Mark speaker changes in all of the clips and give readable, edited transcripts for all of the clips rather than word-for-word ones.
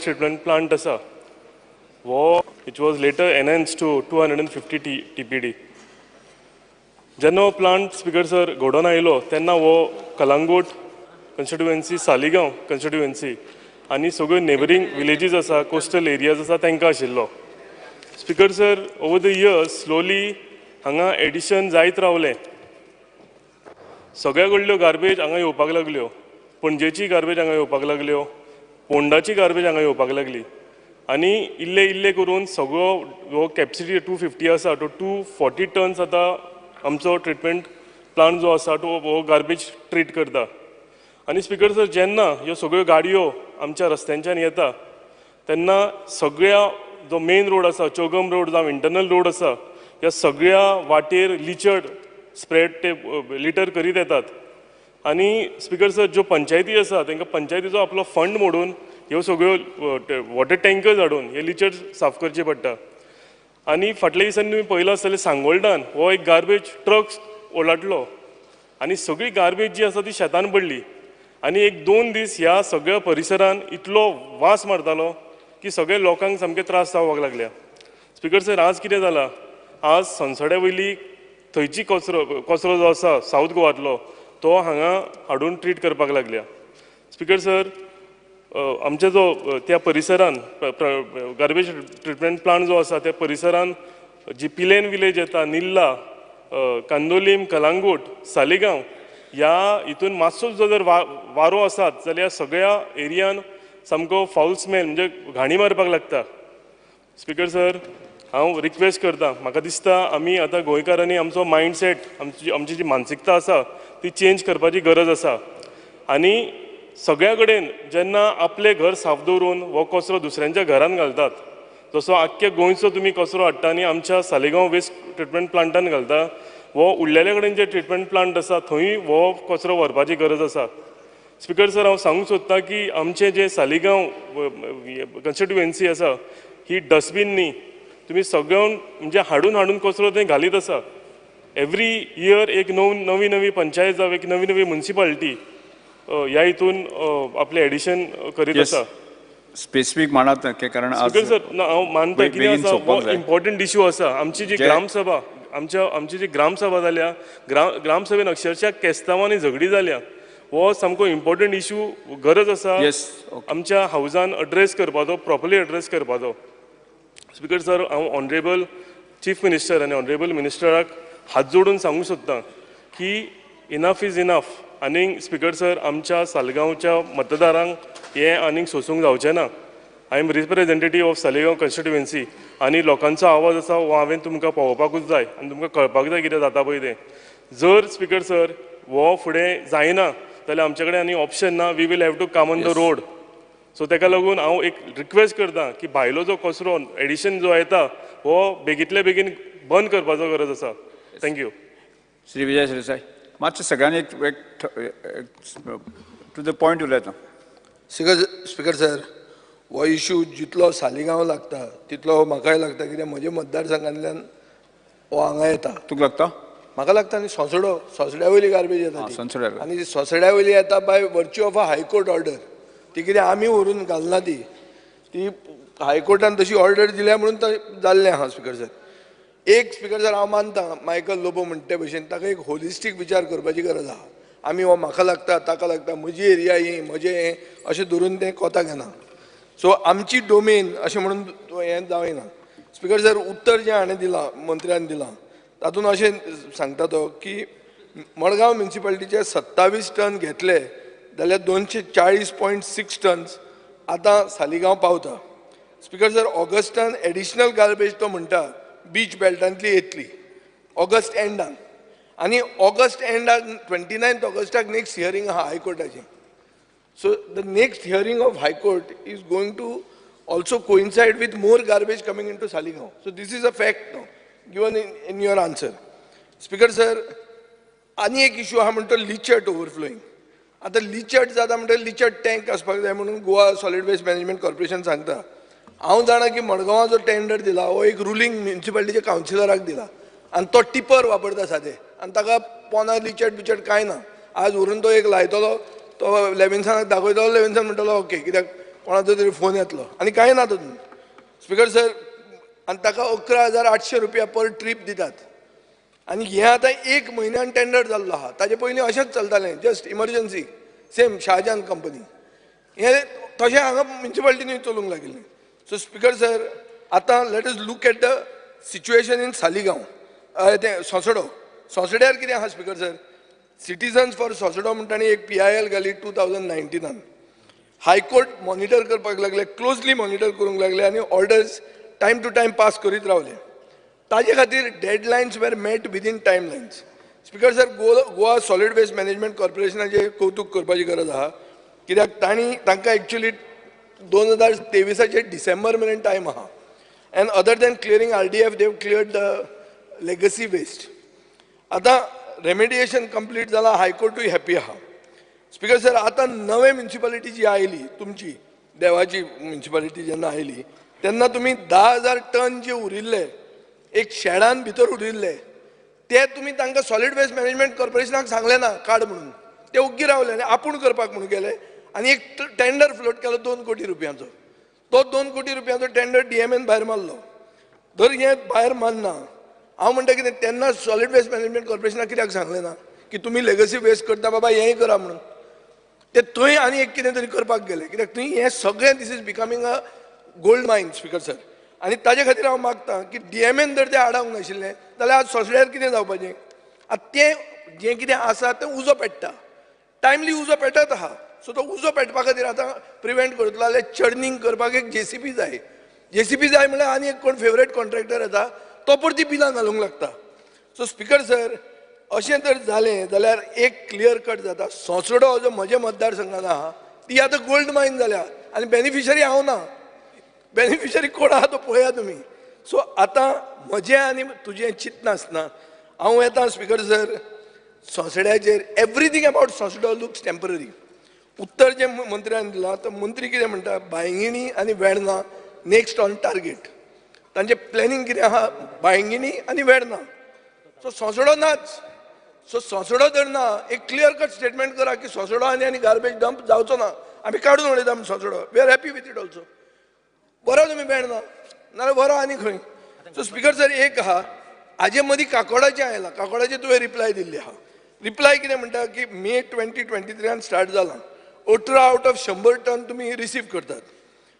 Speaker 1: Treatment plant आसा हो which was later enhanced to 250 TPD. जेन्ना हो प्लांट, स्पिकर सर, घडोवन आयलो तेन्ना हो कलांगूट कॉन्स्टिट्युएन्सी, सालिगांव कॉन्स्टिट्युएन्सी आनी सगळ्यो नेबरींग विलेजीस आसा, कोस्टल एरियाज आसा, तांकां आशिल्लो. Speaker sir, over the years slowly हांगा एडिशन जायत रावलें. सगळ्या कडल्यो गार्बेज हांगा येवपाक लागल्यो. पणजेची गार्बेज हांगा येवपाक लागल्यो, पोंडाची गार्बेज हांगा येवपाक लागली आनी इल्ले इल्ले करून सगळो हो कॅपसिटी 250 आसा तो 240 टन्स आतां आमचो ट्रिटमेंट प्लांट जो आसा तो हो गार्बेज ट्रीट करता. आनी स्पिकर सर, जेन्ना ह्यो सगळ्यो गाडयो आमच्या रस्त्यांच्यान येता तेन्ना सगळ्या जो मेन रोड आसा, चोगम रोड जावं इंटरनल रोड आसा, ह्या सगळ्या वाटेर लिचर्ड स्प्रेड ते लिटर करीत येतात. आनी स्पिकर सर, ज्यो पंचायती आसा तांकां पंचायतीचो आपलो फंड मोडून ह्यो सगळ्यो वॉटर टँकर्स हाडून हे लिचर्ड साफ करचे पडटा. आनी फाटल्या दिसांनी तुमी पळयलां आसतलें, सांगोल्डान हो एक गार्बेज ट्रक ओलाटलो आनी सगळी गार्बेज जी आसा ती शेतान पडली आनी एक दोन दीस ह्या सगळ्या परिसरान इतलो वास मारतालो की सगळे लोकांक सामके त्रास जावपाक लागल्या. स्पिकर सर, आज कितें जालां, आज सनसड्या वयली थंयची कचरो जो आसा सावथ गोवांतलो तो हांगा हाडून ट्रीट करपाक लागल्या. स्पिकर सर, आमच्या जो त्या परिसरान गार्बेज ट्रिटमेंट प्लांट जो आसा त्या परिसरान जी पिलेन विलेज येता, निल्ला, कांदोलीम, कलांगूट, सालिगांव ह्या हितून मातसो जो जर वारो आसात जाल्यार सगळ्या एरियान सामको फावल स्मेल म्हणजे घाणी मारपाक लागता. स्पिकर सर, हांव रिक्वेस्ट करता, म्हाका दिसता आमी आतां गोंयकारांनी आमचो मायंडसेट, आमची जी मानसिकता आसा ती चेंज करपाची गरज आसा. आनी सगळ्या कडेन जेन्ना आपलें घर साफ दवरून हो कचरो दुसऱ्यांच्या घरान घालतात, जसो आख्ख्या गोंयचो तुमी कचरो हाडटा आनी आमच्या सालिगांव वेस्ट ट्रिटमेंट प्लांटान घालता, हो उरलेल्या कडेन जे ट्रिटमेंट प्लांट आसा थंय हो कचरो व्हरपाची गरज आसा. स्पिकर सर, हांव सांगूंक सोदतां की आमचें जें सालिगांव कॉन्स्टिट्युएन्सी आसा ही डस्टबीन न्ही, तुमी सगळ्यां म्हणजे हाडून हाडून कचरो थंय घालीत आसा. एवरी इयर एक नवी नवी पंचायत जावं एक नवी नवी मुन्सिपालिटी ह्या हितून आपलें एडिशन करीत आसा.
Speaker 2: स्पेसिफीक मानात कारण
Speaker 1: स्पिकर सर, ना हांव मानता कितें आसा हो इम्पॉर्टंट इशू आसा. आमची जी ग्रामसभा, आमची जी ग्रामसभा जाल्या, ग्रामसभेन अक्षरशा केस्तांवांनी झगडी जाल्या. हो सामको इम्पॉर्टंट इशू, गरज आसा आमच्या हावजान एड्रेस करपाचो, प्रॉपरली एड्रेस करपाचो. स्पिकर सर, हांव ऑनरेबल चीफ मिनिस्टर आनी ऑनरेबल मिनिस्टराक हात जोडून सांगूंक सोदतां की इनफ is enough. आनीक स्पिकर सर, आमच्या सालगांवच्या मतदारांक हें आनीक सोंसूंक जावचें ना. I am representative of Saligao constituency आनी लोकांचो आवाज आसा हो हांवें तुमकां पावोवपाकूच जाय आनी तुमकां कळपाक जाय कितें जाता पळय तें. जर स्पिकर सर हो फुडें जायना जाल्यार आमचे कडेन आनी ऑप्शन ना, we will have to come on the road. So ताका लागून हांव एक रिक्वेस्ट करता की भायलो जो कचरो एडिशन जो येता हो बेगींतले बेगीन बंद करपाचो गरज आसा. Thank you.
Speaker 2: Shri Vijay Sardesai, मातशें सगळ्यांनी एक टू the point उलयता.
Speaker 3: स्पिकर सर, हो इशू जितलो सालिगांव लागता तितलो म्हाकाय लागता, कित्याक म्हज्या मतदारसंघांतल्यान हो हांगा येता.
Speaker 2: तुका लागता?
Speaker 3: म्हाका लागता. आनी सोंसड्या वयली गार्बेज येता, आनी सोंसड्या वयली येता by virtue of a high court order. ती कितें आमी व्हरून घालना, ती हायकोर्टान तशी ऑर्डर दिल्या म्हणून जाल्लें आहा. स्पिकर सर, एक स्पिकर सर हांव मानता मायकल लोबो म्हणटा ते भशेन ताका एक होलिस्टीक विचार करपाची गरज आहा. आमी हो म्हाका लागता ताका लागता, म्हजी एरिया ही, म्हजें हें अशें धरून तें कोताक येना. सो आमची डोमेन अशें म्हणून हें जावना. स्पिकर सर, उत्तर जें हाणें दिलां, मंत्र्यान दिलां, तातूंत अशें सांगता तो की मडगांव म्युनिसिपालिटीचे 27 टन घेतले जाल्यार 240.6 टन्स आतां सालिगांव पावता. Speaker sir, Augustan additional garbage तो म्हणटा बीच बेल्टांतली येतली ऑगस्ट एंडाक, आनी ऑगस्ट एंडाक 29 ऑगस्टाक नेक्स्ट हियरींग आहा हायकोर्टाचें. So the next hearing of high court is going to also coincide with more garbage coming into Saligao. So this is a fact now given in your answer. Speaker sir, आनी एक issue आहा म्हणटा लिचट ओवरफ्लोईंग. आतां लिचट जाता म्हणटा लिचट tank आसपाक जाय म्हणून Goa solid waste management corporation सांगता. हांव जाणा की मडगांवां जो टेंडर दिला हो एक रुलींग म्युनिसिपालिटीच्या कावन्सिलराक दिला आनी तो टिपर वापरता सादें आनी ताका पोना लिचट बिचट कांय ना. आज व्हरून तो एक लायतलो, तो लेविन्सनाक दाखयतलो, लेविन्सन म्हणटलो ओके, कित्याक कोणाचो तरी फोन येतलो आनी कांय ना तातूंत. स्पिकर सर, आनी ताका 11,800 रुपया पर ट्रीप दितात. आनी हें आतां एक म्हयन्यान टेंडर जाल्लो आहा. ताजे पयलीं अशेंच चलतालें, just emergency, same Shahjahan company. हें तशें हांगा म्युनिसिपालिटीनूय चलूंक लागिल्लें. सो स्पिकर सर, आतां let us look at the situation in Saligao, तें सोसडो. सोसड्यार कितें आहा स्पिकर सर, सिटीजन्स फॉर सोसडो म्हणटा आनी एक PIL घाली 2019. हायकोर्ट मॉनिटर करपाक लागले, क्लोजली मॉनिटर करूंक लागले आनी orders time to time pass करीत रावले. ताजे खातीर deadlines were met within time lines. Speaker sir, Goa solid waste management कॉर्पोरेशनाचें कौतूक करपाची गरज आहा, कित्याक तांणी तांकां एक्चुली 2023 डिसेंबर मेरेन टायम आहा. And other than clearing RDF, they've cleared the legacy waste. आतां रेमेडिएशन कंप्लीट जालां, हायकोर्टूय हॅपी आहा. स्पिकर सर, आतां नवे म्युनिसिपालिटी जी आयली, तुमची देवाची म्युनिसिपालिटी जेन्ना आयली तेन्ना तुमी 10,000 टन जे उरिल्ले एक शेडान भितर उरिल्ले ते तुमी तांकां सॉलिड वेस्ट मॅनेजमेंट कॉर्पोरेशनाक सांगलें ना काड म्हणून. ते ओग्गी रावले आनी आपूण करपाक म्हणून गेले आनी एक टेंडर फ्लोट केलो 2 कोटी रुपयांचो. तो 2 कोटी रुपयांचो टेंडर DMN भायर मारलो. जर हें भायर मारना, हांव म्हणटा कितें, तेन्ना सॉलिड वेस्ट मॅनेजमेंट कॉर्पोरेशनाक कित्याक सांगलें ना की तुमी लेगसी वेस्ट करता बाबा हेंय करा म्हणून. ते थंय आनी एक कितें तरी करपाक गेले, कित्याक थंय हें सगळें this is becoming a gold mine speaker sir. आनी ताजे खातीर हांव मागता की DMN जर तें आडावंक नाशिल्लें जाल्यार आज सोसड्यार कितें जावपाचें. आतां तें जें कितें आसा तें उजो पेट्टा, टायमली उजो पेटत आहा. सो तो उजो पेटपा खातीर आतां प्रिवेंट करतलो जाल्यार चर्निंग करपाक एक JCB जाय. JCB जाय म्हणल्यार आनी एक कोण फेवरेट कॉन्ट्रॅक्टर येता तो परती बिलां घालूंक लागता. सो स्पिकर सर, अशें जर जालें जाल्यार एक क्लियर कट जाता, सोंसडो जो म्हज्या मतदारसंघान आहा ती आतां गोल्ड मायन जाल्या आनी बेनिफिशरी हांव ना. बेनिफिशरी कोण आहा तो पळया तुमी. सो आतां म्हजें आनी तुजें चिंतनासतना हांव येता स्पिकर सर सोंसड्याचेर. Everything about Sonsodo looks temporary. उत्तर जें मंत्र्यान दिलां तो मंत्री कितें म्हणटा, बायंगिणी आनी वेर्णा नेक्स्ट ऑन टार्गेट. तांचें प्लॅनिंग कितें आहा, बायंगिणी आनी वेर्णा. सो सोंसडो नाच. सो सोंसडो जर ना, एक क्लियर कट स्टेटमेंट करा की सोंसडो आनी आनी गार्बेज डंप जावचो ना, आमी काडून उडयता सोंसडो, we are happy with it also. बरो तुमी वेर्णा नाल्यार बरो आनी खंय. सो स्पिकर सर, एक आहा हाजे मदीं काकोडाचें आयलां. काकोडाचें तुवें रिप्लाय दिल्ली आहा. रिप्लाय कितें म्हणटा की मे 2023 स्टार्ट जालां, 18 आउट ऑफ 100 टन तुमी रिसीव करतात,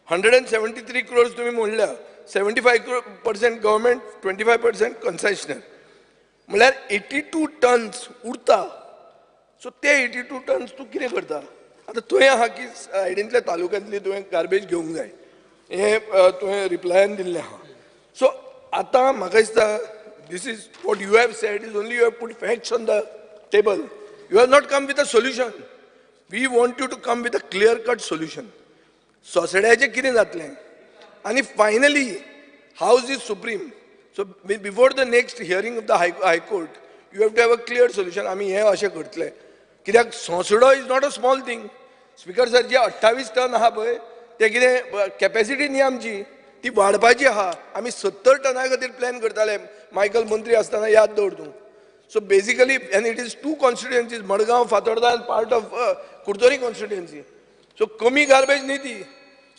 Speaker 3: 173 क्रोर्स तुमी म्हणल्या, 75% गव्हर्मेंट, 25% कन्सेशनल, म्हणल्यार 82 टन्स उरता. सो ते 82 टन्स तूं कितें करता? आतां तुवें आहा की सायडींतल्या तालुक्यांतली तुवें गार्बेज घेवंक जाय, हें तुवें रिप्लायान दिल्लें आहा. सो आतां म्हाका दिसता this is what you have said is only you have put facts on the table. You have not come with a solution. We want you to come with a clear cut solution. सोसड्याचें कितें जातलें? आनी finally house is supreme. So before the next hearing of the high court you have to have a clear solution. आमी हें अशें करतले, कित्याक सोंसडो is not a small thing. Speaker sir, जे 28 टन आहा पळय ते कितें कॅपेसिटी न्ही आमची, ती वाडपाची आहा. आमी 70 टना खातीर प्लॅन करताले, मायकल मंत्री आसतना याद दवर तूं. So basically, and it is 2 constituencies, Madgaon, Fatorda and part of Curtorim constituency. So कमी गार्बेज न्ही ती.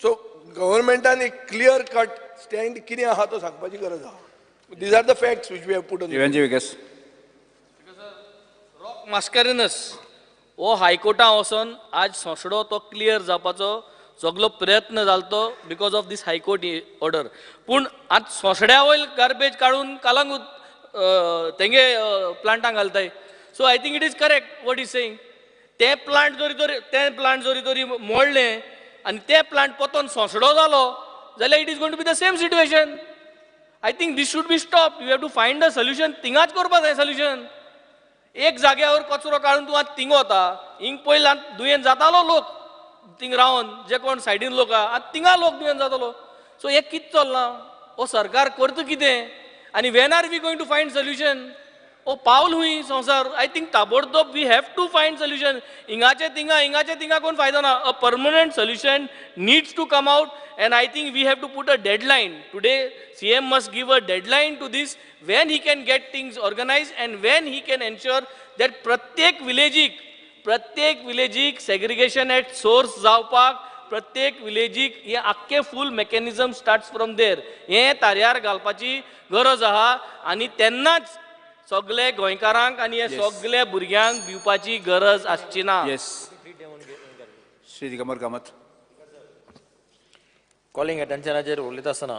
Speaker 3: सो गव्हर्मेंटान एक क्लियर कट स्टँड कितें आहा तो सांगपाची गरज आहा. These are the facts which we have put on.
Speaker 4: Rock Mascarenhas हो हायकोर्टान वचोन आज सोंसडो तो क्लियर जावपाचो सगलो प्रयत्न जालो because of this high court order. पूण आज सोंसड्या वयल गार्बेज काडून कालांगूट तेंगे प्लांटांक घालताय. So I think it is correct what is saying. तें प्लांट जरी तरी तें प्लांट जरी तरी मोडलें आनी तें प्लांट पोतोन सोंसडो जालो जाल्यार it is going to be the same situation. I think this should be stop. You have to find a solution. थिंगाच करपा जाय सोल्युशन. एक जाग्यावर कचरो काडून तूं आतां थिंग वता, हिंग पयलीं आतां दुयेंत जातालो लोक थिंग रावन, जे कोण सायडीन लोक आहा आतां थिंगा लोक दुयेंत जातलो. सो हें कितें चल्लां? हो सरकार करता कितें आनी when are we going to find solution? हो पावल हुंय संवसार. I think ताबडतोब we have to find solution. हिंगाचे थिंगा हिंगाचे थिंगा कोण फायदो ना. A permanent solution needs to come out and I think we have to put a deadline. Today CM must give a deadline to this, when he can get things organized and when he can ensure that प्रत्येक विलेजीक segregation at source जावपाक, प्रत्येक विलेजीक हें आख्खें full mechanism starts from there. हें तारयार घालपाची गरज आहा आनी तेन्नाच सगळे गोंयकारांक आनी हे सगळे भुरग्यांक भिवपाची गरज आसची ना.
Speaker 2: येस, श्री दिगंबर कामत.
Speaker 5: कॉलिंग अटेन्शनाचेर उलयता आसतना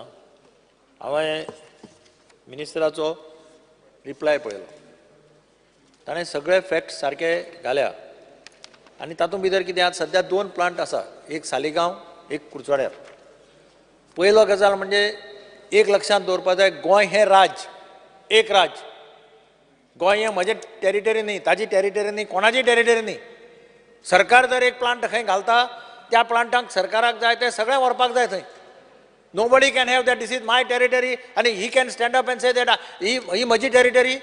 Speaker 5: हांवें मिनिस्टराचो रिप्लाय पळयलो. ताणें सगळे फॅक्ट्स सारके घाल्या आनी तातूंत भितर कितें आसा, सद्या 2 प्लांट आसा, एक सालिगांव, एक कुडचड्यार. पयलो गजाल म्हणजे एक लक्षांत दवरपाक जाय, गोंय हें राज्य, एक राज्य. गोंय हें म्हजें टेरिटरी न्ही, ताजी टेरिटरी न्ही, कोणाची टेरिटरी न्ही. सरकार जर एक प्लांट खंय घालता त्या प्लांटाक सरकाराक जाय तें सगळें व्हरपाक जाय थंय. Nobody can have that this is my territory आनी he can stand up and say that ही म्हजी टेरिटरी.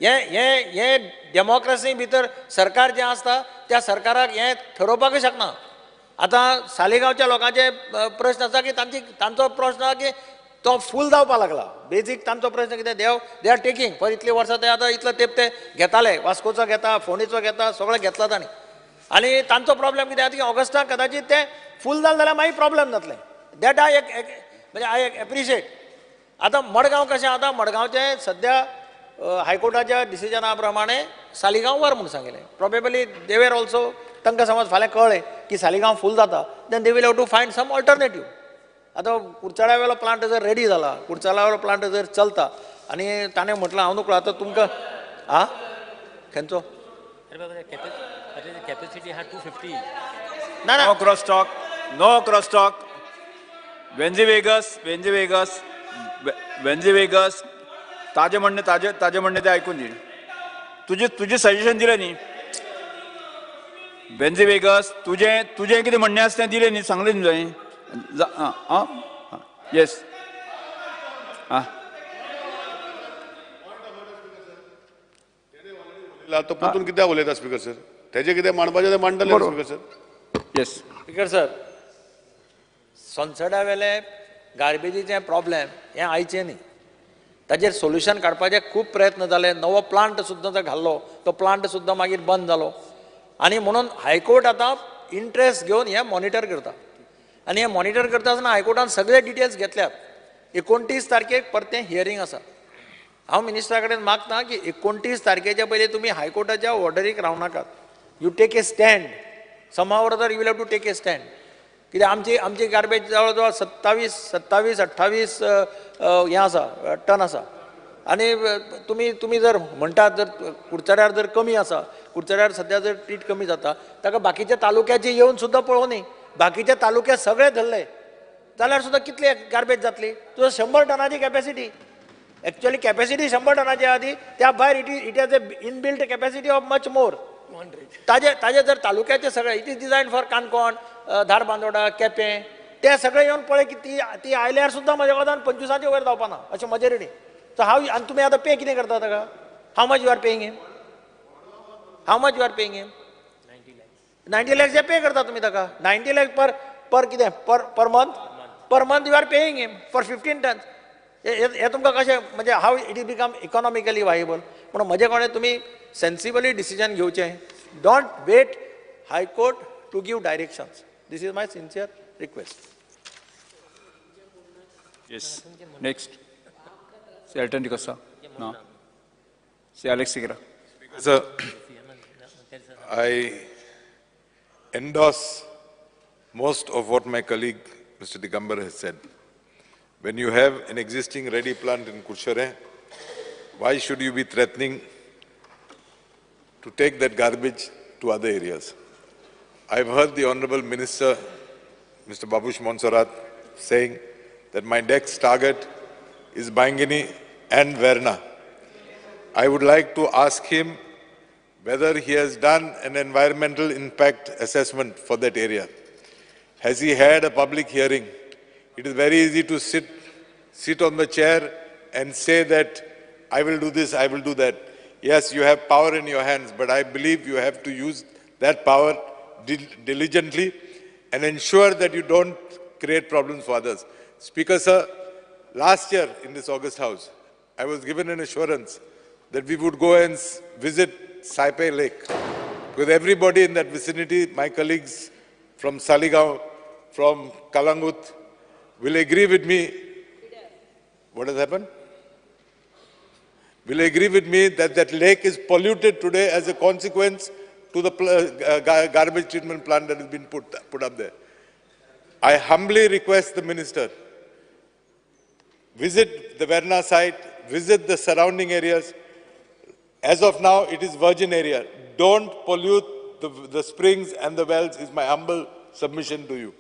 Speaker 5: हें हें हें डेमोक्रेसी भितर सरकार जें आसता त्या सरकाराक हें ठरोवपाकूय शकना. आतां सालिगांवच्या लोकांचे प्रश्न आसा की तांचो प्रश्न आसा की तो फूल जावपाक लागला. बेजीक तांचो प्रश्न कितें, they are taking for इतलीं वर्सां ते आतां इतलो तेंप ते घेताले, वास्कोचो घेता, फोंडेचो घेता, सगळें घेतला तांणी. आनी तांचो प्रॉब्लेम कितें आसा की ऑगस्टाक कदाचीत ते फूल जालें जाल्यार मागीर प्रॉब्लेम जातलें. That I म्हणजे I appreciate. आतां मडगांव कशें, आतां मडगांवचें सद्या हायकोर्टाच्या डिसिजना प्रमाणे सालिगांव व्हर म्हूण सांगिल्लें. प्रोबेबली they were also, तांकां समज फाल्यां कळ्ळें की सालिगांव फूल जाता, then they will have to find some alternative. आतां कुडचड्या वेलो प्लांट जर रेडी जाला, कुडचड्या वेलो प्लांट जर चलता आनी ताणें म्हटलां हांव नकळो आतां तुमकां आं खंयचो
Speaker 6: कॅपेसिटी आहा 250.
Speaker 5: ना ना,
Speaker 2: no cross talk, no cross talk. Venzy Vegas, Venzy Vegas, Venzy Vegas, ताजे म्हणणें ताजे ताजे म्हणणें तें आयकून दी. तुजें तुजें सजेशन दिलें न्ही वेन्झी वेगस, तुजें तुजें कितें म्हणणें आसा तें दिलें न्ही, सांगलें न्ही तुवें. आं येस आं
Speaker 7: तो परतून कित्याक उलयता स्पीकर सर? तेजें कितें मांडपाचें तें मांडटले speaker sir.
Speaker 2: Yes
Speaker 5: speaker sir, सोनसडा वेले गार्बेजीचें प्रॉब्लेम हें आयचें न्ही, ताजेर सोल्युशन काडपाचे खूब प्रयत्न जाले. नवो प्लांट सुद्दां तो घाल्लो, तो प्लांट सुद्दां मागीर बंद जालो. आनी म्हणून हायकोर्ट आतां इंट्रस्ट घेवन हें मॉनिटर करता आनी हें मॉनिटर करता आसतना हायकोर्टान सगळे डिटेल्स घेतल्यात. 29 तारखेक परतें हियरींग आसा. हांव मिनिस्टरा कडेन मागता की 29 तारखेच्या पयलीं तुमी हायकोर्टाच्या ऑर्डरीक रावनाकात. You take a stand, somehow or other you will have to take a stand. कित्याक आमची आमची गार्बेज जवळ जवळ 27, 28 हें आसा, टन आसा. आनी तुमी तुमी जर म्हणटात जर कुडचड्यार जर कमी आसा, कुडचड्यार सद्या जर ट्रीट कमी जाता, ताका बाकीच्या तालुक्याची येवन सुद्दां पळोवनी, बाकीच्या तालुक्यात सगळे धरले जाल्यार सुद्दां कितली गार्बेज जातली? तुजो 100 टनाची कॅपेसिटी, एक्चुअली कॅपेसिटी 100 टनाची आहा ती, त्या भायर it has a inbuilt capacity of much more. ताजे ताजे जर तालुक्याचे सगळे, it is design for Canacona, Dharbandora, Quepem, ते सगळे येवन पळय की ती ती आयल्यार सुद्दां म्हज्या कोतान 25 वयर जावपा ना अशें म्हजें रिडींग. सो हांव आनी तुमी आतां पे कितें करता ताका? How much you are paying him? How much you are paying him? 90 lakhs pay करता तुमी ताका. 90 लॅक्स पर पर कितें per per month, per month you are paying him for 15 tons. हें तुमकां कशें म्हणजे how it is become economically viable? पूण म्हजे कडेन तुमी सेन्सिबली डिसिजन घेवचें. Don't wait high court to give directions. This is my sincere request.
Speaker 2: Yes, next Shri Elton D'Costa. ना, Shri Alex Sequeira.
Speaker 7: Sir, I endorse most of what my colleague Mr. Digambar has said. When you have an existing ready plant in Curchorem, why should you be threatening to take that garbage to other areas? I've heard the Honorable Minister, Mr. Babush Monserrat, saying that my next target is Baingini and Verna. I would like to ask him whether he has done an environmental impact assessment for that area. Has he had a public hearing? It is very easy to sit on the chair and say that I will do this, I will do that. Yes, you have power in your hands, but I believe you have to use that power diligently and ensure that you don't create problems for others. Speaker, sir, last year in this August House, I was given an assurance that we would go and visit Saipe Lake, because everybody in that vicinity, my colleagues from Saligao, from Kalangut will agree with me. What has happened? Will agree with me that that lake is polluted today as a consequence to the garbage treatment plant that has been put up there. I humbly request the minister, visit the Verna site, visit the surrounding areas. As of now, it is virgin area. Don't pollute the springs and the wells is my humble submission to you.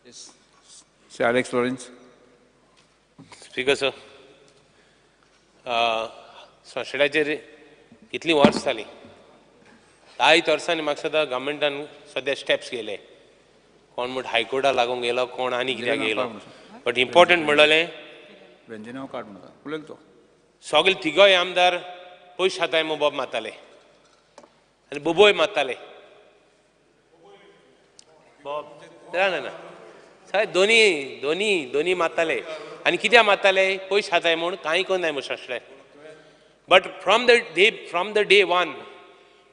Speaker 2: Yes. Sir Alex Lawrence.
Speaker 6: Speaker sir, सोंशेडाचेर कितलीं वर्स जालीं, 10 वर्सांनी म्हाका सदां गव्हर्मेंटान सद्या steps घेयले. कोण म्हण हायकोर्टा लागूंक गेलो, कोण आनी कित्याक गेलो. बट इम्पॉर्टंट म्हणलें सगळे तिगोय आमदार पयशे खाताय म्हूण बोब मारताले आनी बोबोय मारताले. बोब ना ना साहेब, दोनी दोनी दोनी मारताले. आनी कित्याक मारताले? पयशे खाताय म्हूण, कांय करनाय म्हूण सोंसले. But from the day one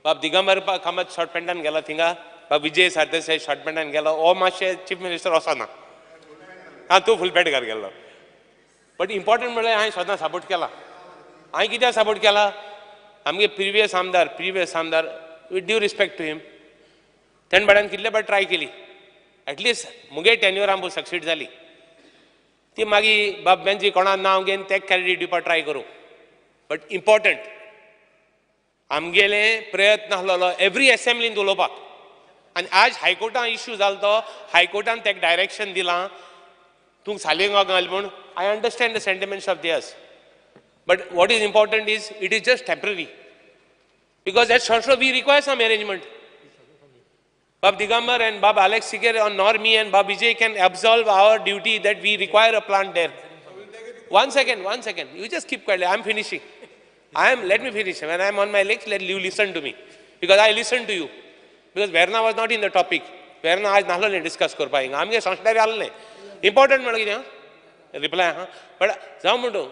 Speaker 6: Bab Digambar Kamat short पॅन्टान गेलो थिंगा, बाब विजय सरदेसाय शॉर्ट पॅन्टान गेलो. हो मातशें चीफ मिनिस्टर वचना, आं तूं फूल पॅन्ट घाल गेल्लो. बट इम्पॉर्टंट म्हणल्यार हांवें सदां सपोर्ट केला. हांवें कित्याक सपोर्ट केला? आमगे प्रिवियस आमदार with due respect to him, तेणें बाड्यान कितले फावट ट्राय केली. एटलिस्ट मुगे टेन्युअर आमकां सक्सीड जाली. ती मागीर बाब बेंजी कोणा नांव घेवन तेक क्रेडीट दिवपाक ट्राय करूं. बट इम्पॉर्टंट आमगेले प्रयत्न आसलेलो एवरी एसेंब्लीन उलोवपाक. आनी आज हायकोर्टान इश्यू जालो तो हायकोर्टान तेका डायरेक्शन दिलां तूं सालिगांव घाल म्हूण. I understand the sentiments of theirs, but what is important is it is just temporary because at Sonsoddo we require some arrangement. Bab Digambar and Bab Alex Sikir or nor me and Bab Vijay can absolve our duty that we require a plant there. One second. You just keep quiet. I am finishing. Let me finish. When I am on my legs, let you listen to me. Because I listen to you. Because Verna was not in the topic. Verna आज नाहलो discuss करपा हिंगा. आमगे संस्कार आसले. Important म्हणल्यार कितें? Reply हा. But जावं म्हणटो,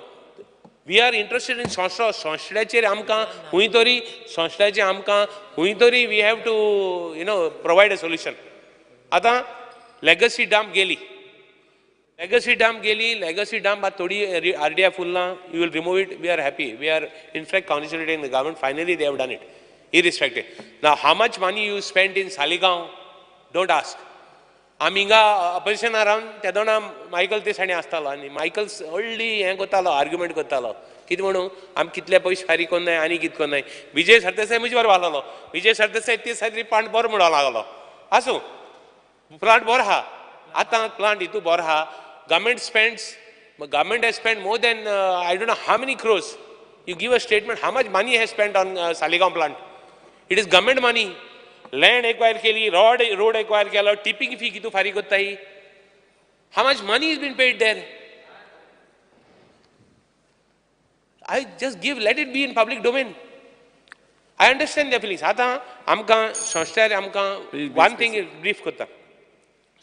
Speaker 6: we are interested in संस्था. संस्थेचेर आमकां खंय तरी, संस्थेचेर आमकां खंय तरी we have to, you know, provide a solution. आतां लेगसी डंप गेली. लेगसी डंप आतां थोडी आर डी एफ उरलां. You will remove it. We are happy. We are in fact congratulating the government. Finally they have done it, irrespective. Now how much money you spend in Saligao, don't ask. आमी हिंगा अपोजिशनार रावन तेदोना Michael देसाणी आसतालो आनी Michael व्हडली हें करतालो, argument करतालो. कितें म्हणून आमी कितले पयशे फारीक करनाय आनी कितें करनाय. विजय सरदेसाय म्हजे बरोबर आसलेलो. विजय सरदेसाय ते सायडीन प्लांट बरो म्हणूंक लागलो. आसूं, प्लांट बरो आहा. आतां प्लांट हितू बरो आहा. Government has spend more than I don't know how many crores. You give a statement how much money has spend on Saligao plant. It is government money. Land acquire केली, road acquire केलो, tipping fee कितू फारीक करताय. How much money is been paid there? I just give, let it be in public domain. I understand the feelings. आतां आमकां संस्थेर आमकां one thing brief करता.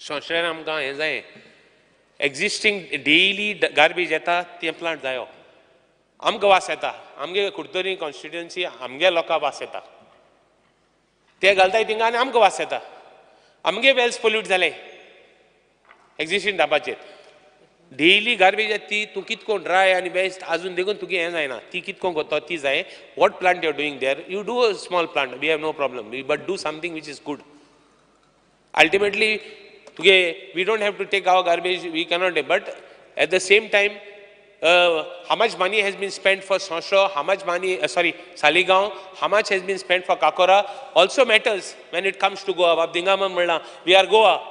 Speaker 6: संस्थेर आमकां हें जाय, एक्झिस्टींग डेली गार्बेज येता तें प्लांट जायो. आमकां वास येता, आमगे कुडतरी कॉन्स्टिट्युएन्सी आमगे लोकांक वास येता. ते घालताय थिंगा आनी आमकां वास येता. आमगे वेल्स पोल्यूट जाले एक्झिस्टींग डाबाचेर. डेली गार्बेज येता ती तूं कितको ड्राय आनी वेस्ट आजून देखून तुगे हें जायना. ती कितको करता ती जाय. What plant you are doing there? You do a small plant, we have no problem, but do something which is good. Ultimately तुगे we don't have to take our garbage, we cannot. But at the same time how much money has been spent for Sonsoddo, how much money, Saligao, how much has been spent for Kakora also matters when it comes to Goa. Bab Digambar म्हणला, we are Goa.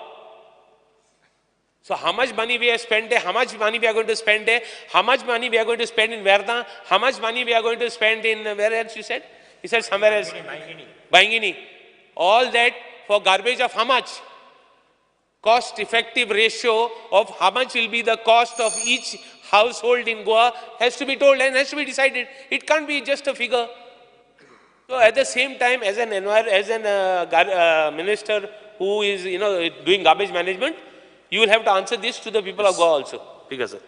Speaker 6: So how much money we have spent there, how much money we are going to spend there, how much money we are going to spend in Verna, how much money we are going to spend in, where else you said? You said somewhere else. Baingini. All that for garbage of how much? Cost effective ratio of how much will be the cost of each household in Goa has to be told and has to be decided. It can't be just a figure. So at the same time, as an minister who is, you know, doing garbage management, you will have to answer this to the people of Goa also. Because, sir.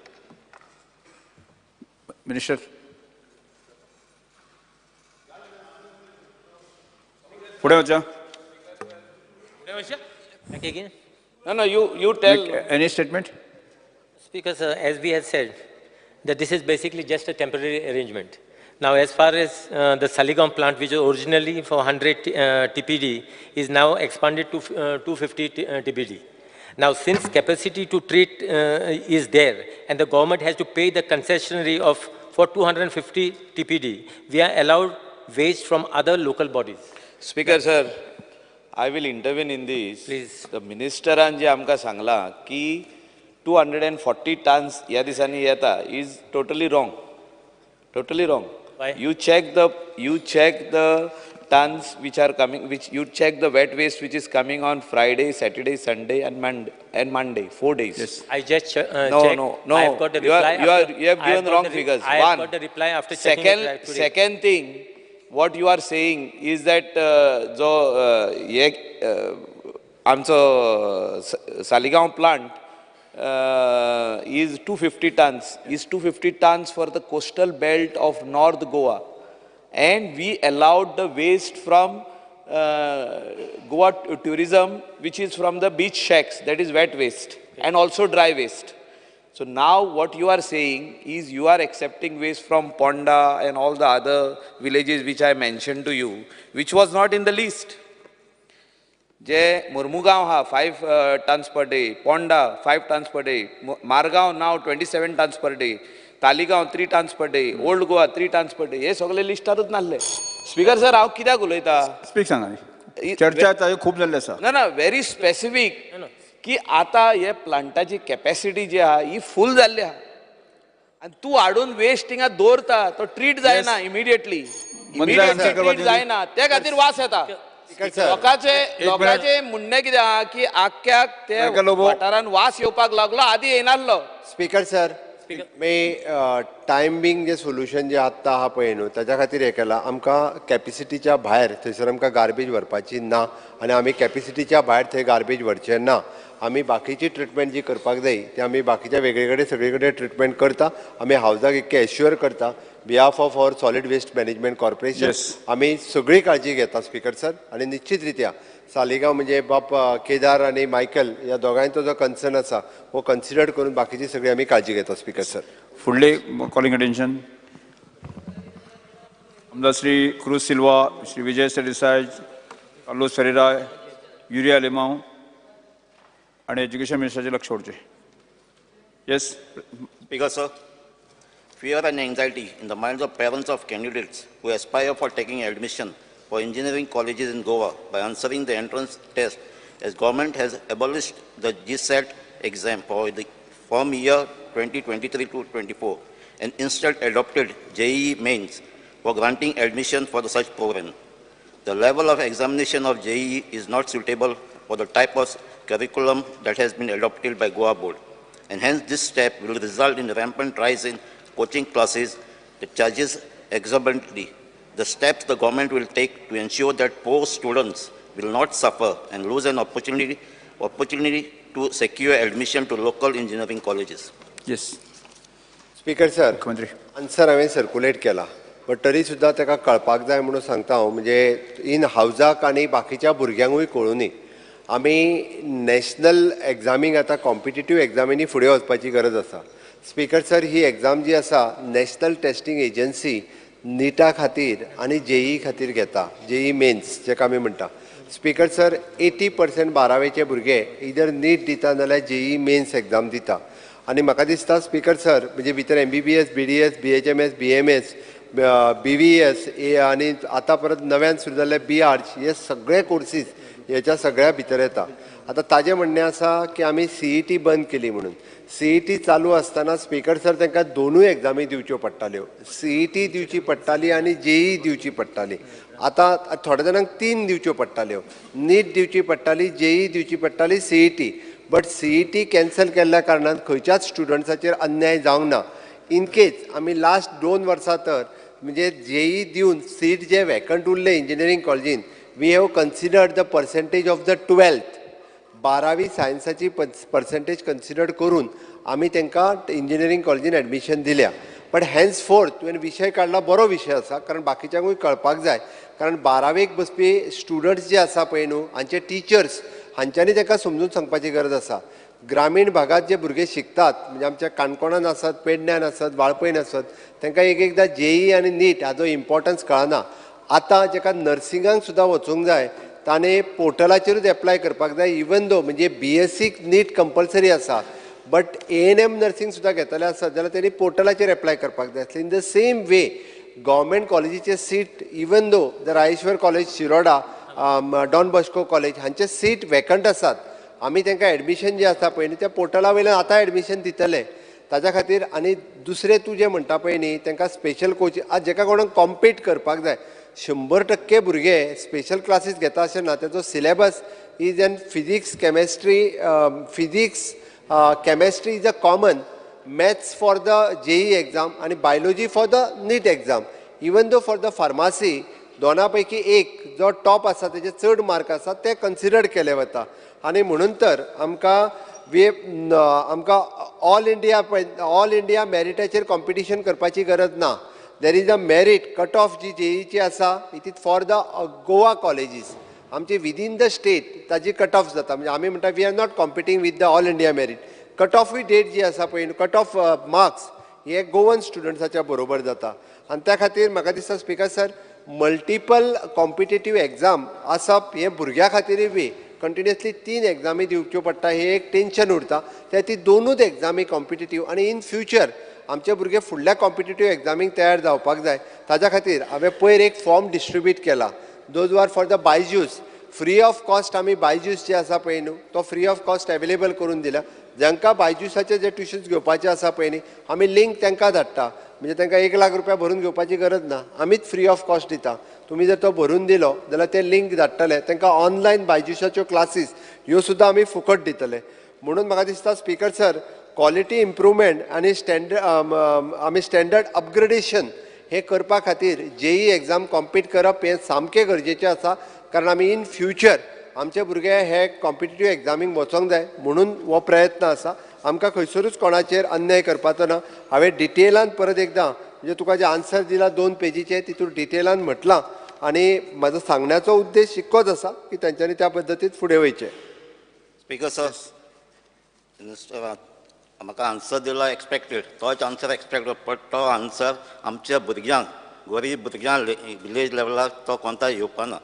Speaker 2: Minister. Again.
Speaker 8: No, you tell.
Speaker 2: Any statement?
Speaker 9: Speaker, sir, as we have said, that this is basically just a temporary arrangement. Now, as far as the Saligao plant, which was originally for 100 TPD, is now expanded to 250 TPD. Now, since capacity to treat is there, and the government has to pay the concessionary of for 250 TPD, we are allowed waste from other local bodies.
Speaker 8: Speaker, sir, I will intervene in this.
Speaker 9: Please.
Speaker 8: The minister जे आमकां सांगला की 240 tons ह्या दिसांनी येता is totally wrong. Totally wrong.
Speaker 9: Why?
Speaker 8: You check the tons which are coming, which you check the wet waste which is coming on Friday, Saturday, Sunday and Monday, 4 days.
Speaker 2: Yes.
Speaker 9: I just checked.
Speaker 8: No.
Speaker 9: I have got the reply.
Speaker 8: You have given wrong figures.
Speaker 9: I have got the reply after checking it today.
Speaker 8: Second thing, what you are saying is that जो आमचो Saligao plant is 250 tons. Is 250 tons for the coastal belt of North Goa, and we allowed the waste from Goa tourism, which is from the beach shacks, that is wet waste, and also dry waste. So now what you are saying is you are accepting waste from Ponda and all the other villages which I mentioned to you, which was not in the list. J Murmugaon ha 5 tons per day, Ponda 5 tons per day, Margaon now 27 tons per day, Taligaon 3 tons per day, Old Goa 3 tons per day. हे सगळे लिस्टारूच नासले. Speaker sir, हांव कित्याक उलयता?
Speaker 2: Speak सांगा. चर्चा ताजे खूब जाल्ली आसा.
Speaker 8: ना ना, व्हेरी स्पेसिफीक की आतां हे प्लांटाची कॅपॅसिटी जी आहा ही फूल जाल्ली आहा आनी तूं हाडून वेस्ट हिंगा दवरता तो ट्रीट जायना इमिडिएटली, ट्रीट जायना, त्या खातीर वास येता. लोकांचे म्हणणें कितें आहा की आख्याक ते वाठारान वास येवपाक लागलो, आदी येयनासलो.
Speaker 10: स्पीकर सर, मी टायम बींग जे सोल्युशन जे आत्तां आहा पळय न्हू ताच्या खातीर हें केलां. आमकां कॅपेसिटीच्या भायर थंयसर आमकां गार्बेज व्हरपाची ना आनी आमी कॅपेसिटीच्या भायर थंय गार्बेज व्हरचें ना. आमी बाकीची ट्रिटमेंट जी करपाक जाय ती आमी बाकीच्या वेगळे कडेन सगळे कडेन ट्रिटमेंट करता. आमी हावजाक इतकें एश्युअर करता behalf of our solid waste management corporation. आमी सगळी काळजी घेता स्पीकर सर. आनी निश्चित रित्या सालिगांव म्हणजे बाप केदार आनी मायकल ह्या दोगांयचो जो कन्सर्न आसा हो कन्सिडर करून बाकीची सगळी आमी काळजी घेता स्पीकर सर.
Speaker 2: फुडले कॉलिंग अटेन्शन आमदार Shri cruise Silva, Shri Vijay Sardesai, Carlos Ferreira, urea Alemao आनी एज्युकेशन मिनिस्टराचें लक्ष ओडचें. Yes
Speaker 11: speaker sir, fear and anxiety in the minds of parents of candidates who aspire for taking admission for engineering colleges in Goa by answering the entrance test, as government has abolished the GSAT exam for the from year 2023 to 24 and instead adopted JEE mains for granting admission for the such program. The level of examination of JEE is not suitable for the type of curriculum that has been adopted by Goa board, and hence this step will result in rampant rise in coaching classes that charges exorbitantly. The steps the government will take to ensure that poor students will not suffer and lose an opportunity to secure admission to local engineering colleges.
Speaker 2: Yes.
Speaker 10: Speaker sir, answer हांवें circulate केला, but तरी सुद्दां ताका कळपाक जाय म्हणून सांगता हांव, म्हणजे इन हावजाक आनी बाकीच्या भुरग्यांकूय कळुनी आमी नॅशनल एग्जामींक आतां कॉम्पिटिटीव एग्जामींनी फुडें वचपाची गरज आसा. स्पीकर सर, ही एग्जाम जी आसा नॅशनल टेस्टिंग एजन्सी निटा खातीर आनी जेई खातीर घेता, जेई मेन्स जेका आमी म्हणटा. स्पीकर सर, 80% बारावेचे भुरगे इधर नीट दिता नाल्यार जेई मेन्स एग्जाम दिता. आनी म्हाका दिसता स्पीकर सर म्हणजे भितर MBBS, BDS, BHMS, BMS, BVS आनी आतां परत नव्यान सुरू जाल्ले BArch हे सगळे कोर्सीस हेच्या सगळ्या भितर येता. आतां ताजें म्हणणें आसा की आमी CET बंद केली म्हणून. CET चालू आसतना स्पीकर सर तांकां दोनूय एग्जामी दिवच्यो पडटाल्यो, CET दिवची पडटाली आनी JEE दिवची पडटाली. आतां थोड्या जाणांक 3 दिवच्यो पडटाल्यो, नीट दिवची पडटाली, JEE दिवची पडटाली, CET. But CET cancel केल्ल्या कारणान खंयच्याच स्टुडंट्साचेर अन्याय जावंक ना. इनकेस आमी लास्ट 2 वर्सां तर म्हणजे JEE दिवन सीट जे वेकंट उरले इंजिनियरींग कॉलेजीन, we have considered the percentage of the 12th, बारावी सायन्साची पर्सेंटेज कन्सिडर्ड करून आमी तांकां इंजिनियरींग कॉलेजीन एडमिशन दिल्या. बट हेन्स फोर्थ तुवें विशय काडला, बरो विशय आसा, कारण बाकीच्यांकूय कळपाक जाय. कारण बारावेक बसपी स्टुडंट्स जे आसा पळय न्हू, हांचे टिचर्स हांच्यांनी तांकां समजून सांगपाची गरज आसा. ग्रामीण भागात जे भुरगे शिकतात म्हणजे आमच्या काणकोणान आसत, पेडण्यान आसत, वाळपयन आसत, तांकां एक एकदां जेई आनी नीट हाजो इम्पॉर्टन्स कळना. आतां जेका नर्सिंगाक सुद्दां वचूंक जाय ताणें पोर्टलाचेरूच एप्लाय करपाक जाय. इवन दो म्हणजे बीएससीक नीट कंपल्सरी आसा बट एएनएम नर्सिंग सुद्दां घेतले आसत जाल्यार तेणी पोर्टलाचेर एप्लाय करपाक जाय आसलें. In the same way government कॉलेजीचे seat even though the Rayeshwar college Shiroda, Don Bosco college हांचे सीट वेकंट आसात, आमी तांकां एडमिशन जें आसा पळय न्ही त्या पोर्टला वयल्यान आतां एडमिशन दितले ताच्या खातीर. आनी दुसरें तूं जें म्हणटा पळय न्ही तांकां स्पेशल कोचिंग, आज जेका कोणाक कॉम्पीट करपाक जाय 100% भुरगे स्पेशल क्लासीस घेता अशें ना. तेजो syllabus is an physics chemistry, physics chemistry is a common, maths for the JEE exam आनी biology for the NEET exam. Even though for the pharmacy दोना पैकी एक जो टॉप आसा तेजे चड मार्क आसा ते कन्सिडर केले वता. आनी म्हणून तर आमकां आमकां ऑल इंडिया मॅरिटाचेर कॉम्पिटिशन करपाची गरज ना. There is a merit cut off जी जेईची आसा it is for the Goa colleges. आमची विदीन the state ताजी कट ऑफ जाता. म्हणजे आमी म्हणटा we are not competing with the all India merit. Cut ऑफूय date जी आसा पळय कट ऑफ मार्क्स हे गोवन स्टुडंट्साच्या बरोबर जाता. आनी त्या खातीर म्हाका दिसता speaker sir multiple competitive exam आसप हे भुरग्यां खातीरूय बी कंटिन्युअसली 3 एग्जामी दिवच्यो पडटा हे एक टेंशन उरता. त्या ती 2 एग्जामी कॉम्पिटेटीव आनी इन फ्युचर आमचे भुरगे फुडल्या कॉम्पिटेटीव एग्जामीक तयार जावपाक जाय. ताच्या खातीर हांवें पयर एक फॉर्म डिस्ट्रिब्यूट केला, those are for the BYJU'S free of cost. आमी बायजूस जे आसा पळय न्हू तो फ्री ऑफ कॉस्ट अवेलेबल करून दिला. जांकां बायजूसाचे जे ट्युशन्स घेवपाचे आसा पळय न्ही आमी लिंक तांकां धाडटा, म्हणजे तांकां 1 लाख रुपया भरून घेवपाची गरज ना, आमीच फ्री ऑफ कॉस्ट दिता. तुमी जर तो भरून दिलो जाल्यार ते लिंक धाडटले तांकां ऑनलायन बायजूसाच्यो क्लासीस ह्यो सुद्दां आमी फुकट दितले. म्हणून म्हाका दिसता स्पीकर सर क्वॉलिटी इम्प्रूवमेंट आनी स्टँडर्ड आमी स्टँडर्ड अपग्रेडेशन हे करपा खातीर जेई एग्जाम कॉम्पीट करप हें सामकें गरजेचें आसा. कारण आमी इन फ्युचर आमचे भुरगे हे कॉम्पिटेटीव एग्जामीक वचोंक जाय म्हणून हो प्रयत्न आसा. आमकां खंयसरूच कोणाचेर अन्याय करपाचो ना. हांवें डिटेलान परत एकदां म्हणजे तुका जे आन्सर दिला 2 पेजीचे तितून डिटेलान म्हटलां आनी म्हाजो सांगण्याचो उद्देश इतकोच आसा की तांच्यांनी त्या पद्दतीन फुडें वयचें.
Speaker 11: स्पीकर सर, म्हाका आन्सर दिला एक्सपेक्टेड, तोच आन्सर एक्सपेक्टेड, बट तो आन्सर आमच्या भुरग्यांक गरीब भुरग्यांक विलेज लेवलाक तो कोणता येवपाना.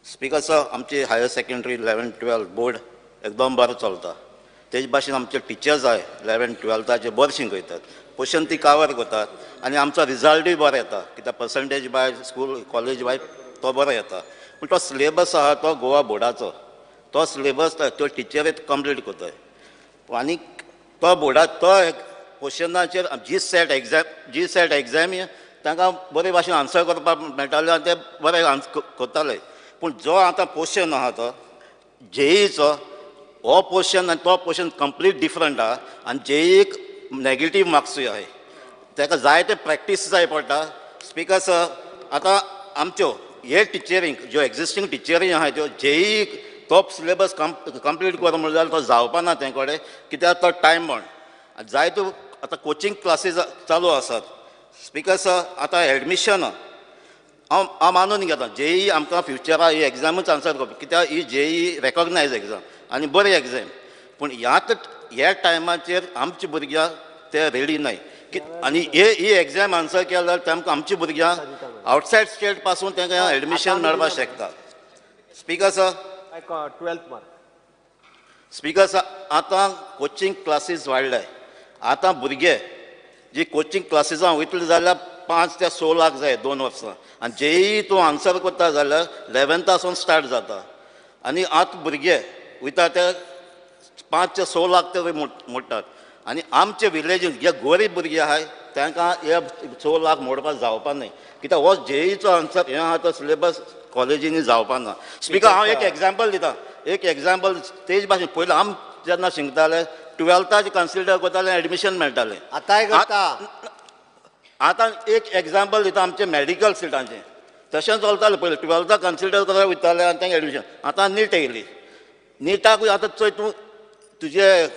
Speaker 11: स्पीकर सर, आमची हायर सेकेंडरी 11 12 बोर्ड एकदम बरो चलता. तेज भाशेन आमचे टिचर्स आहाय 11 12 बरें शिकयतात, क्वेश्चन ती कवर करतात आनी आमचो रिजल्टूय बरो येता, कित्याक पर्संटेज बाय स्कूल कॉलेज बाय तो बरो येता. पूण तो सिलेबस आहा तो गोवा बोर्डाचो, तो सिलेबस त्यो टिचरी कंप्लीट करताय आनी तो बोर्डा तो क्वेश्चनाचेर जी सेट एग्जाम तांकां बरे भाशेन आन्सर करपाक मेळटाले आनी ते बरे आन्सर करताले. पूण जो आतां पोर्शन आहा तो जेईचो हो पोर्शन आनी तो पोर्शन कंप्लीट डिफरंट आहा आनी जेईक नेगेटीव मार्क्सूय आहाय, ताका जायते प्रॅक्टीस जाय पडटा. स्पीकर सर, आतां आमच्यो हे टिचरींक ज्यो एग्जिस्टींग टिचरी आहाय त्यो जेई तो सिलेबस कंप्लीट कर म्हणल्यार जाल्यार तो जावपा ना ते कडेन, कित्याक तो टायम बाउंड जायत्यो आतां कोचिंग क्लासीस चालू आसात. स्पीकर सर, आतां एडमिशन हांव मानून घेता जेई आमकां फ्युचरा ही एग्जामूच आन्सर करता, कित्याक ही जेई रेकॉग्नायज एग्जाम आनी बरी एग्जाम. पूण ह्याच ह्या टायमाचेर आमच्या भुरग्यांक ते रेडी नाय आनी ही एग्जाम आन्सर केल्या जाल्यार तांकां आमच्या भुरग्यांक आवटसायड स्टेट पासून तांकां एडमिशन मेळपाक शकता. Speaker sir,
Speaker 10: 12th mark.
Speaker 11: Speaker sir, आतां कोचिंग क्लासीस वाडले. आतां भुरगे जी कोचिंग क्लासीसां वयतले जाल्यार 5 ते 6 लाख जाय 2 वर्सां आनी जेई तूं आन्सर करता जाल्यार 11थासून स्टार्ट जाता आनी आतां भुरगे वयता ते 5 ते 6 लाख ते मोडटात आनी आमचे विलेजीन जे गोरीब भुरगे आहाय तांकां हे 6 लाख मोडपाक जावपा न्हय, कित्याक हो जेईचो आन्सर हें आहा तो सिलेबस कॉलेजींनी जावपा ना. स्पीकर, हांव एक एग्जाम्पल दिता, एक एग्जाम्पल तेज भाशेन पयलीं आम जेन्ना शिकताले 12थाचे कन्सिडर करताले एडमिशन मेळटालें.
Speaker 10: आतांय करता.
Speaker 11: आतां एक एग्जाम्पल दिता आमचे मेडिकल सिटांचें तशें चलतालें पयलीं 12था कन्सिडर करता वयताले आनी तांकां एडमिशन. आतां नीट येयली, निटाकूय आतां चोय तूं तुजे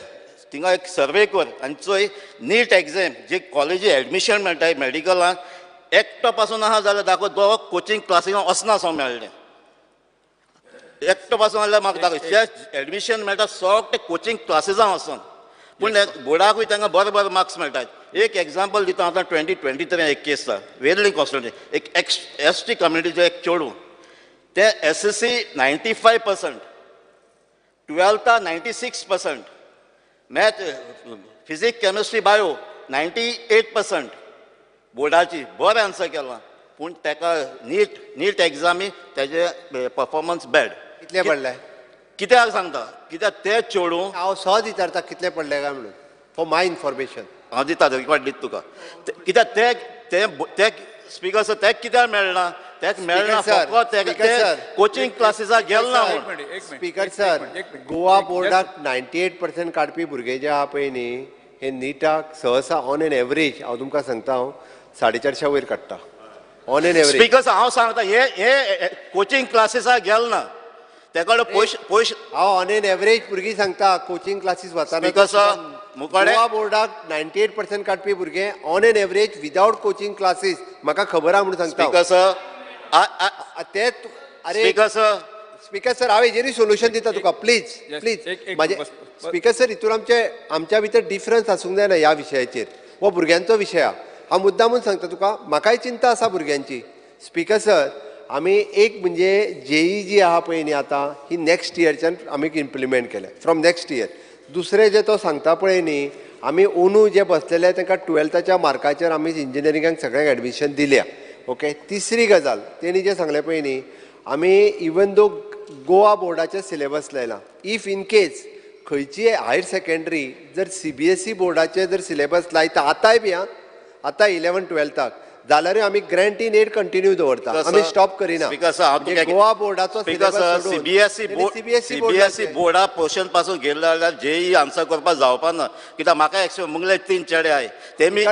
Speaker 11: थिंगा एक सर्वे कर आनी चोय नीट एग्जाम जे कॉलेजी एडमिशन मेळटा मेडिकलाक एकटो पासून आहा जाल्यार दाखय तो कोचिंग क्लासीक वचना सो मेळ्ळें. एकटो पासून जाल्यार म्हाका दाखय. जे एडमिशन मेळटा सगळे कोचिंग क्लासीसां वचून, पूण बोर्डाकूय तांकां बरे बरे मार्क्स मेळटात. एक एग्जाम्पल दिता आतां 2023 एक केस आसा, वेर्ली कॉन्स्टिट्युएन्सी, एक एक्स एस टी कम्युनिटीचें एक चेडूं, ते SSC 95%, टुवेल्था 96%, math physics chemistry bio 98%, बोर्डाची बरें आन्सर केलां, पूण ताका नीट एग्जामी तेजे परफॉर्मन्स बॅड.
Speaker 10: कितले पडले?
Speaker 11: कित्याक सांगता, कित्याक ते चेडूं
Speaker 10: हांव सहज विचारता कितले पडले काय म्हणून, फॉर my information.
Speaker 11: हांव दिता रिकॉर्ड दिता तुका. कित्याक ते ते स्पिकर सर तेक कित्याक मेळना, तेक मेळना फकत ते कोचिंग क्लासीसाक गेल ना.
Speaker 10: स्पिकर सर, गोवा बोर्डाक 98% काडपी भुरगे जे आहा पळय न्ही, हे निटाक सहसा ऑन एन एवरेज हांव तुमकां सांगता, हांव 450 वयर काडटा on an average.
Speaker 11: Speaker sir हांव सांगता हे हे कोचिंग क्लासीसाक गेल ना, तेकडे पयशे पयशे
Speaker 10: हांव ऑन एन एवरेज भुरगीं सांगता कोचिंग क्लासीस वचना.
Speaker 11: स्पिकर सर
Speaker 10: गोवा बोर्डाक 98% काडपी भुरगे on an average without coaching classes, म्हाका खबर आहा म्हणून सांगता.
Speaker 11: स्पिकर सर
Speaker 10: ते अरे
Speaker 11: स्पिकर सर,
Speaker 10: स्पिकर सर हांव हेजेरूय सोल्युशन दिता तुका, प्लीज प्लीज. म्हाजे स्पिकर सर हितून आमचे आमच्या भितर डिफरन्स आसूंक जायना ह्या विशयाचेर, हो भुरग्यांचो विशय आहा. हांव मुद्दामून सांगता तुका, म्हाकाय चिंता आसा भुरग्यांची. स्पिकर सर आमी एक म्हणजे जेई जी आहा पळय न्ही आतां ही नॅक्स्ट इयरच्यान आमी इम्प्लिमेंट केल्या, फ्रॉम नॅक्स्ट इयर. दुसरें जें तो सांगता पळय न्ही, आमी ओनू जे बसलेले तांकां टुवेल्थाच्या मार्काचेर आमी इंजिनियरिंगाक सगळ्यांक एडमिशन दिल्या. ओके, तिसरी गजाल तेणी जें सांगलें पळय न्ही, आमी इवन दो गोवा बोर्डाचें सिलेबस लायला, if in case खंयचीय हायर सेकेंडरी जर CBSE बोर्डाचें जर सिलेबस लायता आतांय बी आं, आतां 11 12थाक जाल्यारूय आमी ग्रँट इन एड कंटिन्यू दवरता, आमी स्टॉप करिना. गोवा बोर्डाचो
Speaker 11: CBSE बोर्डा पोर्शन पासून गेले जाल्यार जेई आन्सर करपाक जावपा ना, कित्याक म्हाका एक्सपिरियन्स मुगले 3 चेडे आहाय, तेमी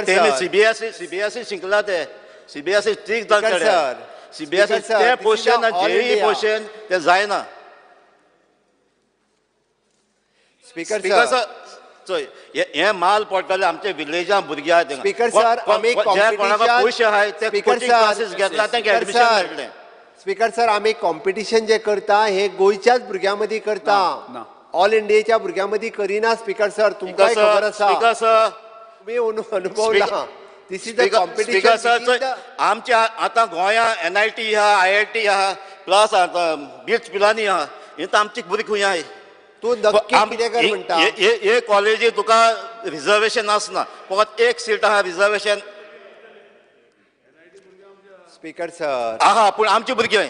Speaker 11: CBSE शिकला, ते CBSE 3 जाण चेडे, CBSE ते पोर्शन जेई पोर्शन ते जायना.
Speaker 10: स्पिकर सर
Speaker 11: चोय हे माल पडटले आमचे विलेजां भुरगे आहाय.
Speaker 10: स्पिकर सर आमी
Speaker 11: कोणाक पयशे आहाय ते कोचिंग क्लासीस घेतला तांकां एडमिशन मेळटलें.
Speaker 10: स्पिकर सर आमी कॉम्पिटिशन जे करता हे गोंयच्याच भुरग्यां मदीं करता, ऑल इंडियेच्या भुरग्यां मदीं करिना. स्पिकर सर तुमकांय खबर आसा,
Speaker 11: स्पिकर सर
Speaker 10: तुमी अनुभवला. This is the competition.
Speaker 11: आमच्या आतां गोंया NIT आहा, IIT आहा, प्लस आतां बीच पिलानी आहा, ही आमची भुरगीं खंय आहाय.
Speaker 10: तूं नक्की कितें कर म्हणटा,
Speaker 11: हे कॉलेजी तुका रिजर्वेशन आसना, फकत एक सीट आहा रिजर्वेशन.
Speaker 10: स्पिकर सर
Speaker 11: आहा, पूण आमची भुरगीं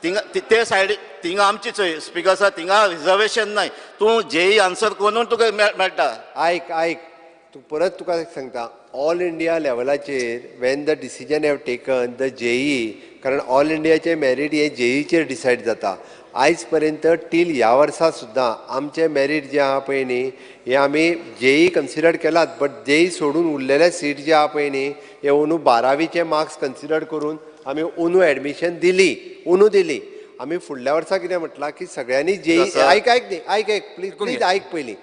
Speaker 11: थिंगा ते सायडी थिंगा आमची चोय. स्पिकर सर थिंगा रिजर्वेशन नाय, तूं जेई आन्सर करून तुका मेळटा.
Speaker 10: आयक आयक, तूं परत तुका सांगता, ऑल इंडिया लेवलाचेर when the decision have taken the JEE, कारण ऑल इंडियाचे मेरीट हे जेईचेर डिसायड जाता. आयज पर्यंत टील ह्या वर्सा सुद्दां आमचे मेरीट जे आहा पळय न्ही, हे आमी जेई कन्सिडर केलात, बट जेई सोडून उरलेले सीट जे आहा पळय न्ही, हे अंदू 12वीचे मार्क्स कन्सिडर करून आमी अंदू एडमिशन दिली, अंदू दिली. आमी फुडल्या वर्सा कितें म्हटलां की सगळ्यांनी जेई, आयक आयक न्ही, आयक आयक प्लीज प्लीज आयक पयलीं,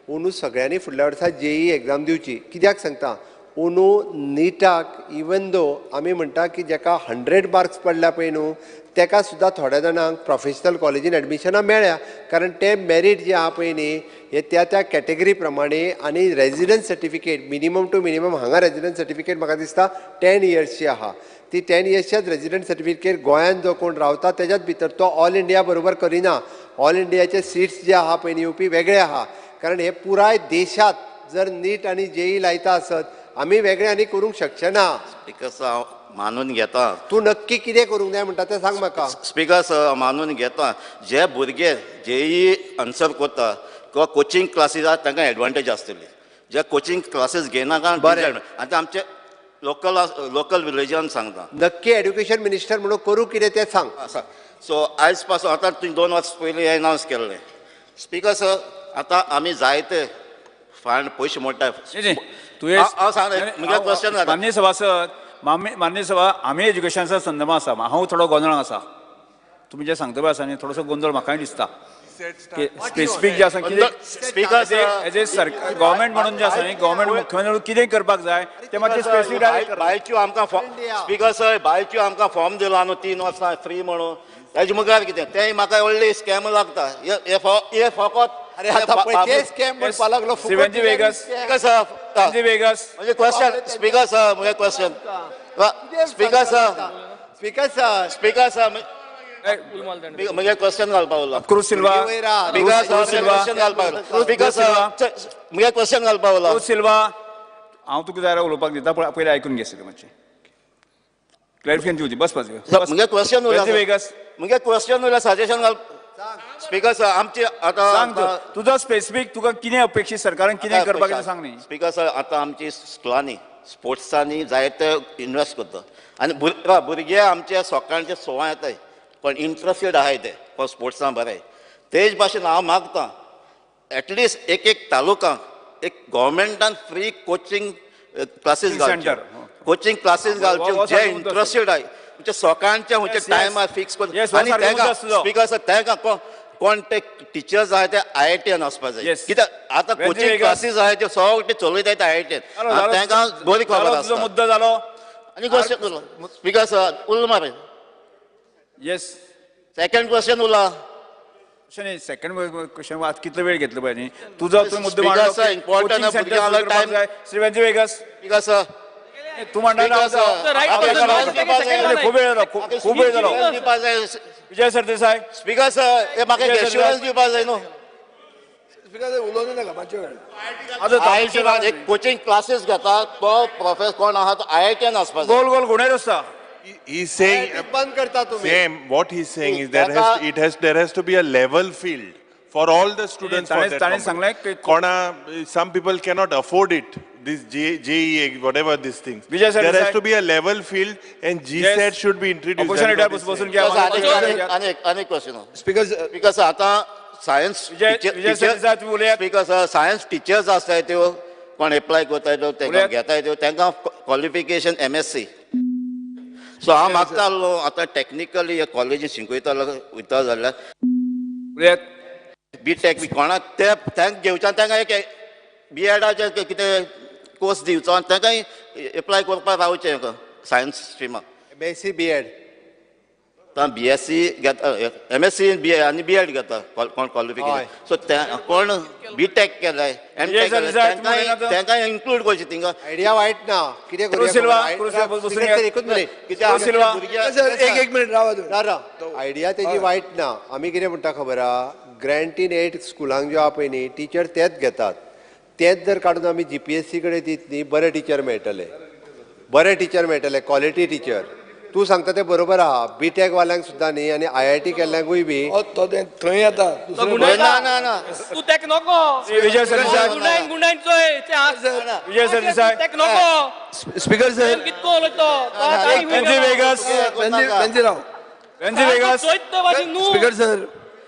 Speaker 10: अंदू सगळ्यांनी फुडल्या वर्सा जेई एग्जाम दिवची. कित्याक सांगता, अंदू निटाक इवन दो आमी म्हणटा की जेका 100 मार्क्स पडल्या पळय न्हू, तेका सुद्दां थोड्या जाणांक प्रोफेशनल कॉलेजीन एडमिशनां मेळ्ळ्या, कारण ते मेरीट जे आहा पळय न्ही हे त्या त्या कॅटेगरी प्रमाणे आनी residence certificate minimum to minimum हांगा रेजिडन्स सर्टिफिकेट म्हाका दिसता 10 इयर्सची आहा, ती 10 इयर्सच्याच रेजिडन्स सर्टिफिकेट गोंयांत जो कोण रावता तेज्याच भितर तो ऑल इंडिया बरोबर करिना. ऑल इंडियाचे सिट्स जे आहा पळय न्ही येवपी वेगळे आहा, कारण हे पुराय देशांत जर नीट आनी जेई लायता आसत आमी वेगळे आनी करूंक शकचे ना.
Speaker 11: स्पिकर सर हांव मानून घेता,
Speaker 10: तूं नक्की कितें करूंक जाय म्हणटा तें सांग म्हाका.
Speaker 11: स्पिकर सर मानून घेता, जे भुरगे जेई आन्सर करता किंवा कोचिंग क्लासीस आहा तांकां एडवांटेज आसतली, जे कोचिंग क्लासीस घेयना कारण आतां आमचे लोकल लोकल विलेजान सांगता.
Speaker 10: नक्की एड्युकेशन मिनिस्टर म्हणून करूं कितें तें सांग.
Speaker 11: आसा सो आयज पासून आतां तुवें 2 वर्स पयलीं एनावन्स केल्लें. स्पिकर सर आतां आमी जायते फंड पयशे मोडटा.
Speaker 2: तुवें
Speaker 11: म्हगे क्वेश्चन
Speaker 2: माननीय सभासद, माननीय सभा, आमी एज्युकेशनाच्या संदर्भात आसा, हांव थोडो गोंदळ आसा, तुमी जें सांगता पळय आसा न्ही, थोडोसो गोंदळ म्हाकाय दिसता. स्पेसिफीक जे आसा कितें एज ए सरकार गव्हर्मेंट म्हणून जे आसा न्ही, गव्हर्मेंट मुख्यमंत्री कितें करपाक जाय तें मातशें स्पेसिफीक डायरेक्ट.
Speaker 11: बायच्यो आमकां स्पीकर सर, बायच्यो आमकां फॉर्म दिलो न्हू 3 वर्सां फ्री म्हणून, ताजे मुखार कितें तें म्हाका व्हडली स्कॅम लागता. हे फकत
Speaker 10: अरे आता पळय ते स्कॅम म्हणपाक लागलो.
Speaker 2: वेंजी वेगस, वेंजी वेगस.
Speaker 11: म्हणजे क्वेश्चन स्पीकर सर, म्हगे question speaker sir,
Speaker 10: speaker sir,
Speaker 11: speaker sir, म्हगे क्वेश्चन घालपा उरला.
Speaker 2: क्रूज सिल्वा,
Speaker 11: क्वेश्चन घालपा उरला. स्पीकर सर, म्हगे क्वेश्चन घालपा उरला.
Speaker 2: क्रूज सिल्वा, हांव तुका जाल्यार उलोवपाक दिता, पूण पयलीं आयकून घे सगळें, मातशें क्लॅरिफिकेशन दिवची. बस बस
Speaker 11: म्हगे क्वेश्चन उरला, म्हगे क्वेश्चन उरला, सजेशन घाल. स्पीकर सर, आमची आतां
Speaker 2: तुजो स्पेसिफीक तुका कितें अपेक्षीत सरकारान कितें करपाक जाय सांग न्ही.
Speaker 11: स्पीकर सर, आतां आमची स्कुलांनी स्पोर्ट्सांनी जायते इन्वेस्ट करता आनी भुरगे आमचे सकाळचे 6 येताय, पण इंट्रस्टेड आहाय ते फॉर स्पोर्ट्सां बरें. तेज भाशेन हांव मागता एटलिस्ट एक एक तालुकांक एक गव्हर्मेंटान फ्री कोचिंग क्लासीस घालच्यो, कोचिंग क्लासीस घालच्यो जे इंट्रस्टेड आहाय म्हणजे सकाळच्या खंयच्या टायमार फिक्स करून. आनी तांकां स्पीकर सर, तांकां कोण ते टिचर्स आहाय ते IITन वचपा जाय, कित्याक आतां कोचिंग क्लासीस आहाय त्यो सगळे चलयताय ते IITन, तांकां बरी खबर आसता.
Speaker 2: मुद्दो जालो.
Speaker 11: आनी क्वेश्चन स्पीकर सर उरलो मरे.
Speaker 2: येस,
Speaker 11: सेकंड क्वेश्चन उरला.
Speaker 2: सेकंड क्वेश्चन आतां कितलो वेळ घेतलो पळय न्ही तुजो, तूं मुद्दो मांडलो. Shri Venzy Viegas,
Speaker 11: speaker sir,
Speaker 2: तूं म्हणटा खूब वेळ जालो, खूब वेळ जालो. विजय सरदेसाय,
Speaker 11: स्पीकर सर, हे म्हाका एश्युरन्स दिवपाक जाय न्हू.
Speaker 3: स्पीकर सर, उलोवनू नाका मातशें वेळ.
Speaker 11: आतां एक कोचिंग क्लासीस घेता तो प्रोफेसर कोण आहा तो IITन वचपाक जाय.
Speaker 2: गोल गोल घुंवडायत आसता.
Speaker 7: He's saying
Speaker 10: same
Speaker 7: what he's saying is there has to be a level field for all the students for that. Some people cannot afford it, this JEE whatever these things. There has to be a level field and GSAT should be introduced.
Speaker 11: Anek question. Speaker sir, आता science speaker sir, science teachers आसताय त्यो कोण apply करताय त्यो तांकां घेताय त्यो तांकां क्वॉलिफिकेशन MSc. सो हांव मागता आसलो आतां टॅक्निकली हे कॉलेजी शिकयतालो वयता जाल्यार BTech बी कोणाक ते तांकां घेवचे आनी तांकां एक BEdाचे कितें कोर्स दिवचो आनी तांकांय एप्लाय करपाक रावचें सायन्स स्ट्रिमाक.
Speaker 10: MSc BEd,
Speaker 11: आतां BSc घेता, MSc आनी BEd घेता कोण क्वॉलिफिकेशन. सो कोण BTech केलाय, MTech केलाय, तांकांय इन्क्लूड करचें थिंगा.
Speaker 10: आयडिया वायट ना, कितें
Speaker 2: करूया,
Speaker 10: एकूच मिनीट,
Speaker 3: एक मिनीट रावा.
Speaker 10: आयडिया तेजी वायट ना. आमी कितें म्हणटा खबर आहा, ग्रँट इन एड स्कुलांक ज्यो आहा पळय न्ही, टिचर तेच घेतात, तेच जर काडून आमी GPSC कडेन दीत न्ही, बरे टिचर मेळटले, बरे टिचर मेळटले, क्वॉलिटी टिचर. तूं सांगता तें बरोबर आहा, BTech वाल्यांक सुद्दां न्ही आनी IIT केल्ल्यांकूय बी
Speaker 3: थंय येता.
Speaker 4: ना तूं तेक नको,
Speaker 2: विजय सरदेसाय,
Speaker 4: गुंडायन चोय
Speaker 2: विजय सरदेसाय,
Speaker 4: तेक नको.
Speaker 3: स्पीकर सर,
Speaker 4: कितको उलयतो
Speaker 2: Venzy vagus, Venzy Viegas.
Speaker 3: Speaker sir,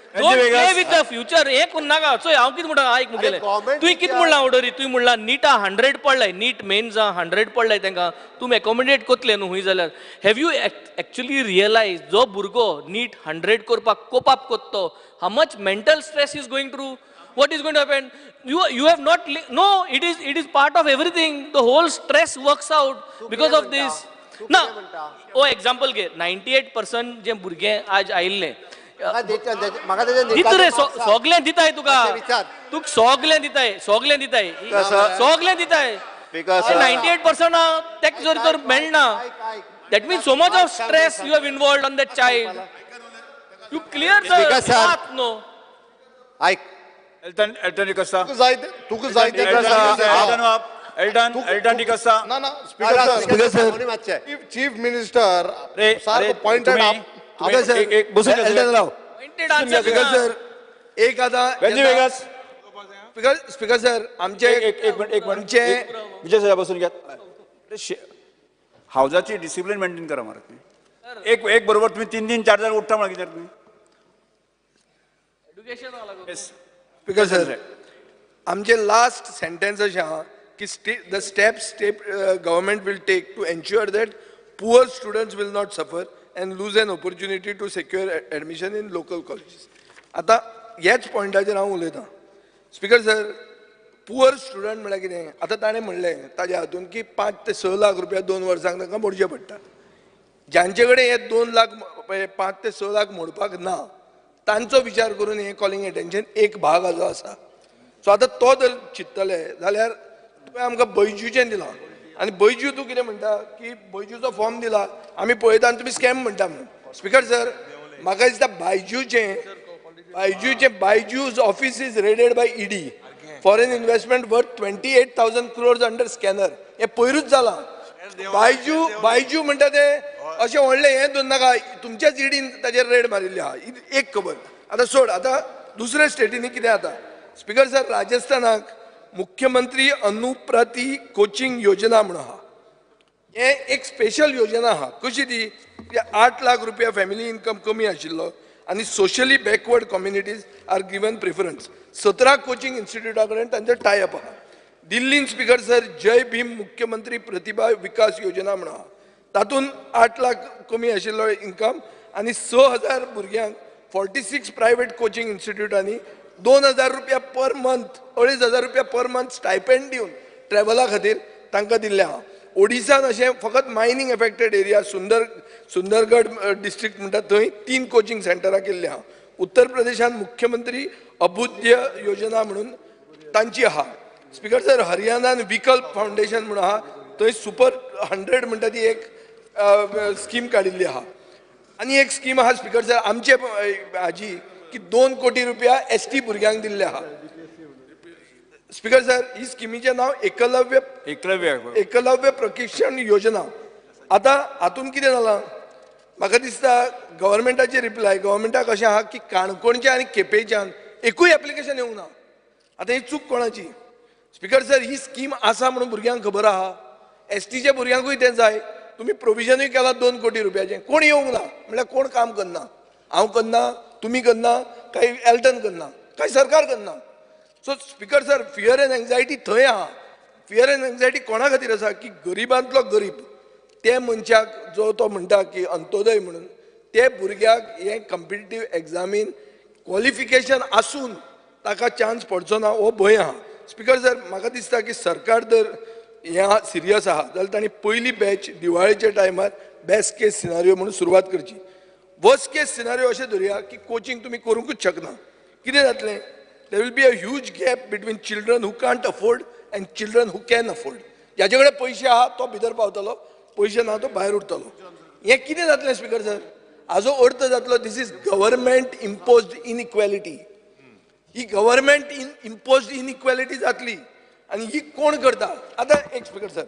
Speaker 4: Don't play with the future. हे करूं नाका. चोय हांव कितें म्हणटा आयक मुगेलें, तुवें कितें म्हणलां ऑर्डरी, तुवें म्हणलां निटा 100 पडलाय, नीट मेन्सा 100 पडलाय तांकां तुमी एकोमोडेट करतले न्हू हूंय जाल्यार. Have you actually realise जो भुरगो नीट 100 करपाक कोप अप करतो, how much mental stress is going through, what is going to happen? You have not, no, it is part of everything. The whole stress works out because of this. ना ओ example घे, 98% जे भुरगे आज आयिल्ले दित रे, सगळें दिताय तुका, तुका सगळें दिताय, सगळें दिताय, सगळें दिताय. 98% तेका जर तर मेळना, that means so much of stress you have involved on that child. You clear the path no.
Speaker 10: आयक
Speaker 2: एल्टन, एल्टन डिकोस्टा,
Speaker 12: तुका जाय ते
Speaker 2: एल्टन, एल्टन डिकोस्टा.
Speaker 12: ना ना स्पीकर सर, चीफ मिनिस्टर सारको पॉइंटेड अप.
Speaker 3: एल्टन राव, स्पीकर सर, एक आतां स्पीकर सर आमचे
Speaker 2: एक मिनिट, एक मिनिट, विजय सर बसून घ्या. हावजाची डिसिप्लिन मेंटेन करा मारत तुम्ही. एक एक बरोबर तुम्ही 3 3 4 4 उठता म्हणा कित्याक तुम्ही.
Speaker 3: स्पीकर सर, आमचे लास्ट सेंटेन्स अशें आहा की the steps government will take to ensure that poor students will not suffer and lose an opportunity to secure admission in local colleges. आतां ह्याच पॉयंटाचेर हांव उलयतां. स्पिकर सर, पुअर स्टुडंट म्हळ्यार कितें, आतां ताणें म्हणलें ताज्या हातून की 5 ते 6 लाख रुपया 2 वर्सांक तांकां मोडचे पडटा. ज्यांचे कडेन हे 2 लाख 5 ते 6 लाख मोडपाक ना तांचो विचार करून हे कॉलिंग एटेन्शन एक भाग हाजो आसा. सो आतां तो जर चिंततले जाल्यार तुवें आमकां बैजूचें दिलां आनी बैजू तूं कितें म्हणटा की बैजूचो फॉर्म दिला आमी पळयता आनी तुमी स्कॅम म्हणटा म्हणून. स्पिकर सर, म्हाका दिसता बायजूचें Byju's office is raided by ED, foreign investment worth 28,000 crores under scanner. हें पयरूच जालां. बायजू म्हणटा ते अशें व्हडलें हें दवर नाका, तुमच्याच ईडीन ताजेर रेड मारिल्ली आहा, एक खबर. आतां सोड, आतां दुसऱ्या स्टेटींनी कितें जाता. स्पिकर सर, राजस्थानाक मुख्यमंत्री अनुप्रती कोचिंग योजना म्हणून आहा. हें एक स्पेशल योजना आहा. कशी ती, 8 लाख रुपया फॅमिली इन्कम कमी आशिल्लो आनी socially backward communities are given preference. 17 coaching इन्स्टिट्यूटा कडेन तांचो टायअप आहा. दिल्लीन स्पिकर सर जय भीम मुख्यमंत्री प्रतिभा विकास योजना म्हणून आहा. तातूंत 8 लाख कमी आशिल्लो इन्कम आनी 6,000 भुरग्यांक 46 प्रायवेट कोचिंग इन्स्टिट्यूटांनी 2,000 रुपया पर मंथ, 2,500 रुपया पर मंथ स्टायपेंड दिवन ट्रॅवला खातीर तांकां दिल्लें आहा. ओडिसान अशें फकत mining affected area Sundargarh district म्हणटा थंय 3 कोचिंग सेंटरां केल्लीं आहा. उत्तर प्रदेशान मुख्यमंत्री अभुद्य योजना म्हणून तांची आहा. स्पिकर सर, हरियाणान विकल्प फावंडेशन म्हणून आहा, थंय सुपर 100 म्हणटा ती एक स्कीम काडिल्ली आहा. आनी एक स्कीम आहा स्पिकर सर आमचे हाजी की 2 कोटी रुपया एस टी भुरग्यांक दिल्ले आहा. स्पिकर सर, ही स्किमीचें नांव एकलव्य
Speaker 2: एकलव्य
Speaker 3: एकलव्य प्रशिक्षण योजना. आतां हातूंत कितें जालां, म्हाका दिसता गव्हर्मेंटाची रिप्लाय गव्हर्मेंटाक अशें आहा की काणकोणच्यान आनी केपेंच्यान एकूय एप्लिकेशन येवंक ना. आतां ही चूक कोणाची? स्पिकर सर, ही स्कीम आसा म्हणून भुरग्यांक खबर आहा, एसटीच्या भुरग्यांकूय तें जाय. तुमी प्रोविजनूय केलां 2 कोटी रुपयाचें, कोण येवंक ना म्हणल्यार कोण काम करना? हांव करना, तुमी करना, काय एल्टन करना, काय सरकार करना? So speaker sir, fear and anxiety थंय आहा. फियर एंड एन्जायटी कोणा खातीर आसा की गरिबांतलो गरीब ते मनशाक जो तो म्हणटा की अंत्योदय म्हणून ते भुरग्याक हें कॉम्पिटिटीव एग्जामीन क्वॉलिफिकेशन आसून ताका चान्स पडचो ना हो भंय आहा. स्पिकर सर, म्हाका दिसता की सरकार जर हें सिरियस आहा जाल्यार तांणी पयली बॅच दिवाळेच्या टायमार बेस्ट केस सिनारियो म्हणून सुरवात करची. वर्स्ट केस सिनारियो अशें धरुया की कोचिंग तुमी करूंकूच शकना, कितें जातलें? There will be a huge gap between children who can't afford and children who can afford. ज्याचे कडेन पयशे आहा तो भितर पावतलो, पयशे ना तो भायर उरतलो. हें कितें जातलें स्पिकर सर? हाजो अर्थ जातलो this is government imposed inequality. He government imposed inequality जातली आनी ही कोण करता? आतां एक स्पिकर सर,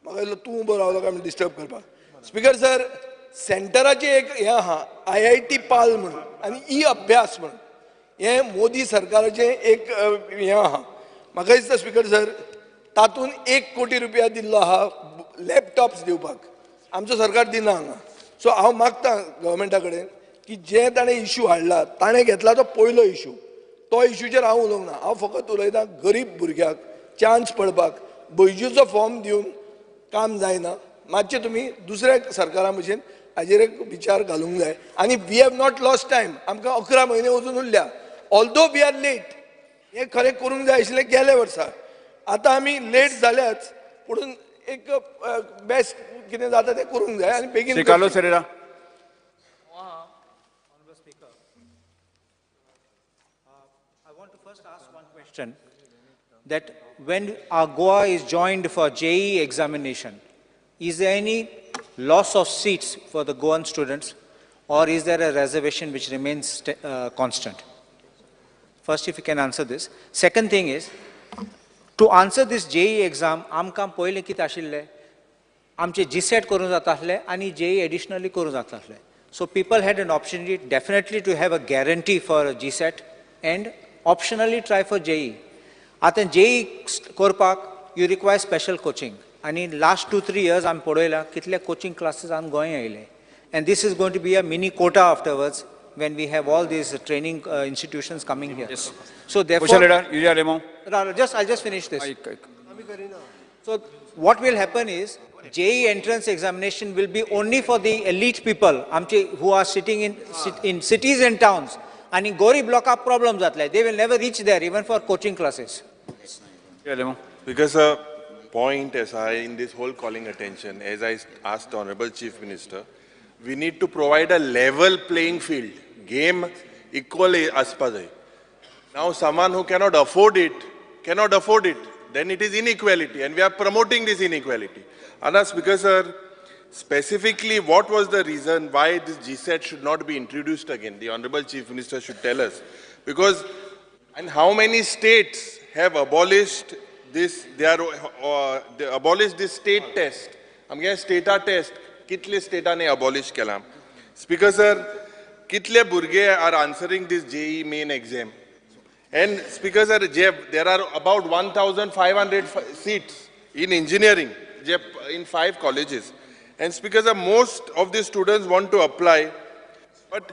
Speaker 3: म्हाका दिसलो तूं उबो रावलो काय म्हण डिस्टर्ब करपाक. स्पिकर सर, सेंटराचें एक हें आहा IIT पाल म्हणून आनी ई अभ्यास म्हणून, हें मोदी सरकाराचें एक हें आहा. म्हाका दिसता स्पिकर सर तातूंत 1 कोटी रुपया दिल्लो आहा लॅपटॉप्स दिवपाक, आमचो सरकार दिना हांगा. सो हांव मागता गव्हर्मेंटा कडेन की जे ताणें इशू हाडला, ताणें घेतला तो पयलो इशू, तो इशूचेर हांव उलोवंक ना. हांव फकत उलयतां गरीब भुरग्याक चान्स पडपाक बैजूचो फॉर्म दिवन काम जायना. मातशें तुमी दुसऱ्या सरकारा भशेन हाजेर एक विचार घालूंक जाय. आनी we have not lost time, आमकां 11 म्हयने वचून उरल्या. ऑल्दो we are late, हें खरें करूंक जाय आशिल्लें गेल्या वर्सा, आतां आमी लेट जाल्याच, पूण एक बेस्ट कितें जाता तें करूंक जाय आनी बेगीन.
Speaker 2: Shri Carlos Ferreira.
Speaker 13: I want to first ask one question, that when our Goa is joined for JEE examination, is there any loss of seats for the Goan students, or is there a reservation which remains constant? First, if you can answer this. Second thing is, to answer this JEE exam, आमकां पयलें कितें आशिल्लें, आमचें GSET करूंक जाता आसलें आनी JEE additionally करूंक जाता आसलें. So people had an opportunity definitely to have a guarantee for a GSET and optionally try for JEE. आतां JEE करपाक you require special coaching. आनी last 2-3 years आमी पळयलां कितले coaching classes आमी गोंय आयले. And this is going to be a mini quota afterwards when we have all these training institutions coming here.
Speaker 2: Yes.
Speaker 13: So therefore, I'll just finish this. So what will happen is JEE entrance examination will be only for the elite people who are sitting in cities and towns. आनी गोरीब लोकांक problem जातले. They will never reach there even for coaching classes.
Speaker 7: Because a point as I in this whole calling attention, as I asked the Honorable Chief Minister, we need to provide a level playing field, game equal aspa jai. Now someone who cannot afford it, then it is inequality, and we are promoting this inequality. Anas, because sir, specifically what was the reason why this GSET should not be introduced again? The Honorable Chief Minister should tell us. Because, and how many states have abolished this, they abolished this state test. I'm stata test, kitle stata ne abolish kelam. Speaker sir, kitle burge are answering this JEE main exam? And speaker sir, there are about 1,500 seats in engineering in 5 colleges. And speaker sir, most of the students want to apply, but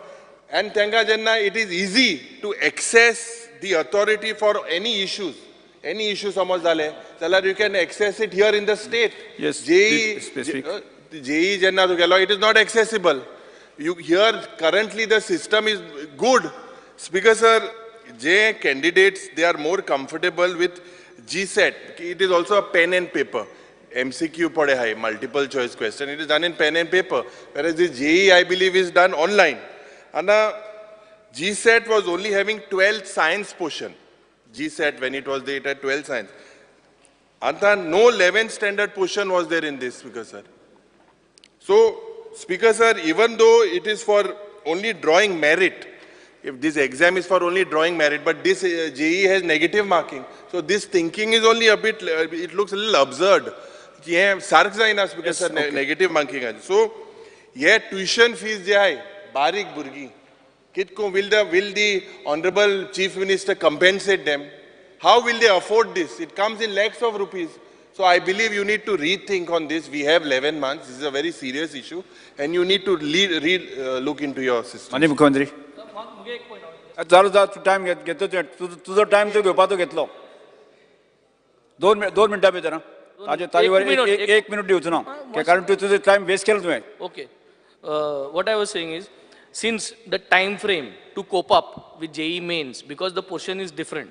Speaker 7: and thanka janna, it is easy to access the authority for any issues. Any issue samaj jale, you can access it here in the state.
Speaker 2: Yes,
Speaker 7: JEE,
Speaker 2: specific.
Speaker 7: JEE janna tu gelo, it is not accessible. You here currently the system is good. Speaker sir, J candidates, they are more comfortable with GSET. It is also a pen and paper. MCQ pade hai, multiple choice question. It is done in pen and paper. Whereas this JEE, I believe, is done online. And GSET was only having 12 science portion. GSET, when it was there, it had 12 science. And no 11th standard portion was there in this, Speaker sir. So, Speaker sir, even though it is for only drawing merit, if this exam is for only drawing merit, but this JEE has negative marking. So this thinking is only a bit, it looks a little absurd. Yeah, Speaker sir, okay. Negative marking. So, yeah, tuition fees, barik burgi. Will the Honorable Chief Minister compensate them? How will they afford this? It comes in lakhs of rupees. So I believe you need to rethink on this. We have 11 months. This is a very serious issue. And you need to look into your system.
Speaker 2: Mani Mukhyamantri. Time तुझो time तो घेवपाचो घेतलो. 2 मिनटां भितर एक minute दिवचो ना, कारण तूं तुजो टायम वेस्ट केलो तुवें.
Speaker 4: Okay. What I was saying is, since the time frame to cope up with JEE mains, because the portion is different,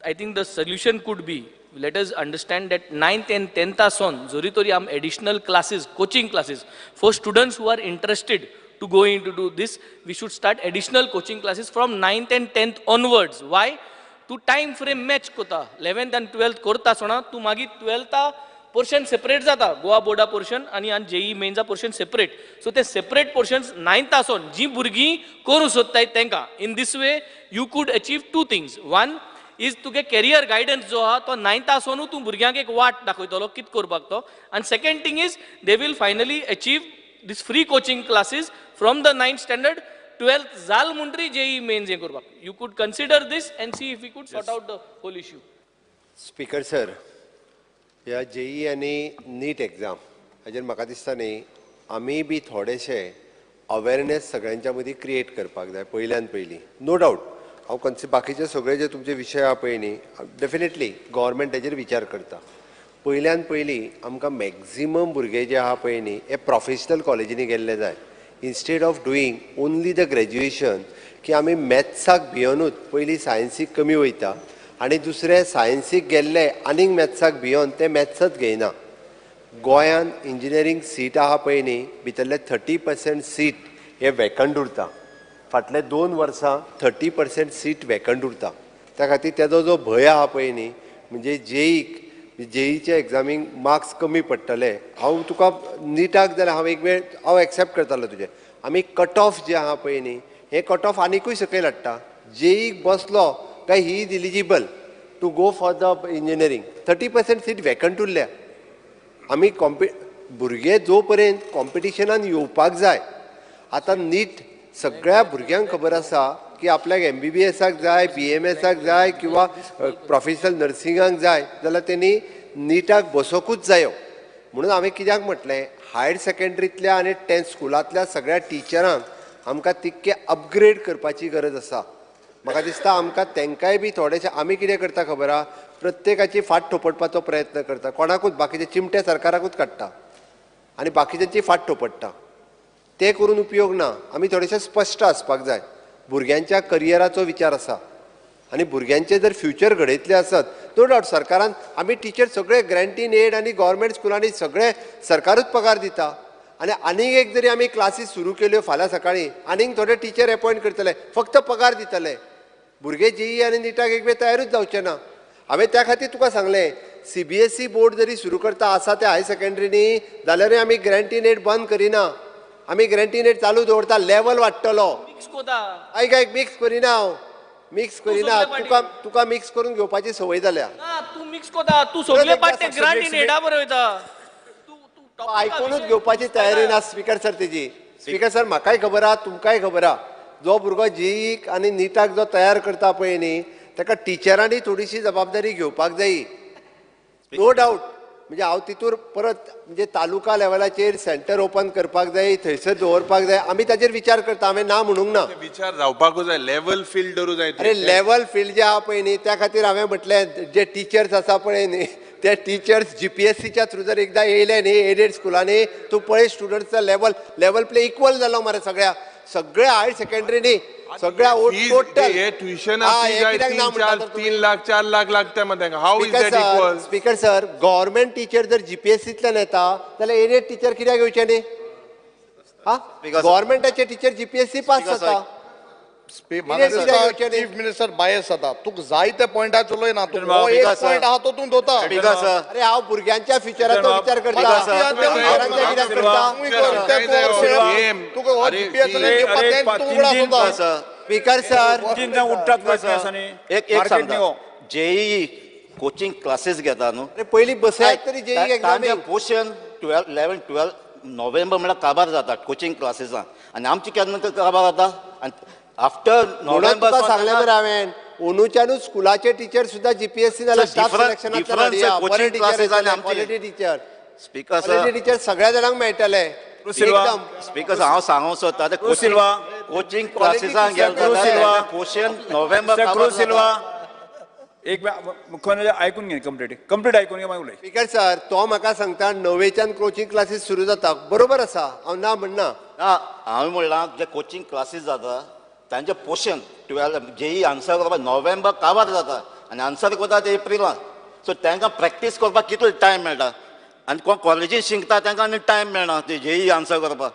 Speaker 4: I think the solution could be, let us understand that 9th and 10th ason, zori tori am additional classes, coaching classes, for students who are interested to go into do this, we should start additional coaching classes from 9th and 10th onwards. Why? To time frame match kota, 11th and 12th korta sona, tu magi 12th portion separate jata, Goa Boarda portion ani JEE mains portion separate. So the separate portions 9th ason, ji burgi koru sottai tenka. In this way, you could achieve two things. One is to get career guidance jo ha, to 9th asonu tu burgyank ek vaat dakhoytolo, kit korpak to. And second thing is, they will finally achieve this free coaching classes from the 9th standard, 12th zal mundri JEE mains ye korpak. You could consider this and see if we could sort out the whole issue.
Speaker 10: Speaker sir, ह्या JEE आनी नीट exam हाजेर म्हाका दिसता न्ही आमी बी थोडेशे awareness सगळ्यांच्या मदीं क्रिएट करपाक जाय पयल्यान पयलीं. नो डावट हांव बाकीचे सगळे जे तुमचे विशय आहा पळय न्ही, डेफिनेटली गव्हर्मेंट तेजेर विचार करता. पयल्यान पयलीं आमकां मॅक्झिमम भुरगे जे आहा पळय न्ही हे प्रोफेशनल कॉलेजींनी गेल्ले जाय. Instead of doing only the graduation, की आमी मॅथ्साक भियोनूच पयलीं सायन्सीक कमी वयता आनी दुसरे सायन्सीक गेल्ले आनीक मॅथ्साक भियोन ते मॅथ्सच घेयना. गोंयान इंजिनियरींग सीट आहा पळय न्ही, भितरले 30% सीट हे वेकंट उरता. फाटले 2 वर्सां 30% सीट वेकंट उरता. त्या खातीर तेजो जो भंय आहा पळय न्ही, म्हणजे जेईच्या एग्जामीक मार्क्स कमी पडटले. हांव तुका निटाक जाल्यार हांव एक वेळ हांव एक्सेप्ट करतालो तुजें. आमी कट ऑफ जे आहा पळय न्ही, हे कट ऑफ आनिकूय सकयल हाडटा. जेईक बसलो काय he is eligible to go for the engineering. 30% seat vacant उरल्या. आमी भुरगे जो पर्यंत कॉम्पिटिशनान येवपाक जाय. आतां नीट सगळ्या भुरग्यांक खबर आसा की आपल्याक MBBSाक जाय, BMSाक जाय किंवा प्रोफेशनल नर्सिंगाक जाय जाल्यार तेणी निटाक बसोकूच जायो. म्हणून हांवें कित्याक म्हटलें, हायर सेकंडरींतल्या आनी 10th स्कुलांतल्या सगळ्या टिचरांक आमकां तितके अपग्रेड करपाची गरज आसा. म्हाका दिसता आमकां तेंकांय बी थोडेशें आमी कितें करता खबर आहा, प्रत्येकाची फाट थोपटपाचो प्रयत्न करता. कोणाकूच बाकीचे चिमटे सरकाराकूच काडटा आनी बाकीच्यांची फाट थोपडटा. ते करून उपयोग ना. आमी थोडेशें स्पश्ट आसपाक जाय. भुरग्यांच्या करियराचो विचार आसा आनी भुरग्यांचे जर फ्युचर घडयतले आसत नो डावट सरकारान आमी टिचर सगळे ग्रँटीन एड आनी गव्हर्मेंट स्कुलांनी सगळे सरकारूच पगार दिता आनी आनीक एक जरी आमी क्लासीस सुरू केल्यो फाल्यां सकाळीं आनीक थोडे टिचर एपॉयंट करतले, फक्त पगार दितले, भुरगे जेई आनी निटाक एक वेळ तयारूच जावचे ना. हांवें त्या खातीर तुका सांगलें सीबीएसई बोर्ड जरी सुरू करता आसा त्या हायर सेकंडरीनी जाल्यारूय आमी ग्रँटीन एड बंद करिना, आमी ग्रँटीन एड चालू दवरता, लेवल वाडटलो. आयक आयक, मिक्स करिना हांव, मिक्स करिना, तुका तुका मिक्स करून घेवपाची संवय जाल्या.
Speaker 4: तूं मिक्स कोता, तूं सगळे पाटे ग्रांटीन एडा बरयता,
Speaker 10: आयकूनच घेवपाची तयारी ना स्पीकर सर तेजी. स्पीकर सर म्हाकाय खबर आहा, तुमकांय खबर आहा, जो भुरगो जेईक आनी निटाक जो तयार करता पळय न्ही ताका टिचरांनी थोडीशी जबाबदारी घेवपाक जायी. नो डावट म्हणजे हांव तितूर परत म्हणजे तालुका लेवलाचेर सेंटर ओपन करपाक जाय, थंयसर दवरपाक जाय, आमी ताचेर विचार करता, हांवें ना म्हणूंक ना.
Speaker 14: विचार जावपाकूच जाय, लेवल फिल्ड दवरूं जाय.
Speaker 10: अरे लेवल फिल्ड जे आहा पळय न्ही त्या खातीर हांवें म्हटलें जे टिचर्स आसा पळय न्ही ते टिचर्स जीपीएससीच्या थ्रू जर एकदां येयले न्ही एडेड स्कुलांनी तूं पळय स्टुडंट्सचो लेवल लेवल प्ले इक्वल जालो मरे सगळ्या सगळ्या हायर सेकंडरीनी सगळ्या टोटल.
Speaker 14: ट्युशन 3 लाख 4 लाख लागता मरे. How is that equal?
Speaker 10: Speaker sir, government teacher जर जीपीएससीतल्यान येता जाल्यार एडेड टिचर कित्याक येवचे न्ही? हा, गव्हर्मेंटाचे टिचर जीपीएससी पास जाता.
Speaker 12: चीफ मिनिस्टर बायस जाता, तुका जाय त्या पॉयंटार चलय ना, तूं एक पॉयंट आहा तो तूं दवरता.
Speaker 10: अरे हांव भुरग्यांच्या फ्युचराचो विचार करता, स्पीकर सर.
Speaker 11: एक सांगता, जेईई कोचिंग क्लासेस घेता न्हू,
Speaker 10: पयलीं बसयात तरी जेईई एग्जामी
Speaker 11: पोर्शन 12 11 12 नोव्हेंबर म्हळ्यार काबार जाता कोचिंग क्लासेसां, आनी आमची केन्ना काबार जाता आनी आफ्टर नोव्हेंबर.
Speaker 10: तुका सांगलें मरे हांवें, अंदूच्यानूच स्कुलाचे टिचर सुद्दां जीपीएससी जाल्यार staff सिलेक्शनांतल्यान teacher, quality teacher,
Speaker 11: speaker sir,
Speaker 10: quality teacher सगळ्या जाणांक मेळटले.
Speaker 11: स्पीकर हांव सांगूंक सोदता ते कोचिंग क्लासीसांक गेले पोर्शन नोव्हेंबर.
Speaker 2: एक मुख्यमंत्री आयकून घे, कंप्लीट कंप्लीट आयकून घे मागीर उलय.
Speaker 10: स्पीकर सर, तो म्हाका सांगता 9वेच्यान कोचिंग क्लासीस सुरू जाता, बरोबर आसा, हांव ना म्हणना.
Speaker 11: ना, हांवें म्हणलां जे कोचिंग क्लासीस जाता तांचे पोर्शन 12 जेई आन्सर करपाक नोव्हेंबर काबार जाता आनी आन्सर करता ते एप्रिलान, सो तांकां प्रॅक्टीस करपाक कितलो टायम मेळटा, आनी कोण कॉलेजीन शिकता तांकां आनी टायम मेळना ते जेई आन्सर करपाक,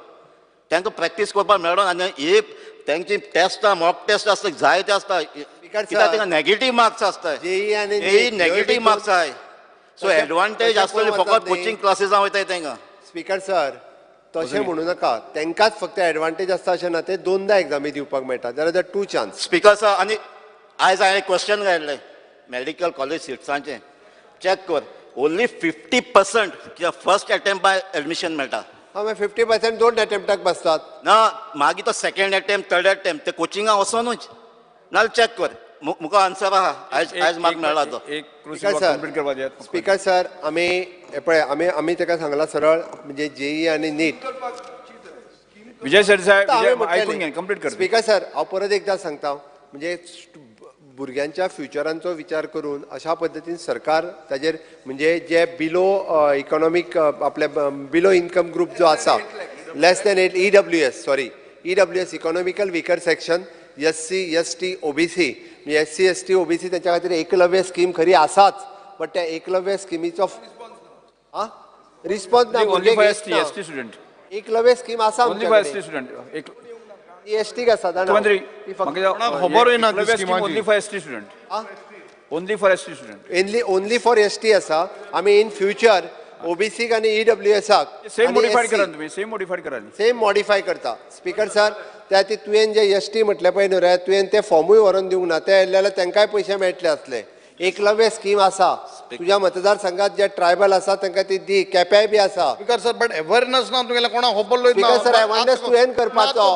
Speaker 11: तांकां प्रॅक्टीस करपाक मेळना. आनी एक तांची टेस्टां मॉक टेस्ट आसता जायते आसता, कित्याक तांकां नॅगेटीव मार्क्स आसता, जेई नॅगेटीव मार्क्स आहाय, सो एडवांटेज आसतली फकत कोचिंग क्लासीसां वयताय तांकां.
Speaker 10: स्पीकर सर, तशें म्हणू नाका, तांकांच फक्त एडवांटेज आसता अशें ना, ते दोनदा एग्जामी दिवपाक मेळटा, जाल्यार there 2 chance.
Speaker 11: Speaker sir, आनी आयज हांवें क्वेश्चन काडलें मेडिकल कॉलेज सिट्सांचें, चॅक कर, ओन्ली 50% कित्याक फर्स्ट एटेम्प्टाक एडमिशन मेळटा.
Speaker 10: हां, मागीर 50% 2 एटेम्प्टाक बसतात
Speaker 11: ना, मागीर तो सेकंड एटेम्प्ट थर्ड एटेम्प्ट ते कोचिंगाक वचोनूच नाल्यार चॅक कर, मुका आन्सर आहा आयज आयज म्हाका मेळ्ळा तो.
Speaker 10: स्पीकर सर, आमी पळय आमी आमी ताका सांगला सरळ म्हणजे जेई आनी नीट.
Speaker 2: विजय सरदेसाय आयकून घे, कंप्लीट कर.
Speaker 10: स्पीकर सर, हांव परत एकदां सांगता, म्हणजे भुरग्यांच्या फ्युचरांचो विचार करून अशा पद्दतीन सरकार ताजेर म्हणजे जे बिलो इकॉनॉमीक आपले बिलो इन्कम ग्रूप जो आसा, less than 8 EWS, sorry EWS economical weaker section, SC ST OBC, म्हणजे एससी एसटी ओबीसी तांच्या खातीर एकलव्य स्कीम खरी आसाच, बट त्या एकलव्य स्किमीचो रिस्पॉन्स ना. एकलव्य स्कीम आसा एसटीक आसा, ओनली फॉर एसटी आसा. आमी इन फ्युचर ओबीसीक आनी ईडब्ल्यूएसाक
Speaker 2: सेम मॉडिफाय करा, तुमी सेम मॉडिफाय करा,
Speaker 10: सेम मॉडिफाय करता. स्पीकर सर, त्या खातीर तुवें जे एसटी म्हटलें पळय न्हू रे, तुवें ते फॉर्मूय व्हरोन दिवंक ना, ते येयले जाल्यार तांकांय पयशे मेळटले आसले. एकलव्य स्कीम आसा तुज्या मतदारसंघात जे ट्रायबल आसा तांकां ती दी, केप्याय बी आसा.
Speaker 12: स्पीकर सर, बट अवेअरनेस ना तुगेल्या कोणाक खबर.
Speaker 10: स्पीकर सर, अवेअरनेस तुवें करपाचो,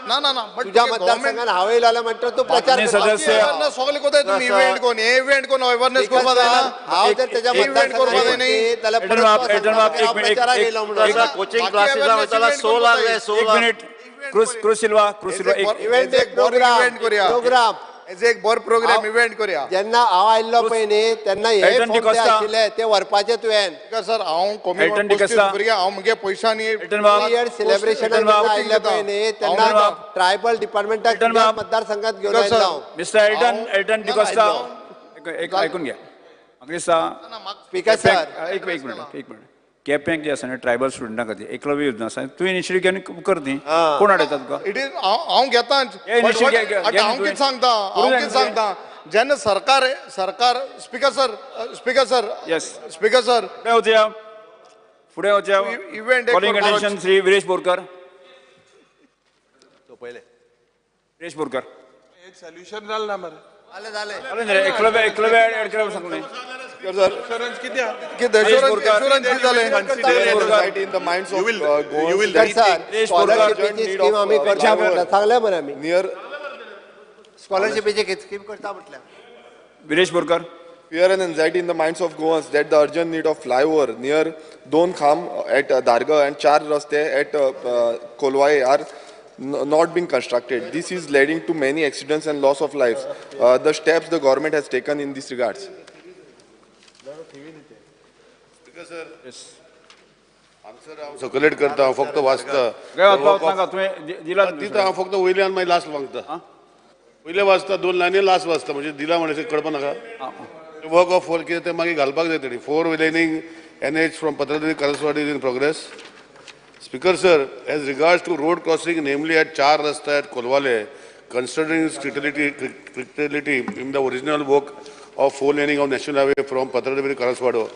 Speaker 12: ना ना ना,
Speaker 10: तुज्या मतदारसंघात हांव येयलो जाल्यार म्हणटा तूं प्रचार
Speaker 12: अवेअरनेस सगळे कोताय तुमी, इव्हेंट कोन इव्हेंट कोन अवेअरनेस करपा जाय.
Speaker 10: हांव जर तेज्या मतदारसंघात जाल्यार प्रचाराक येयलो म्हणून.
Speaker 11: कोचिंग क्लासीसां वयतालो 100 लाख 100 लाख.
Speaker 2: क्रूज सिल्वा, क्रूज सिल्वा,
Speaker 10: एक इव्हेंट, एक प्रोग्राम.
Speaker 12: एक बरो प्रोग्राम इव्हेंट करूया. जेन्ना हांव आयिल्लो पळय न्ही तेन्ना हे फोन आशिल्ले ते व्हरपाचे तुवें. सर हांव कमी भुरगे हांव मुगे पयशांनी इयर सेलिब्रेशन आयिल्ले पळय न्ही तेन्ना ट्रायबल डिपार्टमेंटाक मतदारसंघात घेवन आयिल्लो हांव.
Speaker 2: मिस्टर एल्टन, एल्टन डिकोस्टा, एक आयकून घ्या. म्हाका दिसता
Speaker 10: स्पीकर सर
Speaker 2: एक मिनट, एक मिनट. केपेंक जे आसा न्ही ट्रायबल स्टुडंटा खातीर एकलव्य योजना आसा, तुवें इनिशिएटीव घेवन कर न्ही, कोण हाडयता तुका?
Speaker 12: It is हांव घेता. हांव कितें सांगता, हांव कितें सांगता, जेन्ना सरकार सरकार speaker sir, speaker sir,
Speaker 2: yes
Speaker 12: speaker sir,
Speaker 2: फुडें वचया, फुडें वचया.
Speaker 12: Event
Speaker 2: calling attention Shri Viresh Borkar.
Speaker 10: पयले
Speaker 2: विरेश बोरकर
Speaker 14: सोल्युशन जालें ना मरे?
Speaker 2: जालें एकलव्य, एकलव्य एड करप सांगलें.
Speaker 10: स्कॉलरशिपीची स्कीम करता म्हटल्यार.
Speaker 2: Viresh Borkar.
Speaker 15: Fear and anxiety in the minds of Goans that the urgent need of flyover near Don Kham at Darga and Char Raste at Kolwai are not being constructed. This is leading to many accidents and loss of lives. The steps the government has taken in this regards.
Speaker 16: Speaker sir, answer हांव circulate करता, हांव फक्त वाचता. दिता हांव फक्त वयल्यान मागीर लास्ट मागता. वयले वाचता दोन लायनी, लास्ट वाचता, म्हणजे दिला म्हणल्यार कळपा नाका. वर्क ऑफ फोर कितें तें मागीर घालपाक जाय तेणी. 4 laning NH from Patradevi Karaswada is in progress. Speaker sir, as regards to road crossing, namely at Char Rasta at Kolwale, considering its criticality in the original work of 4 laning of National Highway from Patradevi Karaswada,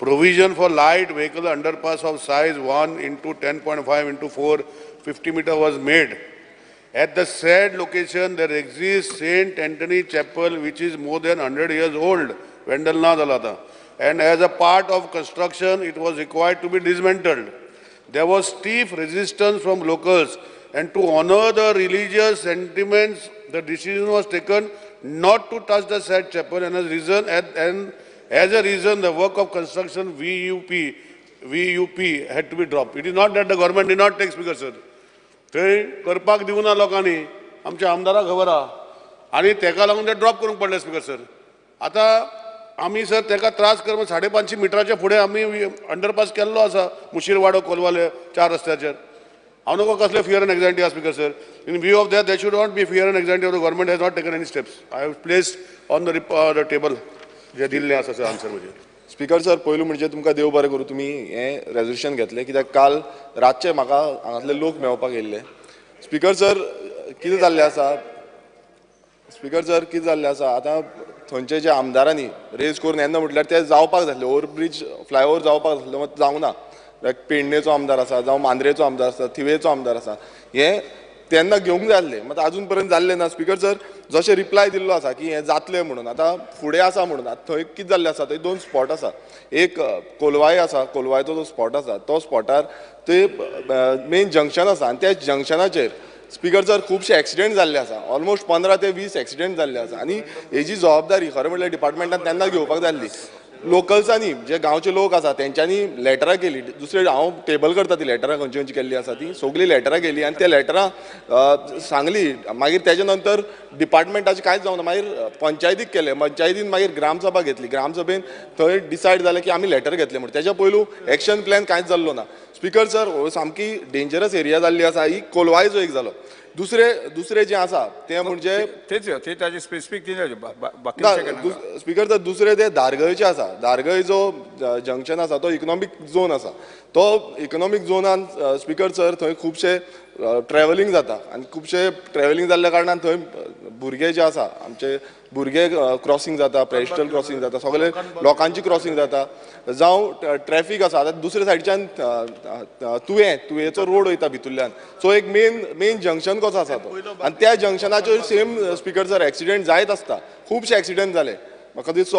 Speaker 16: provision for light vehicle underpass of size 1 into 10.5 into 450 meter was made. At the said location, there exists Saint Anthony Chapel, which is more than 100 years old, Vendalna Dalata, and as a part of construction, it was required to be dismantled. There was stiff resistance from locals, and to honor the religious sentiments, the decision was taken not to touch the said chapel, and as a reason, the work of construction VUP had to be dropped. It is not that the government did not take, Speaker sir. थंय करपाक दिवना लोकांनी, आमच्या आमदाराक खबर आहा, आनी तेका लागून ते ड्रॉप करूंक पडले स्पीकर सर. आतां आमी सर तेका त्रास कर 550 मिटराच्या फुडें आमी अंडरपास केल्लो आसा मुशीरवाडो कोलवाले 4 रस्त्याचेर. हांव नको कसले फियर एंड एन्जायटी आसा speaker sir. In view of that there should not be fear and anxiety of the government has not taken any steps. I have placed on the table जे दिल्लें आसा sir answer म्हजेर.
Speaker 15: Speaker sir, पयलू म्हणजे तुमकां देव बरें करूं, तुमी हें रेजोल्युशन घेतलें, कित्याक काल रातचे म्हाका हांगांतले लोक मेळपाक येयल्ले. स्पीकर सर, कितें जाल्लें आसा, स्पीकर सर कितें जाल्लें आसा, आतां थंयचे जे आमदारांनी रेज करून येन्ना म्हटल्यार ते जावपाक जाय आसले, ओवरब्रीज फ्लायओवर जावपाक जाय आसलो, मात जावंक ना. लायक पेडणेचो आमदार आसा, जावं मांद्रेचो आमदार आसा, थिवेचो आमदार आसा, हें तेन्ना घेवंक जाय आसलें, मात आजून पर्यंत जाल्लें ना. स्पीकर सर, जशें रिप्लाय दिल्लो आसा की हें जातलें म्हणून, आतां फुडें आसा म्हणून, आतां थंय कितें जाल्लें आसा, थंय 2 स्पॉट आसा. एक कोलवाय आसा, कोलवायचो जो स्पॉट आसा तो स्पॉटार ते मेन जंक्शन आसा, आनी त्या जंक्शनाचेर स्पीकर सर खुबशे एक्सिडेंट जाल्ले आसा, ऑलमोस्ट 15 ते 20 एक्सिडेंट जाल्ले आसा. आनी हेजी जबाबदारी खरें म्हणल्यार डिपार्टमेंटान तेन्ना घेवपाक जाय आसली. लोकल्सांनी, जे गांवचे लोक आसा तेंच्यांनी लेटरां केली, दुसरे हांव टेबल करता ती लेटरां खंयची खंयची केल्ली आसा ती सगळीं लेटरां केली, आनी त्या लेटरां सांगली. मागीर तेजे नंतर डिपार्टमेंटाचें कांयच जावना, मागीर पंचायतीक केलें, पंचायतीन मागीर ग्रामसभा घेतली, ग्रामसभेन थंय डिसायड जालें की आमी लेटर घेतलें म्हूण. तेज्या पयलू एक्शन प्लॅन कांयच जाल्लो ना. स्पीकर सर, हो सामकी डेंजरस एरिया जाल्ली आसा ही कोलवायचो एक जालो. दुसरे दुसरे जे आसा ते म्हणजे
Speaker 2: तेच ताजे स्पेसिफीक
Speaker 15: स्पीकर सर, दुसरे ते दारगळचे आसा. दारगळ जो जंक्शन आसा तो इकनॉमीक झोन आसा, तो इकनॉमीक झोनान स्पीकर सर थंय खुबशे ट्रॅव्हलिंग जाता, आनी खुबशे ट्रॅव्हलिंग जाल्ल्या कारणान थंय भुरगे जे आसा आमचे भुरगे क्रॉसिंग जाता, पेडेस्ट्रियल क्रॉसिंग जाता, सगळे लोकांची क्रॉसिंग जाता, जावं ट्रॅफीक आसा. आतां दुसरे सायडच्यान तुयें तुयेचो रोड वयता भितुल्ल्यान, सो एक मेन मेन जंक्शन कसो आसा तो, आनी त्या जंक्शनाचेर सेम स्पीकर सर एक्सिडेंट जायत आसता, खुबशे एक्सिडेंट जाले. म्हाका दिसता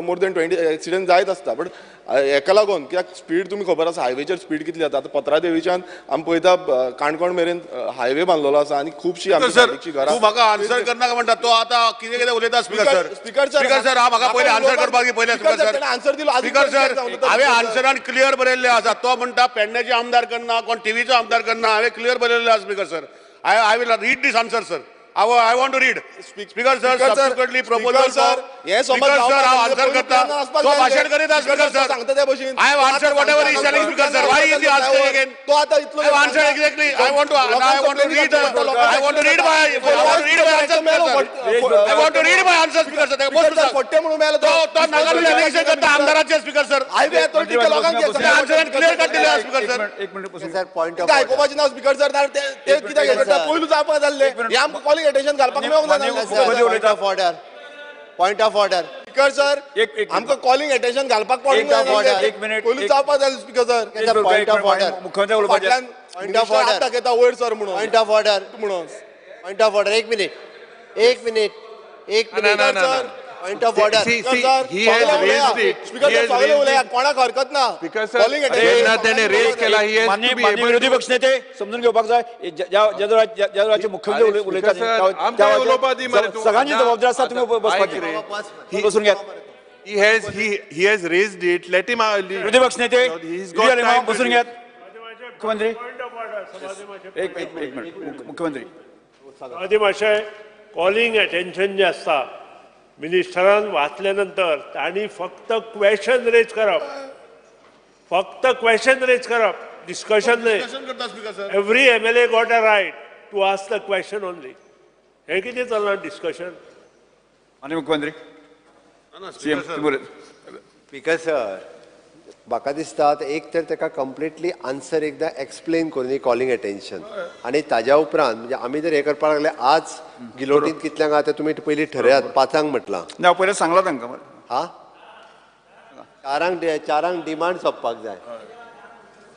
Speaker 15: मोर देन 20 एक्सिडेंट जायत आसता. बट हेका लागून कित्याक स्पीड तुमी खबर आसा हायवेचेर स्पीड कितली जाता. आतां पत्रादेवीच्यान आमी पळयता काणकोण मेरेन हायवे बांदलेलो आसा आनी खुबशीं आमची घरां.
Speaker 16: तूं म्हाका आन्सर करनाका म्हणटा, तो आतां कितें कितें उलयता. स्पीकर सर, स्पीकर सर, हांव म्हाका पयलीं आन्सर करपाक पयलें. स्पीकर सर,
Speaker 15: आन्सर दिलो.
Speaker 16: स्पीकर सर, हांवें आन्सरान क्लियर बरयल्लें आसा. तो म्हणटा पेडण्याचे आमदार करना, कोण टिवीचो आमदार करना. हांवें क्लियर बरयल्लें आसा speaker sir. I will read this answer sir. I want to read. Speaker sir, subsequently proposal sir, speaker sir, हांव आन्सर करता. तो भाशण करीत speaker sir. I have answered whatever he is telling, Speaker sir. Why is he asking again? I have answered exactly. I want to read. I want to read my answer, Speaker sir. I want to read my answer, Speaker sir. तो Nagaland allegation करता आमदाराचे speaker sir.
Speaker 15: Highway अथॉरिटीच्या लोकांक
Speaker 16: answer clear cut दिले speaker sir.
Speaker 2: एक minute
Speaker 10: sir, point of
Speaker 15: आयकुपाचें ना speaker sir. ते कित्याक हें करता? पयलू जावपाक जाल्लें हें आमकां कॉलिंग अटेन्शन घालपाक मेळोंक जायना.
Speaker 10: Point of order, point of order.
Speaker 15: Speaker sir, आमकां कॉलिंग अटेन्शन घालपाक पडूंक जायना.
Speaker 2: एक मिनिट,
Speaker 15: पयलू जावपाक जाय speaker sir.
Speaker 10: Point of order.
Speaker 2: मुख्यमंत्री उलोवपाचें.
Speaker 10: पॉइंट ऑफ ऑर्डर
Speaker 15: दाखयता वयर सर म्हणून.
Speaker 10: पॉइंट ऑफ ऑर्डर
Speaker 15: म्हणून.
Speaker 10: Point of order. एक मिनिट, एक मिनिट, एक minute sir. Point of order.
Speaker 14: He has raised it.
Speaker 15: Speaker sir, सगळे उलया, कोणाक हरकत ना. कॉलिंग अटेन्शन
Speaker 14: तेणे रेज केला. He has to be able.
Speaker 2: विरोधी पक्ष नेते समजून घेवपाक जाय, ज्या ज्या वेळाचे मुख्यमंत्री उलयता सगळ्यांची जबाबदारी आसा तुमी बसपाची. बसून घेत.
Speaker 14: He has raised it. Let him.
Speaker 2: विरोधी पक्ष नेते बसून घेत. मुख्यमंत्री एक मिनिट. मुख्यमंत्री
Speaker 17: मातशें कॉलिंग अटेन्शन जें आसता मिनिस्टरान वाचल्या नंतर तांणी फक्त क्वेश्चन रेज करप, फक्त क्वेश्चन रेज करप, डिस्कशन न्हय. Every MLA got a right to ask the question only. हें कितें चल्लां डिस्कशन?
Speaker 2: आनी मुख्यमंत्री
Speaker 10: स्पीकर सर, म्हाका दिसता एक तर ताका कंप्लिटली आन्सर एकदां एक्सप्लेन करून कॉलिंग अटेन्शन, आनी ताज्या उपरांत म्हणजे आमी जर हें करपाक लागले आज गिलोटीन कितल्यांक आहा तें तुमी पयलीं ठरयात. 5 म्हटलां
Speaker 2: ना, पयलीं सांगलां तांकां.
Speaker 10: हा, 4 डिमांड सोंपपाक जाय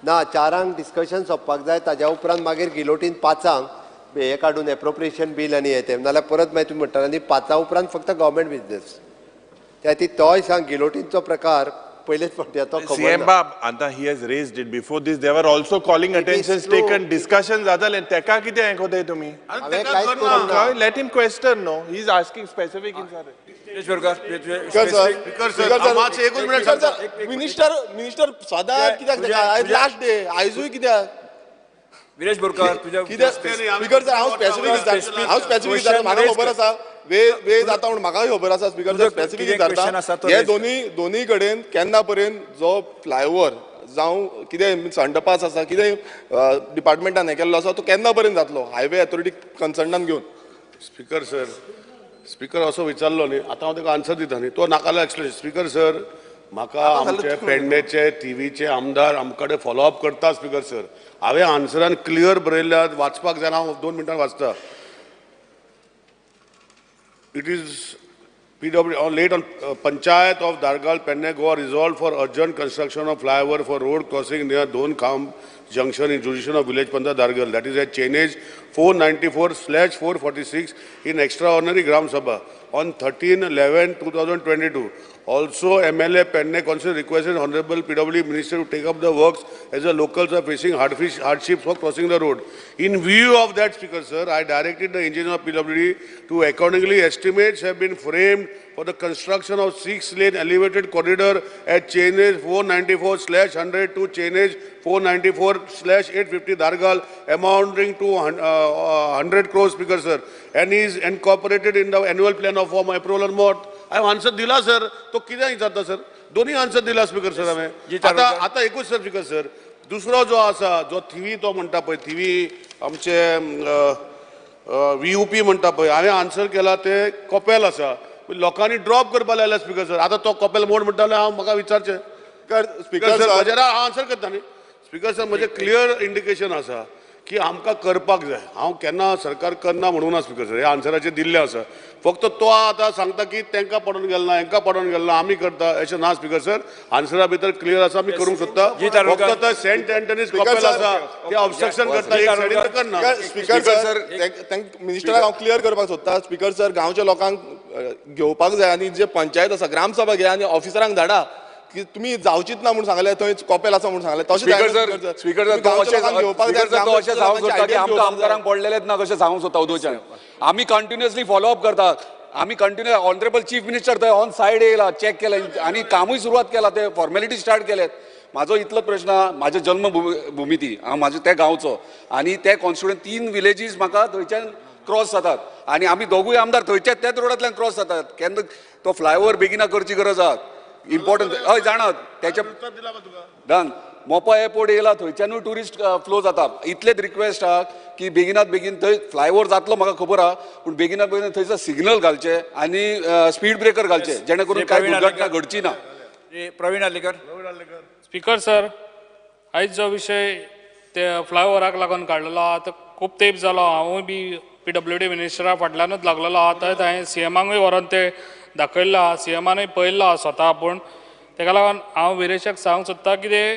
Speaker 10: ना, 4 डिस्कशन सोंपपाक जाय. ताज्या उपरांत मागीर गिलोटीन 5 हें काडून एप्रोप्रिएशन बील आनी हें तें, नाल्यार परत मागीर तुमी म्हणटाले न्ही 5 उपरांत फक्त गव्हर्मेंट बिजनेस. त्या खातीर तोय सांग गिलोटीनचो प्रकार पहिलेच फावटी तो खबर
Speaker 14: सीएम
Speaker 10: ना.
Speaker 14: बाब आता he has raised it before this. There were also calling attentions taken, discussion जाताले. तेका कितें हें कोताय तुमी?
Speaker 10: हांवें कांयच करूंक ना.
Speaker 14: Let him question. No, he is asking specific in sir.
Speaker 15: Minister minister सदां कित्याक ताका आयज लास्ट डे, आयजूय कित्याक?
Speaker 2: विरेश बोरकार, तुज्या
Speaker 15: कित्याक स्पीकर सर? हांव स्पेसिफीक विचारता, हांव स्पेसिफीक विचारता, म्हाका खबर आसा वे वे जाता म्हूण म्हाकाय खबर आसा. स्पीकर सर, स्पेसिफीक विचारता, हे दोन्ही कडेन केन्ना पर्यंत जो फ्लायओवर जावं कितें अंडरपास आसा कितें डिपार्टमेंटान हें केल्लो आसा तो केन्ना पर्यंत जातलो हायवे अथॉरिटी कन्सर्नान घेवन?
Speaker 16: स्पीकर सर, स्पीकर असो विचारलो न्ही, आतां हांव ताका आन्सर दिता न्ही, तो नाका एक्सप्लेन. स्पीकर सर, म्हाका आमचे पेडणेचे टिवीचे आमदार आमकडे फॉलोअप करता. स्पीकर सर, हांवें आन्सरान क्लियर बरयल्ल्या, वाचपाक जायना, हांव 2 मिनटां वाचता. It is PW late on Panchayat of Dhargal Pedne Goa resolve for urgent construction of flyover for road crossing near Don Khamb junction in jurisdiction of village Panchayat Dhargal, that is at chainage 494/446 in extraordinary Gram Sabha on 13/11/2022. Also, MLA Pedne Council requested Honorable PW Minister to take up the works as the locals are facing hardships for crossing the road. In view of that, Speaker sir, I directed the engineer of PWD to accordingly estimates have been framed for the construction of 6-lane elevated corridor at chainage 494/100 to chainage 494/850 Dhargal, amounting to 100 crores, Speaker sir, and is incorporated in the annual plan of form approval or not. I have answer दिला sir, तो कितें विचारता sir? दोन्ही answer दिला speaker sir हांवें. आतां आतां एकूच सर स्पीकर सर, दुसरो जो आसा जो थिवी तो म्हणटा पळय, थिवी आमचे VUP म्हणटा पळय, हांवें आन्सर केला ते कपेल आसा, लोकांनी ड्रॉप करपाक लायला स्पीकर सर. आतां तो कपेल मोड म्हणटालो, हांव म्हाका विचारचें स्पीकर सर, म्हजेर हांव आन्सर करता न्ही स्पीकर सर. म्हजें क्लियर इंडिकेशन आसा की आमकां करपाक जाय. हांव केन्ना सरकार करना म्हणूं ना स्पीकर सर, हे आन्सराचेर दिल्लें आसा. फक्त तो आतां सांगता की तांकां पडून गेल ना, हेंकां पडून गेल ना, आमी करता अशें ना स्पीकर सर. आन्सरा भितर क्लियर आसा, आमी करूंक सोदता. फक्त सेंट एंटनीज कपेल आसा ते ऑब्स्ट्रक्शन करता, एक सायडीन करना.
Speaker 15: स्पीकर सर, मिनिस्टराक हांव क्लियर करपाक सोदता. स्पीकर सर, गांवच्या लोकांक घेवपाक जाय आनी जे पंचायत आसा ग्रामसभा घे आनी ऑफिसरांक धाडा की तुम्ही जावचीच ना म्हूण सांगले, थंय कपेल आसा म्हूण सांगले. तशें
Speaker 18: स्पीकर सर, स्पीकर सर, तो अशें सांगूंक सोदता की आमकां आमदारांक पडलेलेच ना कशें सांगूंक सोदता. उदोच्यान आमी कंटिन्युअसली फॉलोअप करता, आमी कंटिन्यू ऑनरेबल चीफ मिनिस्टर थंय ऑन सायड येयला, चॅक केला आनी कामूय सुरवात केला, ते फॉर्मेलिटी स्टार्ट केल्यात. म्हाजो इतलो प्रश्न, म्हाज्या जल्मभुमी ती, हांव म्हाज्या त्या गांवचो आनी त्या कॉन्स्टिट्युएंट 3 विलेजीस म्हाका थंयच्यान क्रॉस जातात आनी आमी दोगूय आमदार थंयच्याच त्याच रोडांतल्यान क्रॉस जातात. केन्ना तो फ्लायओवर बेगिना करची गरज आहा, इम्पॉर्टंट. हय जाणा तेच्या डन. मोपा एअरपोर्ट येयला थंयच्यानूय ट्युरिस्ट फ्लो जाता. इतलेच रिक्वेस्ट आहा की बेगिनात बेगीन थंय फ्लायओवर जातलो म्हाका खबर आहा, पूण बेगिनात बेगीन थंयसर सिग्नल घालचे आनी स्पीड ब्रेकर घालचे जेणे करून कांय दुर्घटना घडची ना.
Speaker 2: प्रवीण आर्लेकर.
Speaker 19: स्पीकर सर, आयज जो विशय ते फ्लायओवराक लागून काडलेलो आहा तो खूब तेंप जालो. हांवूय बी PWD मिनिस्टरा फाटल्यानूच लागलेलो आहा. थंय हांवें सीएमाकूय व्हरोन ते दाखयल्लो आहा, सीएमानूय पळयल्लो आहा स्वता आपूण. तेका लागून हांव विरेशाक सांगूंक सोदता कितें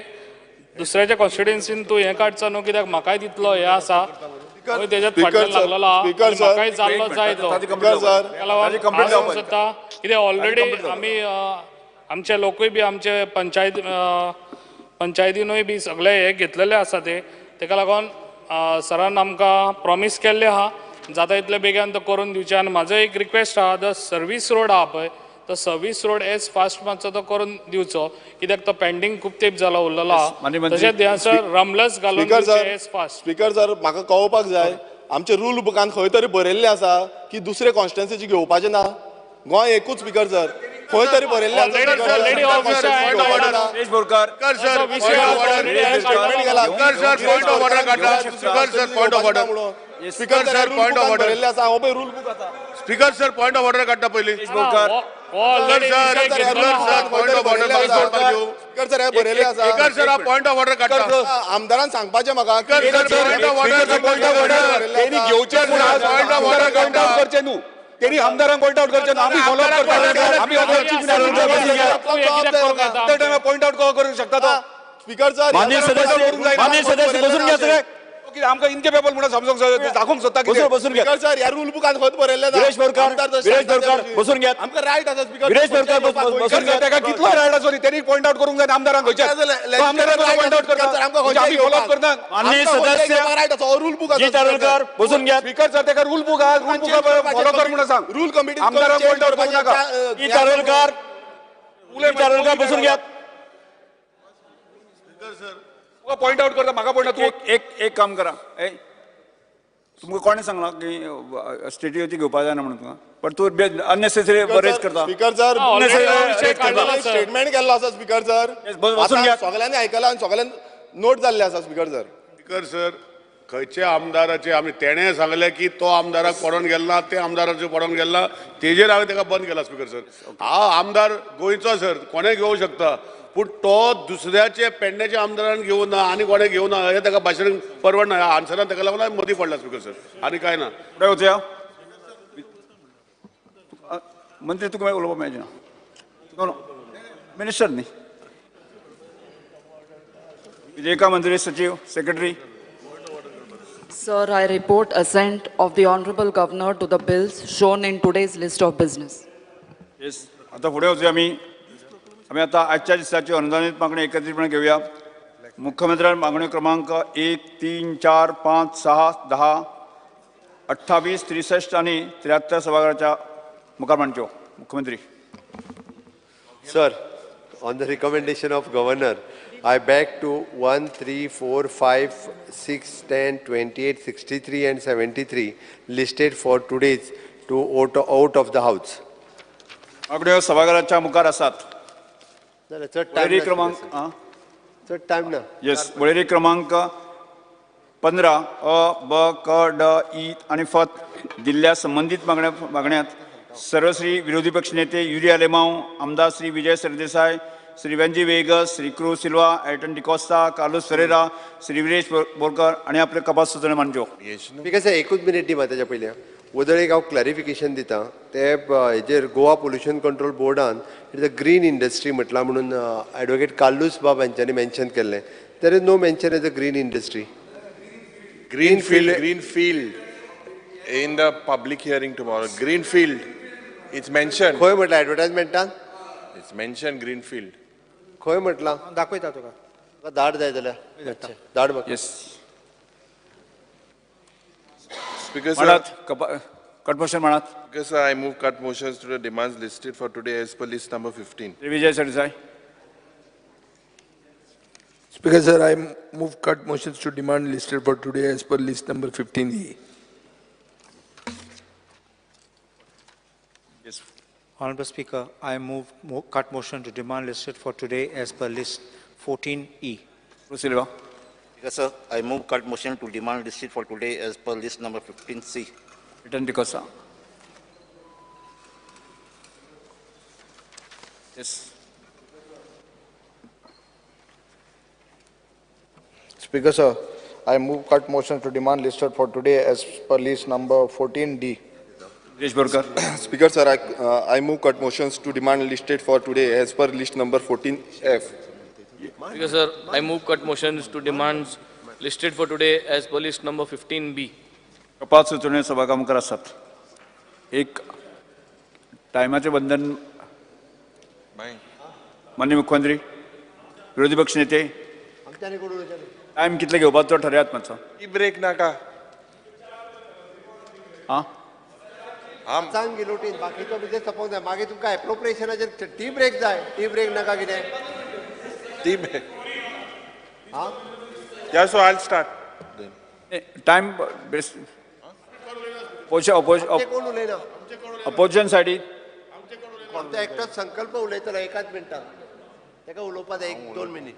Speaker 19: दुसऱ्याच्या कॉन्स्टिट्युएन्सीन तूं हें काडचो न्हू, कित्याक म्हाकाय तितलो हें आसा, हांवूय तेज्यात फाटल्यान लागलेलो आहा, म्हाकाय जाल्लो जाय तो. तेका लागून हांव सांगूंक सोदता कितें ऑलरेडी आमी आमचे लोकूय बी आमचे पंचायतीनूय बी सगळे हे घेतलेले आसा ते. तेका लागून सरान आमकां प्रॉमीस केल्लें आहा जाता इतले बेगीन तो करून दिवचें. आनी म्हाजो एक रिक्वेस्ट आहा, जो सर्वीस रोड आहा पळय तो सर्वीस रोड एज फास्ट मातसो तो करून दिवचो, कित्याक तो पेंडींग खूब तेंप जालो उरलेलो आहा. तशेंच हांगासर रमलस घालून दिवचें एज फास्ट.
Speaker 15: स्पीकर सर, म्हाका कळोवपाक जाय आमचे रूल बुकान खंय तरी बरयल्लें आसा की दुसरे कॉन्स्टिट्युएन्सीचे घेवपाचें ना. गोंय एकूच स्पीकर सर, खंय तरी बरयल्लें आसा. स्पीकर सर, पॉयंट ऑफ बरयल्लें आसा, हांव पळय रूल बूक आसा.
Speaker 16: Speaker sir, point of order काडटा पयलीं. पॉयंट ऑफ ऑर्डर काडटा.
Speaker 15: आमदारान सांगपाचें म्हाका
Speaker 18: करचें न्हू, तेणी आमदारांक पॉयंट आउट करचें न्हू. आमी फॉलो अप करता, आमी पॉयंट आउट करूंक शकता तो.
Speaker 15: स्पीकर सर,
Speaker 2: माननीय सदस्य बसून घ्या सगळे.
Speaker 18: आमकां इनकेपेबल म्हणून समजूंक दाखोवंक सोदता.
Speaker 2: बसून घ्या.
Speaker 15: स्पीकर सर, ह्या रूल बुकान खंय बरयल्लें ना.
Speaker 2: विरेश बोरकार, विरेश बोरकार बसून घ्या.
Speaker 15: आमकां रायट आसा स्पीकर.
Speaker 2: विरेश बोरकार बसून घ्या.
Speaker 18: ताका कितलो रायट आसा तेणी पॉयंट आउट करूंक जाय आमदारांक खंयच्याच. आमदारांक पॉयंट आउट करता, आमी फॉलो अप करता.
Speaker 2: माननीय सदस्य
Speaker 15: रायट आसा, रूल बुक आसा.
Speaker 2: तारुलकर बसून घ्या.
Speaker 18: स्पीकर सर, ताका रूल बुक आहा, रूल बुक फॉलो कर म्हणून सांग.
Speaker 15: रूल कमिटी
Speaker 18: आमदारांक पॉयंट आउट करूं नाका.
Speaker 2: तारुलकर, तारुलकर बसून घ्या.
Speaker 18: पॉयंट आउट करता म्हाका पॉयंट.
Speaker 2: तूं एक एक काम करा, तुमकां कोणें सांगलां की स्टेटी घेवपा जायना म्हणून तुका, पण तूं अननेसेसरी रेज करता.
Speaker 15: स्पीकर सर, स्टेटमेंट केल्लो आसा स्पीकर सर, सगळ्यांनी आयकलां आनी सगळ्यांनी नोट जाल्लें आसा स्पीकर सर.
Speaker 16: स्पीकर सर, खंयच्या आमदाराचे आमी तेणें सांगलें की तो आमदाराक पडोन गेल ना, ते आमदाराचेर पडोन गेल ना, तेजेर हांवें ताका बंद केला स्पीकर सर. हांव आमदार गोंयचो सर, कोणें घेवंक शकता, पूण तो दुसऱ्याचे पेडण्याच्या आमदारान घेवन ना आनी कोणें घेवन ना हें ताका भाशण परवडना. ह्या आन्सरान ताका लागून हांवें मदीं पडला स्पीकर सर, आनी कांय ना.
Speaker 2: फुडें वचया. मंत्री तुका मागीर उलोवपाक मेळचें ना, मिनिस्टर न्ही. विजयका मंत्री, सचीव, secretary.
Speaker 20: Sir, I report assent of the Honorable Governor to the bills shown in today's list of business.
Speaker 2: Yes, आतां फुडें वचूया आमी. आमी आतां आजच्या दिसाची अनुदानीत मागणी एकत्रितपणे घेवया. मुख्यमंत्र्यान मागण्यो क्रमांक 1, 3, 4, 5, 6, 10, 28, 63 आनी 73 सभाघराच्या मुखार मांडच्यो. मुख्यमंत्री.
Speaker 10: Sir, on the recommendation of Governor, I beg to 1, 3, 4, 5, 6, 10, 28, 63 and 73 listed for today's to vote out of the house.
Speaker 2: मागण्यो सभाघराच्या मुखार आसात. वळेरी क्रमांक
Speaker 10: चड टायम ना.
Speaker 2: येस, वळेरी क्रमांक 15 अ, ब, क, ड, ई आनी फ दिल्ल्या संबंदीत मागण्यांत सर्वश्री विरोधी पक्षनेते युरी आलेमांव, आमदार श्री विजय सरदेसाय, श्री वेंजी वेगस, श्री क्रू सिल्वा, एल्टन डिकोस्ता, कार्लोस फेरेरा, श्री विरेश बोरकर आनी आपले कपास सुचोवण्यो मांडच्यो.
Speaker 10: स्पीकर सर, एकूच मिनीट दी म्हाका. तेच्या पयलीं वदळ एक हांव क्लॅरिफिकेशन दिता. ते हेजेर गोवा पोल्युशन कंट्रोल बोर्डान it is a green industry म्हटलां म्हणून एडवोकेट कार्लूस बाब हांच्यांनी मेन्शन केल्लें. There is no mention as a green industry.
Speaker 14: Green field, green field in the public hearing tomorrow. Green field, it's mention.
Speaker 10: खंय म्हटलां एडवर्टायजमेंटान?
Speaker 14: It's mention green field.
Speaker 10: खंय म्हटलां?
Speaker 13: दाखयता तुका.
Speaker 10: धाड जाय जाल्यार धाड म्हाका.
Speaker 2: येस.
Speaker 14: Speaker sir,
Speaker 2: cut motion म्हणात.
Speaker 14: Speaker sir, I move cut motions to the demands listed for today as per list number 15.
Speaker 2: Vijay Sardesai.
Speaker 3: Speaker sir, I move cut motions to demand listed for today as per list number 15A.
Speaker 13: Honorable Speaker, I move cut motion to demand listed for today as per list 14E.
Speaker 2: Silva.
Speaker 11: Speaker, sir, I move cut motion to demand listed for today as per list number 15C.
Speaker 2: Elton D'Costa. Yes.
Speaker 12: Speaker, sir, I move cut motion to demand listed for today as per list number 14D.
Speaker 2: Dinesh Borkar.
Speaker 15: Speaker, sir, I move cut motions to demand listed for today as per list number 14F.
Speaker 4: Speaker, sir, I move cut motions to demands listed for today as per list number 15B.
Speaker 2: कपात सुचोवण्यो सभा मुखार आसात. एक टायमाचें बंधन. माननीय मुख्यमंत्री, विरोधी पक्ष नेते, टायम कितले घेवपाचो ठरयात मातसो.
Speaker 14: ब्रेक नाका.
Speaker 2: आं
Speaker 10: सांग गिलोटीन बाकीचो बिजनेस सोंपोवंक जाय. मागीर तुमकां एप्रोप्रिएशनाचेर टी ब्रेक जाय. टी ब्रेक नाका कितें
Speaker 14: टी ब्रेक.
Speaker 10: हां
Speaker 14: या, so I start
Speaker 2: time.
Speaker 10: कोण उलयना
Speaker 2: अपोजिशन सायडीन
Speaker 10: आमचो एकटोच संकल्प उलयतलो एकाच मिनटान. ताका उलोवपा जाय 1-2 मिनीट.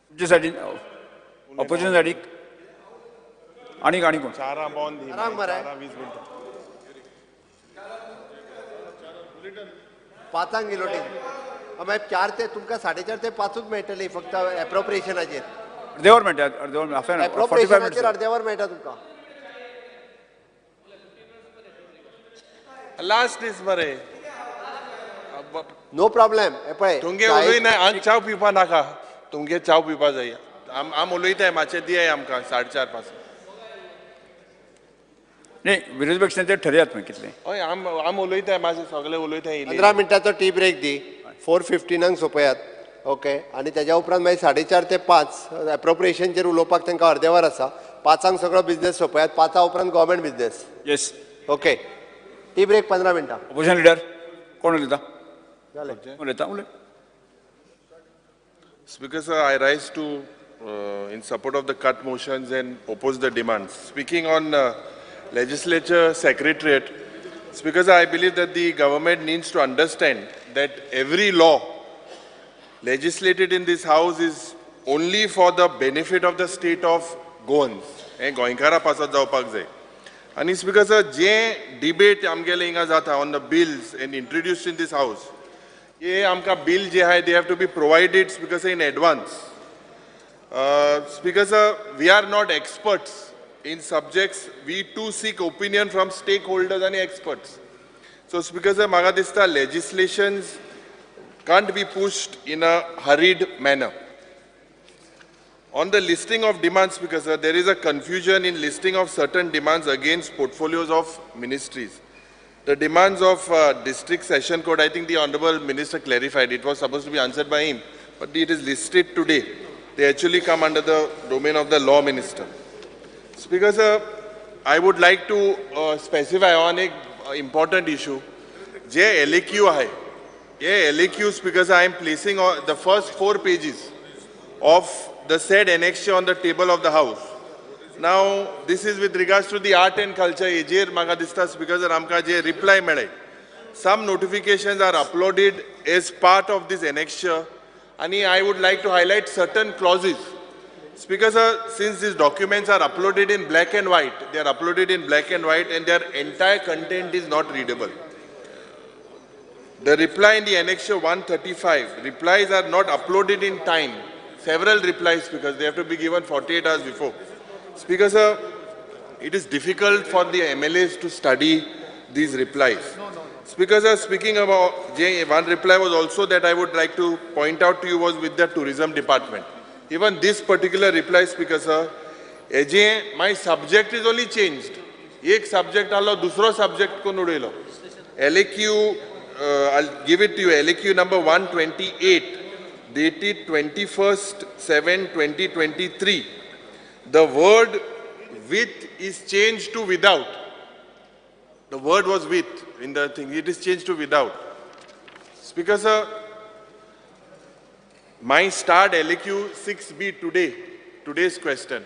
Speaker 2: तुमच्या सायडीन अपोजिशन सायडीक आनी आनी कोण?
Speaker 10: 5 गिलोटीन मागीर 4 ते तुमकां 4:30 ते 5 मेळटली फक्त एप्रोप्रिएशनाचेर.
Speaker 2: अर्देवर मेळटा. अर्देवर
Speaker 10: एप्रोप्रिएशनाचेर अर्देवर मेळटा तुमकां.
Speaker 14: लास्ट दीस मरे.
Speaker 10: No problem. पळय
Speaker 14: तुमगे उलयना, हांग च्याव पिवपा नाका. तुमगे च्याव पिवपा जाय. आम उलयताय मातशें दियाय आमकां 4:30 5.
Speaker 2: न्ही, विरोधी पक्ष नेते ठरयात मागीर कितले.
Speaker 14: हय, आम उलयताय मातशें सगळे उलयताय.
Speaker 10: 15 मिनटाचो टी ब्रेक दी. 4:15 सोंपयात. ओके. आनी तेज्या उपरांत मागीर 4:30 ते 5 एप्रोप्रिएशनचेर उलोवपाक तांकां अर्देवर आसा. 5 सगळो बिजनेस सोंपयात. 5 उपरांत government business.
Speaker 2: Yes.
Speaker 10: Okay. Tea break 15 मिनटां.
Speaker 2: ऑपोजिशन लिडर कोण उलयता? उलयता उलय.
Speaker 14: Speaker sir, I rise to in support of the cut motions and oppose the demands. Speaking on legislature secretariat, Speaker sir, I believe that the government needs to understand that every law legislated in this house is only for the benefit of the state of Goans. गोंयकारा पासत जावपाक जाय. आनी speaker sir, जे debate आमगेले हिंगा जाता on the bills and introduced in this house, हे आमकां bill जे आहाय they have to be provided speaker sir in advance. Speaker sir, we are not experts in subjects, we too seek opinion from stakeholders and experts. So Speaker sir, म्हाका दिसता legislations can't be pushed in a hurried manner. On the listing of demands, Speaker sir, there is a confusion in listing of certain demands against portfolios of ministries. The demands of district session court, I think the Honorable Minister clarified, it was supposed to be answered by him, but it is listed today. They actually come under the domain of the law minister. Speaker sir, I would like to specify on an important issue. J LAQ hai. Ye LAQ, Speaker sir, I am placing the first 4 pages of the said annexure on the table of the house. Now, this is with regards to the art and culture. Ejer maka dista, Speaker sir, amka je reply mele. Some notifications are uploaded as part of this annexure. And I would like to highlight certain clauses. Speaker sir, since these documents are uploaded in black and white, they are uploaded in black and white and their entire content is not readable. The reply in the annexure 135, replies are not uploaded in time. Several replies because they have to be given 48 hours before. Speaker sir, it is difficult for the MLAs to study these replies. Speaker sir, speaking about, one reply was also that I would like to point out to you was with the tourism department. Even this particular reply, Speaker sir, my subject is only changed. Ek subject allo, dusro subject ko nudelo. LAQ, I'll give it to you, LAQ number 128, dated 21st/7/2023. The word with is changed to without. The word was with in the thing, it is changed to without. Speaker sir, my starred LAQ 6B today, today's question.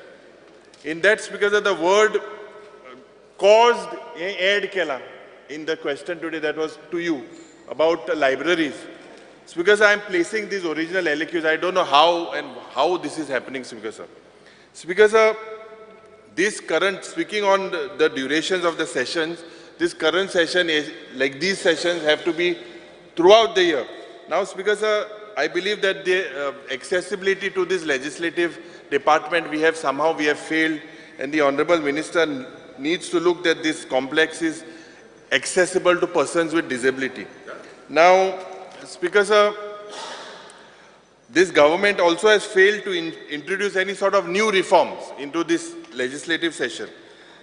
Speaker 14: In that, Speaker sir, the word caused add kela. in the question today that was to you about libraries. Speaker sir, I am placing these original LAQs. I don't know how and how this is happening, Speaker sir. Speaker sir, this current, speaking on the durations of the sessions, this current session is, like these sessions have to be throughout the year. Now, Speaker sir, I believe that the accessibility to this legislative department, we have failed, and the Honorable Minister needs to look that this complex is accessible to persons with disability. Now, Speaker sir, this government also has failed to introduce any sort of new reforms into this legislative session.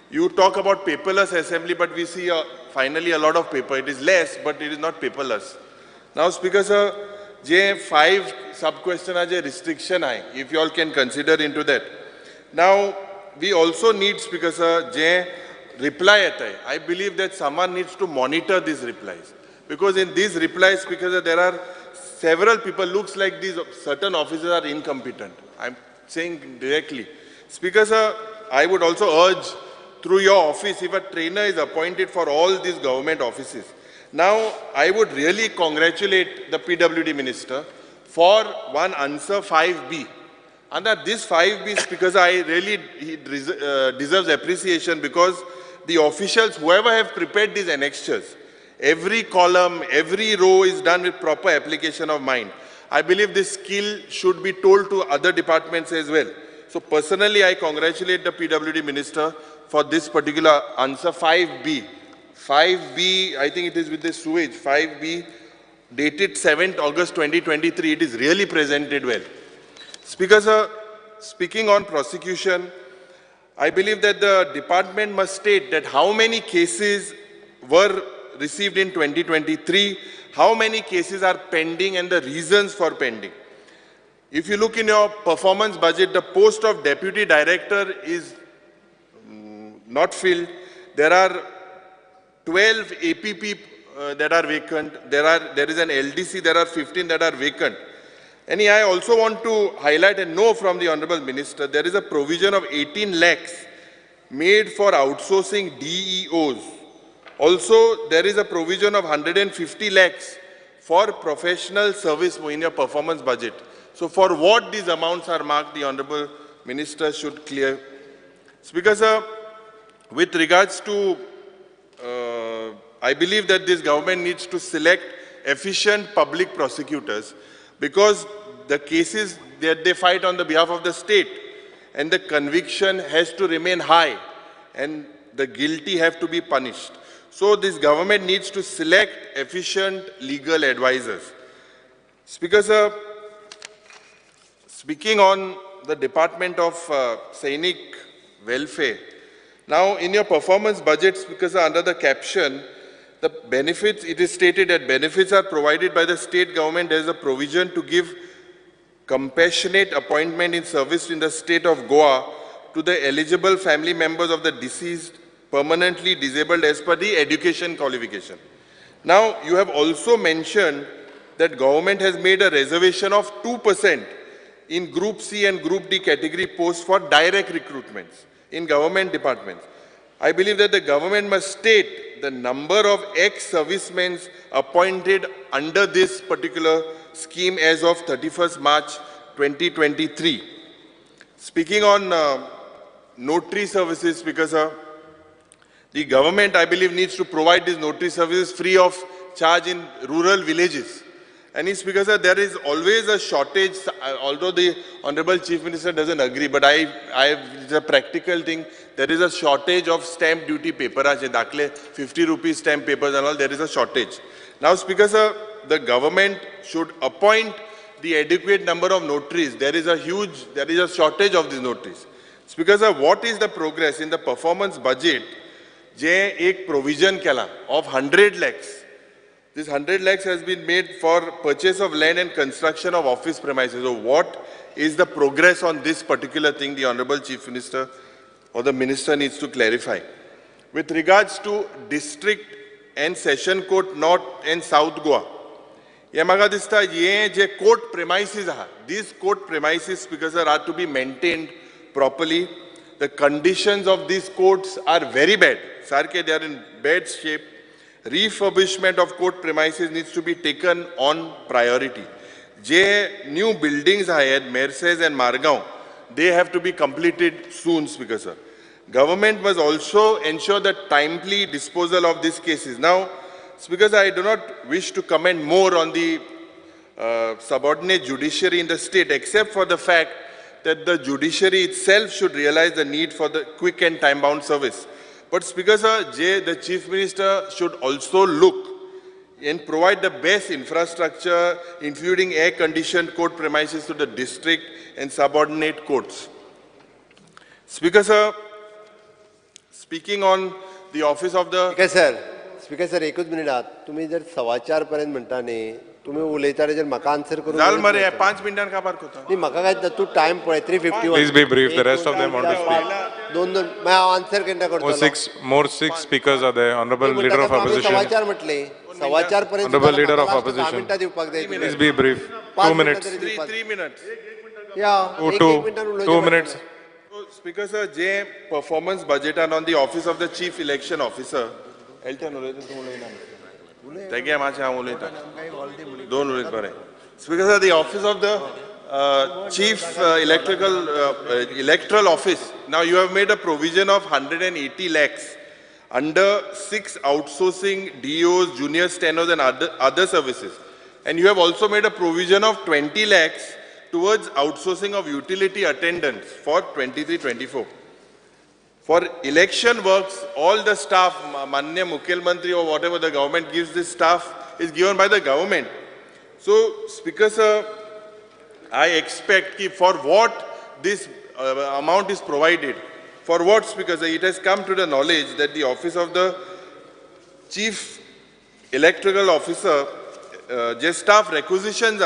Speaker 14: You talk about paperless assembly, but we see finally a lot of paper. It is less, but it is not paperless. Now, Speaker sir, J 5 sub-question aje restriction hai, if you all can consider into that. Now, we also need, Speaker sir, J reply atai. I believe that someone needs to monitor these replies. Because in these replies, Speaker sir, there are several people, looks like these certain officers are incompetent. I'm saying directly. Speaker sir, I would also urge through your office, if a trainer is appointed for all these government offices. Now, I would really congratulate the PWD minister for one answer 5B. And that this 5B, Speaker sir, I really, he deserves appreciation because the officials, whoever have prepared these annexures, every column, every row is done with proper application of mind. I believe this skill should be told to other departments as well. So personally, I congratulate the PWD minister for this particular answer 5B. 5B, I think it is with the sewage, 5B, dated 7th August 2023, it is really presented well. Speaker sir, speaking on prosecution, I believe that the department must state that how many cases were received in 2023, how many cases are pending and the reasons for pending. If you look in your performance budget, the post of deputy director is not filled. There are 12 APP that are vacant. There is an LDC, there are 15 that are vacant. And I also want to highlight and know from the Honorable Minister, there is a provision of 18 lakhs made for outsourcing DEOs. Also, there is a provision of 150 lakhs for professional service in your performance budget. So for what these amounts are marked, the Honorable Minister should clear. Speaker sir, with regards to, I believe that this government needs to select efficient public prosecutors because the cases that they fight on the behalf of the state and the conviction has to remain high and the guilty have to be punished. So this government needs to select efficient legal advisors. Speaker sir, speaking on the Department of Sainik Welfare, now in your performance budget, Speaker sir, under the caption, the benefits, it is stated that benefits are provided by the state government. There is a provision to give compassionate appointment in service in the state of Goa to the eligible family members of the deceased permanently disabled as per the education qualification. Now, you have also mentioned that government has made a reservation of 2% in Group C and Group D category posts for direct recruitments in government departments. I believe that the government must state the number of ex-servicemen appointed under this particular scheme as of 31st March 2023. Speaking on notary services, Speaker sir, the government, I believe, needs to provide these notary services free of charge in rural villages. And Speaker sir, there is always a shortage, although the Honorable Chief Minister doesn't agree, but it's a practical thing. There is a shortage of stamp duty paper, 50 rupees stamp papers and all, there is a shortage. Now, Speaker sir, the government should appoint the adequate number of notaries. There is a shortage of these notaries. Speaker sir, what is the progress in the performance budget? Je ek provision kela of 100 lakhs. This 100 lakhs has been made for purchase of land and construction of office premises. So what is the progress on this particular thing? The Honorable Chief Minister or the Minister needs to clarify. With regards to district and session court North and South Goa, ye maga dista ye je court premises aha. These court premises, Speaker sir, are to be maintained properly. The conditions of these courts are very bad. Sarke, they are in bad shape. Refurbishment of court premises needs to be taken on priority. J new buildings are at Merces and Margao, they have to be completed soon, Speaker sir. Government must also ensure the timely disposal of these cases. Now, Speaker sir, I do not wish to comment more on the subordinate judiciary in the state, except for the fact that the judiciary itself should realize the need for the quick and time-bound service. But Speaker sir, the Chief Minister should also look and provide the best infrastructure, including air-conditioned court premises to the district and subordinate courts. Speaker sir, speaking on the office of the...
Speaker 10: Speaker sir, एकूच minute आहात. तुम्ही जर 4:15 पर्यंत म्हणता न्ही, तुम्ही उलयता जर म्हाका आन्सर करूंक
Speaker 14: जाल मरे 5 मिनटां काबार करता.
Speaker 10: न्ही म्हाका काय तूं टायम पळय 3:51.
Speaker 7: Please be brief, the rest of them want to speak.
Speaker 10: दोन दोन मागीर हांव आन्सर केन्ना करतलो?
Speaker 7: More six speakers are there. Honorable Leader of Opposition.
Speaker 10: 4:15 म्हटले, 4:15 पर्यंत.
Speaker 7: Honorable Leader of Opposition.
Speaker 10: दिवपाक जाय.
Speaker 7: Please be brief. 2 minutes.
Speaker 14: 3 minutes.
Speaker 10: Yeah.
Speaker 7: 2 minutes.
Speaker 14: Speaker sir, J performance budget and on the office of the Chief Election Officer. Elton उलयता तूं उलयना. तेगे मातशें हांव उलयता. दोन उलयत बरें. Speaker sir, the office of the Chief Electoral Office. Now you have made a provision of 180 lakhs under 6 outsourcing DOs, junior stenos and other services. And you have also made a provision of 20 lakhs towards outsourcing of utility attendants for 23-24. For election works, all the staff, Manya Mukhel Mantri or whatever the government gives, this staff is given by the government. So, Speaker sir, I expect ki for what this amount is provided, for what, Speaker sir, it has come to the knowledge that the office of the Chief Electoral Officer, just staff requisitions,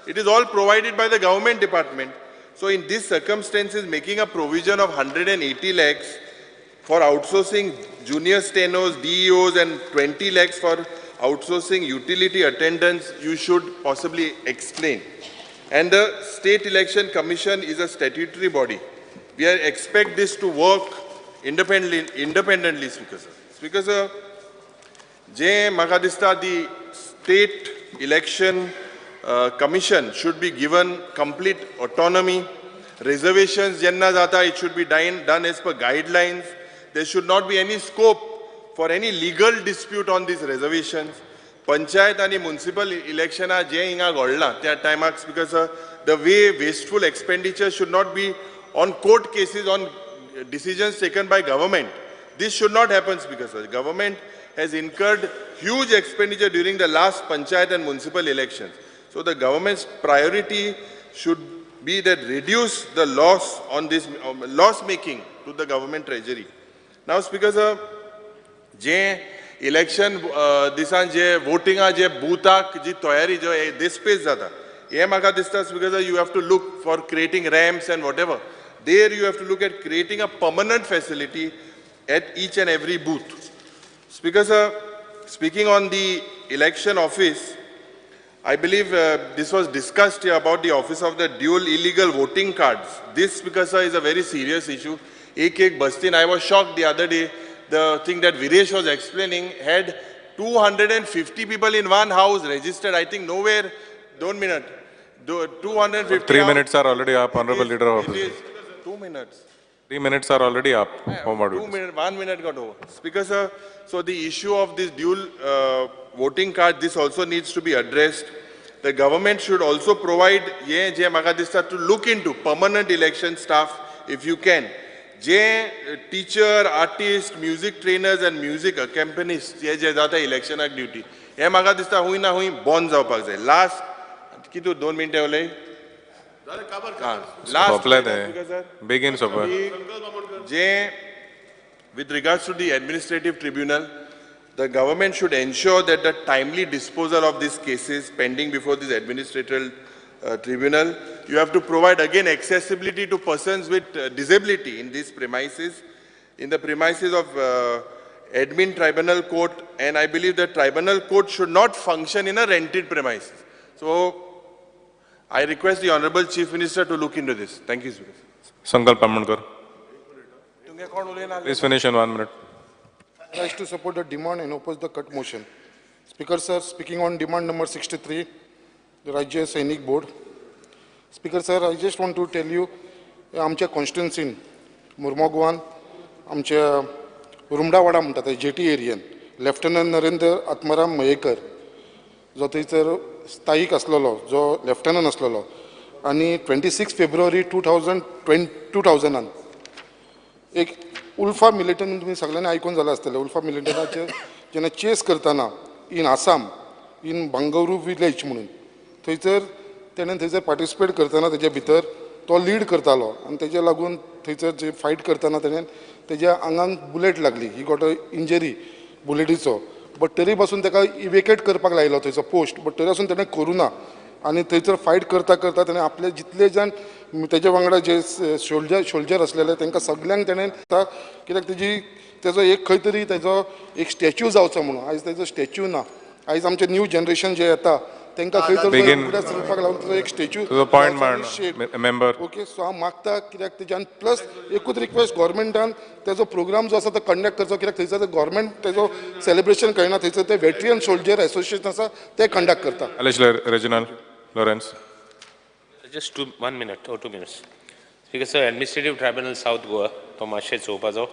Speaker 14: it is all provided by the government department. So in these circumstances, making a provision of 180 lakhs for outsourcing junior stenos, DEOs, and 20 lakhs for outsourcing utility attendants, you should possibly explain. And the State Election Commission is a statutory body. We expect this to work independently, Speaker sir. Speaker sir, J. Makadista, the State Election Commission should be given complete autonomy. Reservations, jenna jata, it should be done as per guidelines. There should not be any scope for any legal dispute on these reservations. Panchayat and municipal election je hinga ghodla tya time because the way wasteful expenditure should not be on court cases, on decisions taken by government. This should not happen, because the government has incurred huge expenditure during the last panchayat and municipal elections. So the government's priority should be that reduce the loss on this loss making to the government treasury. Now, Speaker sir, je election दिसान जे voting जे बूथाक जी तयारी जो displace जाता हे म्हाका दिसता. Speaker sir, you have to look for creating ramps and whatever. There you have to look at creating a permanent facility at each and every booth. Speaker sir, speaking on the election office, I believe this was discussed here about the office of the dual illegal voting cards. This, Speaker sir, is a very serious issue. Ek Bastin, I was shocked the other day. The thing that Viresh was explaining had 250 people in one house registered. I think nowhere, 2 minute, 250.
Speaker 7: 3 minutes are already up, Honorable Leader of Opposition.
Speaker 14: 2 minutes.
Speaker 7: 3 minutes are already up.
Speaker 14: 2 minutes, 1 minute got over. Speaker sir, so the issue of this dual voting card, this also needs to be addressed. The government should also provide to look into permanent election staff if you can. J teacher, artist, music trainers and music accompanists जे जे जाता इलेक्शनाक duty हे म्हाका दिसता हुंय ना हुंय बंद जावपाक जाय. Last कितू 2 मिनटां उलय.
Speaker 7: लास्ट बेगीन सोंपय.
Speaker 14: जे with regards to the administrative tribunal, the government should ensure that the timely disposal of these cases pending before this administrative tribunal. You have to provide again accessibility to persons with disability in these premises, in the premises of admin tribunal court, and I believe the tribunal court should not function in a rented premises. So I request the Honorable Chief Minister to look into this. Thank you, Speaker.
Speaker 7: Sankalp Amonkar. Please finish in 1 minute.
Speaker 12: Rise to support the demand and oppose the cut motion. Speaker sir, speaking on demand number 63, the Rajya Sainik Board. Speaker sir, I just want to tell you, आमच्या कॉन्स्टिट्युन्सीन मुर्मोगवान आमच्या रुमडावाडा म्हणटा ते jetty एरियन lieutenant Narendra Atmaram Mayekar जो थंयसर स्थायीक आसलेलो, जो लेफ्टनंट आसलेलो आनी 26 फेब्रुवारी 2000 एक उल्फा मिलिटंट, तुमी सगळ्यांनी आयकून जालां आसतलें, उल्फा मिलिटंटाचेर जेन्ना चेस करतना in Assam in Bangaru village म्हणून थंयसर तेणें थंयसर पार्टिसिपेट करतना तेजे भितर तो लीड करतालो आनी तेजे लागून थंयसर जे फायट करतना तेणें तेज्या आंगांक बुलेट लागली, he got a injury बुलेटीचो, but तरी पासून ताका इवेकेट करपाक लायलो थंयचो पोस्ट, बट तरी आसून तेणें करूं ना आनी थंयसर फायट करता करता तेणें आपले जितले जाण तेजे वांगडा जे सोल्जर आसलेले तांकां सगल्यांक तेणें, कित्याक तेजी तेजो एक खंय तरी तेजो एक स्टॅच्यू जावचो म्हणून, आयज तेजो स्टॅच्यू ना. आयज आमचें न्यू जनरेशन जें येता तांकां खंय तरी चलपाक लागून तेजो एक स्टॅच्यू ओके. सो हांव मागता कित्याक तेज्यान प्लस एकूच रिक्वेस्ट, गव्हर्मेंटान तेजो प्रोग्राम जो आसा तो कंडक्ट करचो, कित्याक थंयसर गव्हर्मेंट तेजो सेलिब्रेशन करिना, थंयसर ते वेटरन सोल्जर एसोसिएशन आसा ते कंडक्ट करता.
Speaker 7: Lawrence.
Speaker 6: Just 1 minute or 2 minutes. Speaker sir, Administrative Tribunal South Goa, तो मातशें चोवपा जावो.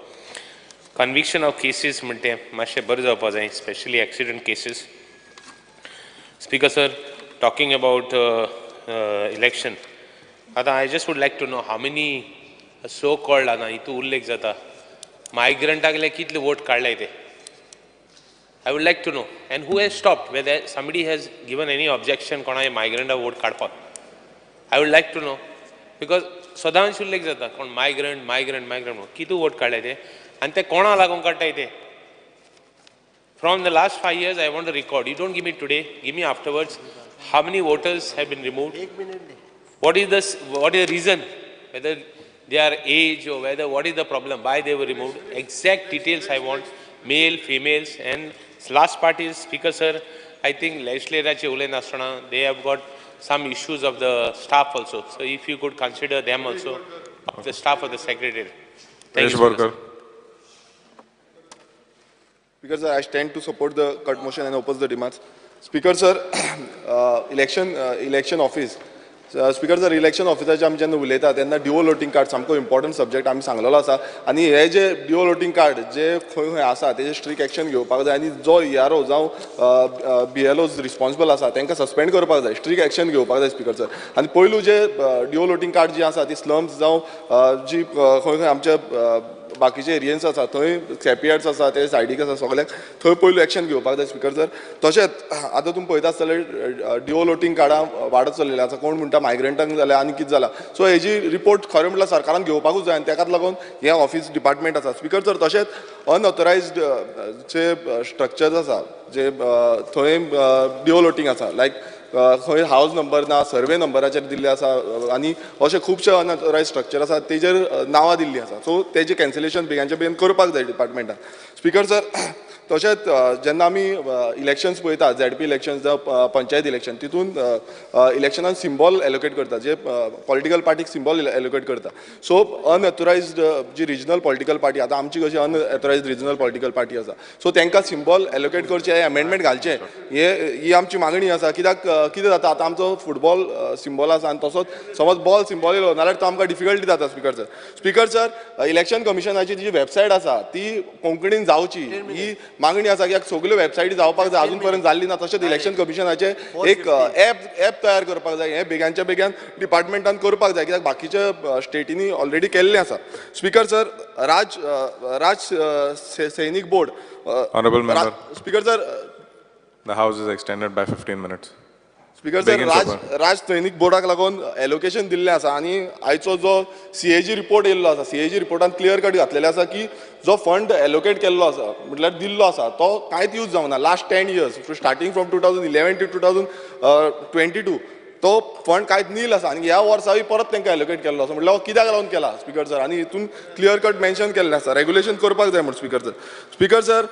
Speaker 6: Conviction of cases म्हणटे मातशें बरें जावपा जाय, specially accident cases. Speaker sir, talking about election, आतां I just would like to know how many so called आतां हितू उल्लेख जाता मायग्रंटागले कितले वोट काडले ते. I would like to know, and who has stopped, whether somebody has given any objection कोणाय मायग्रंटा vote काडपाक. I would like to know, because सदांच उल्लेख जाता कोण मायग्रंट मायग्रंट मायग्रंट कितू वोट काडले ते आनी ते कोणा लागून काडटाय ते. From the last 5 years I want to record, you don't give me today, give me afterwards, how many voters have been removed, what is the reason, whether they are age or whether what is the problem, why they were removed, exact details I want, male, females. And last part is, Speaker sir, I think legislature ulayna they have got some issues of the staff also. So if you could consider them also, of the staff of the secretary. Thank you, Speaker.
Speaker 15: Speaker sir, I stand to support the cut motion and oppose the demands. Speaker sir, election office. Speaker sir, election ऑफिसाचे आमी जेन्ना उलयता तेन्ना dual voting card सामको important subject आमी सांगलेलो आसा आनी हे जे डिओल वोटींग कार्ड जे खंय खंय आसा तेजे स्ट्रिक्ट एक्शन घेवपाक जाय आनी जो ERO जावं BLO responsible आसा तांकां सस्पेंड करपाक जाय, स्ट्रिक्ट एक्शन घेवपाक जाय स्पीकर सर. आनी पयलू जे डिओल वोटींग कार्ड जी आसा ती स्लम्स जावं जी खंय खंय आमच्या बाकीचे एरियन्स आसा थंय सेपियार्ड्स आसा ते सायडीक आसा सगळ्यांक थंय पयलू एक्शन घेवपाक जाय स्पीकर सर. तशेंच आतां तुमी पळयता आसतले डिओल वोटींग कार्डां वाडत चल्लेलीं आसा, कोण म्हणटा मायग्रंटांक जाल्या आनी कितें जालां, सो हेजी रिपोर्ट खरें म्हटल्यार सरकारान घेवपाकूच जाय आनी तेकाच लागून हें ऑफिस डिपार्टमेंट आसा स्पीकर सर. तशेंच अनऑथरायज्ड जे स्ट्रक्चर्स आसा जे थंय डिओल वोटींग आसा, लायक खंय हावज नंबर ना, सर्वे नंबराचेर दिल्ले आसा आनी अशे खुबशे अनऑथरायज स्ट्रक्चर आसा तेजेर नांवां दिल्लीं आसा, सो तेजें कॅन्सलेशन बेगानच्या बेगीन करपाक जाय डिपार्टमेंटान स्पीकर सर. तशेंच जेन्ना आमी इलेक्शन्स पळयता, ZP elections जावं पंचायत इलेक्शन, तितून इलेक्शनान सिम्बॉल एलोकेट करता, जे पॉलिटिकल पार्टीक सिम्बॉल एलोकेट करता. सो अनऑथरायज्ड जी रिजनल पॉलिटिकल पार्टी, आतां आमची कशी अनऑथरायज्ड रिजनल पॉलिटिकल पार्टी आसा, सो तांकां सिम्बॉल एलोकेट करचें, अमेंडमेंट घालचें, ही आमची मागणी आसा. कित्याक कितें जाता आतां आमचो फुटबॉल सिम्बॉल आसा आनी तसोच समज बॉल सिम्बॉल येयलो नाल्यार तो आमकां डिफिकल्टी जाता speaker sir. Speaker sir, election कमिशनाची जी वेबसायट आसा ती कोंकणीन जावची ही मागणी आसा, कित्याक सगल्यो वेबसायटी जावपाक जाय, अजून पर्यंत जाल्ली ना. तशेंच इलेक्शन कमिशनाचें एक एप तयार करपाक जाय, हें बेगानच्या बेगान डिपार्टमेंटान करपाक जाय, कित्याक बाकीच्या स्टेटींनी ऑलरेडी केल्लें आसा. Speaker sir, Raj Sainik board.
Speaker 7: Honourable member,
Speaker 15: speaker sir,
Speaker 7: the house is extended by 15 minutes.
Speaker 15: Speaker sir, Raj Sainik बोर्डाक लागून एलोकेशन दिल्लें आसा आनी आयचो जो CAG report येयल्लो आसा, CAG रिपोर्टान क्लियर कट घातलेलें आसा की जो फंड एलोकेट केल्लो आसा म्हटल्यार दिल्लो आसा तो कांयच यूज जावना last 10 years, starting from 2011 to 2022 तो फंड कांयच नील आसा आनी ह्या वर्साय परत तांकां एलोकेट केल्लो आसा, म्हटल्यार हो कित्याक लागून केला स्पीकर सर. आनी हितून क्लियर कट मेन्शन केल्लें आसा, रेगुलेशन करपाक जाय म्हूण speaker sir. Speaker sir,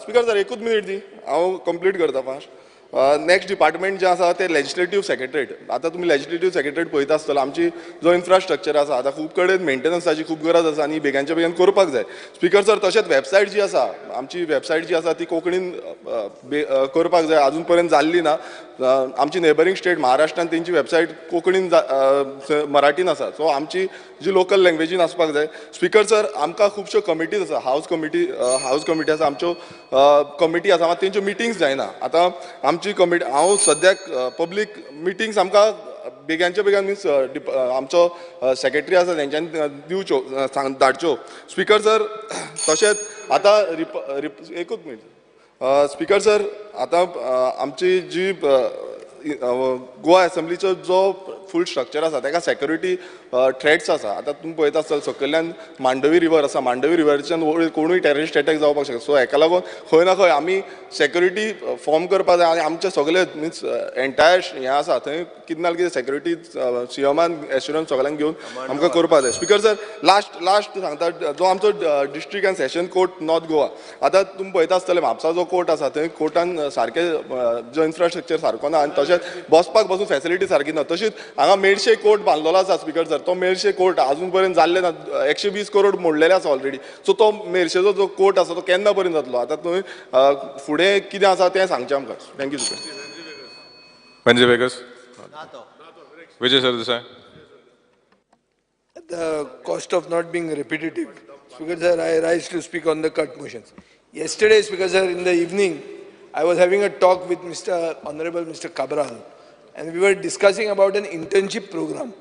Speaker 15: speaker sir एकूच मिनीट दी, हांव कंप्लीट करता फास्ट. नेक्स्ट डिपार्टमेंट जें आसा तें लेजिस्लेटीव सेक्रेटरीट. आतां तुमी लेजिस्लेटीव सेक्रेटरीट पळयता आसतलो आमची जो इन्फ्रास्ट्रक्चर आसा आतां खूब कडेन मेंटेनन्साची खूब गरज आसा आनी बेगानच्या बेगीन करपाक जाय. स्पीकर सर, तशेंच वेबसायट जी आसा आमची वेबसायट जी आसा ती कोंकणीन करपाक जाय, आजून पर्यंत जाल्ली ना. आमची नेबरींग स्टेट महाराष्ट्रान तेंची वेबसायट कोंकणीन मराठीन आसा, सो आमची जी लोकल लँग्वेजीन आसपाक जाय. स्पीकर सर, आमकां खुबश्यो कमिटीज आसा, हावज कमिटी आसा, आमच्यो कमिटी आसा, मात तेंच्यो मिटिंग्स जायना. आतां आमची कमिटी हांव सद्याक पब्लीक मिटिंग्स आमकां बेगानच्या बेगान मिन्स आमचो सेक्रेटरी आसा तेंच्यांनी दिवच्यो धाडच्यो. स्पीकर सर, तशेंच आतां एकूच मिनट. स्पीकर सर, आतां आमची जी गोवा एसेंब्लीचो जो फूल स्ट्रक्चर आसा ताका सेक्युरिटी थ्रेट्स आसा. आतां तुमी पळयता आसतले सकयल्यान मांडवी रिवर आसा, मांडवी रिवरच्यान कोणूय टेररिस्ट अटॅक जावपाक शकता. सो हेका लागून खंय ना खंय आमी सेक्युरिटी फॉर्म करपाक जाय आनी आमचे सगळे मिन्स एंटायर हें आसा थंय कितें ना कितें सेक्युरिटी सीएमान एश्युरन्स सगळ्यांक घेवन आमकां करपाक जाय. स्पीकर सर, लास्ट सांगता, जो आमचो district and session court north Goa, आतां तुमी पळयता आसतले म्हापसा जो कोर्ट आसा थंय कोर्टान सारकें जो इन्फ्रास्ट्रक्चर सारको ना आनी तशेंच बसपाक बसून फेसिलिटी सारकी ना. तशीच हांगा मेरशे कोर्ट बांदलेलो आसा स्पीकर सर, तो मेरशे कोर्ट आजून पर्यंत जाल्ले ना, 120 करोड मोडलेले आसा ऑलरेडी. सो तो मेरशेचो जो कोर्ट आसा तो केन्ना पर्यंत जातलो, आतां तुमी फुडें कितें आसा तें सांगचें आमकां. Thank you sir.
Speaker 21: Venzy Viegas. Vijay Sardesai.
Speaker 3: At the cost of not being repetitive, Speaker sir, I rise to speak on the cut motions. Yesterday, Speaker sir, in the evening, I was having a talk with Mr. Honorable Mr. Cabral, and we were discussing about an internship program.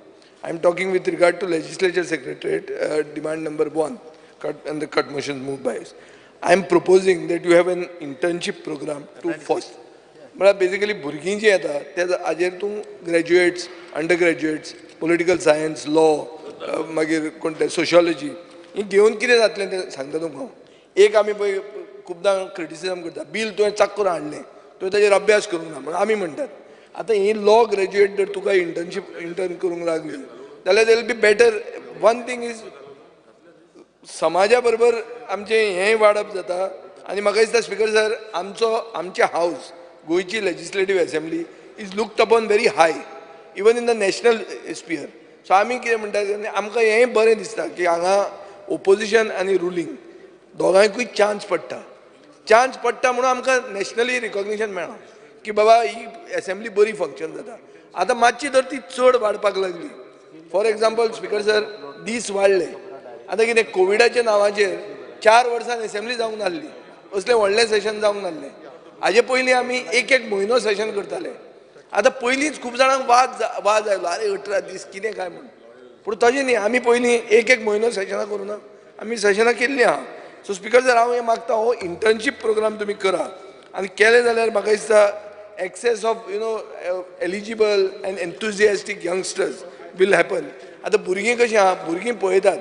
Speaker 3: I am talking with regard to Legislature Secretariat, demand number 1, cut, and the cut motions moved by us. I am proposing that you have an internship program to foster. But basically, भुरगीं जी येता ते हाजेर तूं graduates, under graduates, political science, law, मागीर कोण ते sociology ही घेवन कितें जातलें तें सांगता तुमकां. एक आमी पळय खुबदां क्रिटिसिजम करता, बील तुवें चाक करून हाडलें, तुवें ताजेर अभ्यास करूंक ना म्हणून आमी म्हणटात. आतां ही लॉ ग्रॅज्युएट जर तुका इंटर्नशीप इंटर्न करूंक लागली जाल्यार they will be better. One thing is समाजा बरोबर आमचें हेंय वाडप जाता आनी म्हाका दिसता स्पीकर सर, आमचो आमचें हावज गोंयची legislative assembly is looked upon very high even in the national sphere. So आमी कितें म्हणटा, आमकां हेंय बरें दिसता की हांगा ओपोजिशन आनी रुलींग दोगांयकूय चान्स पडटा, चान्स पडटा म्हणून आमकां नॅशनली रिकॉग्निशन मेळ्ळां की बाबा ही एसेंब्ली बरी फंक्शन जाता. आतां मातशी जर ती चड वाडपाक लागली, फॉर एग्जाम्पल स्पीकर सर, दीस वाडले, आतां कितें कोविडाच्या नांवाचेर 4 वर्सां एसेंब्ली जावंक नासली, असलें व्हडलें सेशन जावंक नासलें. हाजे पयलीं आमी एक एक म्हयनो सेशन करताले. आतां पयलींच खूब जाणांक वाज आयलो, आरे 18 दीस कितें काय म्हूण. पूण तशें न्ही, आमी पयलीं एक एक म्हयनो सेशनां करूं ना, आमी सेशनां केल्लीं आहा. सो स्पीकर सर, हांव हें मागता, हो इंटर्नशीप प्रोग्राम तुमी करा आनी केलें जाल्यार म्हाका दिसता access of eligible and enthusiastic youngsters will happen. आतां भुरगीं कशीं आहा, भुरगीं पळयतात,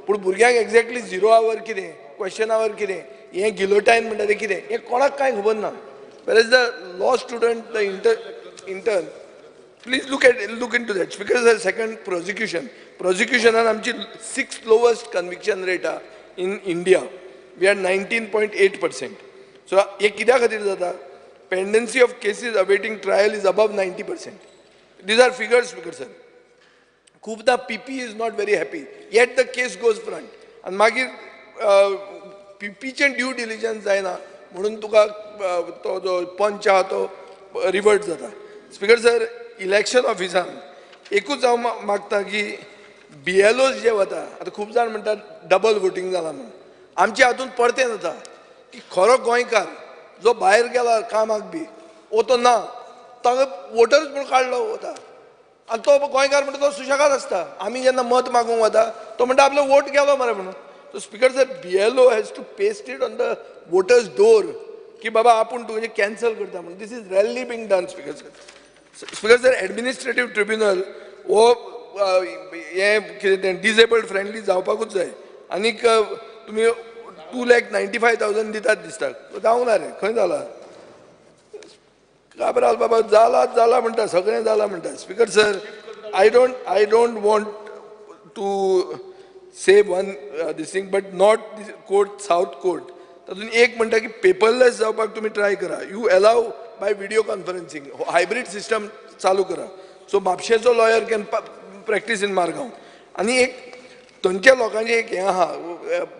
Speaker 3: पूण भुरग्यांक एक्झॅक्टली 0 our कितें, क्वेश्चन our कितें, हें गिलोटायन म्हणटा तें कितें, हें कोणाक कांय खबर ना. Whereas the law student, the intern, please look into that. Speaker sir, second prosecution, प्रोसिक्युशनान आमची 6th lowest conviction rate आहा in India. We are 19.8%. So हें कित्या खातीर जाता? Pendency of cases awaiting trial is above 90%. These are figures, Speaker sir. खुबदां PP is not very happy, yet the case goes front. आनी मागीर पीपीचें due diligence जायना म्हणून तुका तो जो पंच आहा तो रिवर्ट जाता. स्पीकर सर, इलेक्शन ऑफिसान एकूच हांव मागता की BLOs जे वता, आतां खूब जाण म्हणटात डबल वोटींग जालां म्हणून, आमच्या हातून परतें जाता की खरो गोंयकार जो भायर गेला कामाक बी वो तो ना, ताका वोटर्स म्हूण काडलो वता आनी तो गोंयकार म्हणटा तो सुशेगाद आसता. आमी जेन्ना मत मागूंक वता तो म्हणटा आपलो वोट गेलो मरे म्हणून. So speaker sir, BLO has to paste it on the voters door की बाबा आपूण तुजें कॅन्सल करता म्हणून. This is rarely being done speaker sir. Speaker sir, administrative tribunal हो हें कितें तें डिजेबल्ड फ्रेंडली जावपाकूच जाय. आनीक तुमी 2,95,000 दितात दिसता, जावंक ना रे, खंय जाला? काब्राल बाबा जाला जाला म्हणटा, सगळें जाला म्हणटा. Speaker sir, I don't want to say one this thing, but not court, south court, तातूंत एक म्हणटा की पेपरलेस जावपाक तुमी ट्राय करा. You allow by video conferencing, hybrid system चालू करा. सो म्हापशेचो lawyer can practice in Margao. आनी एक थंयच्या लोकांचें एक हें आहा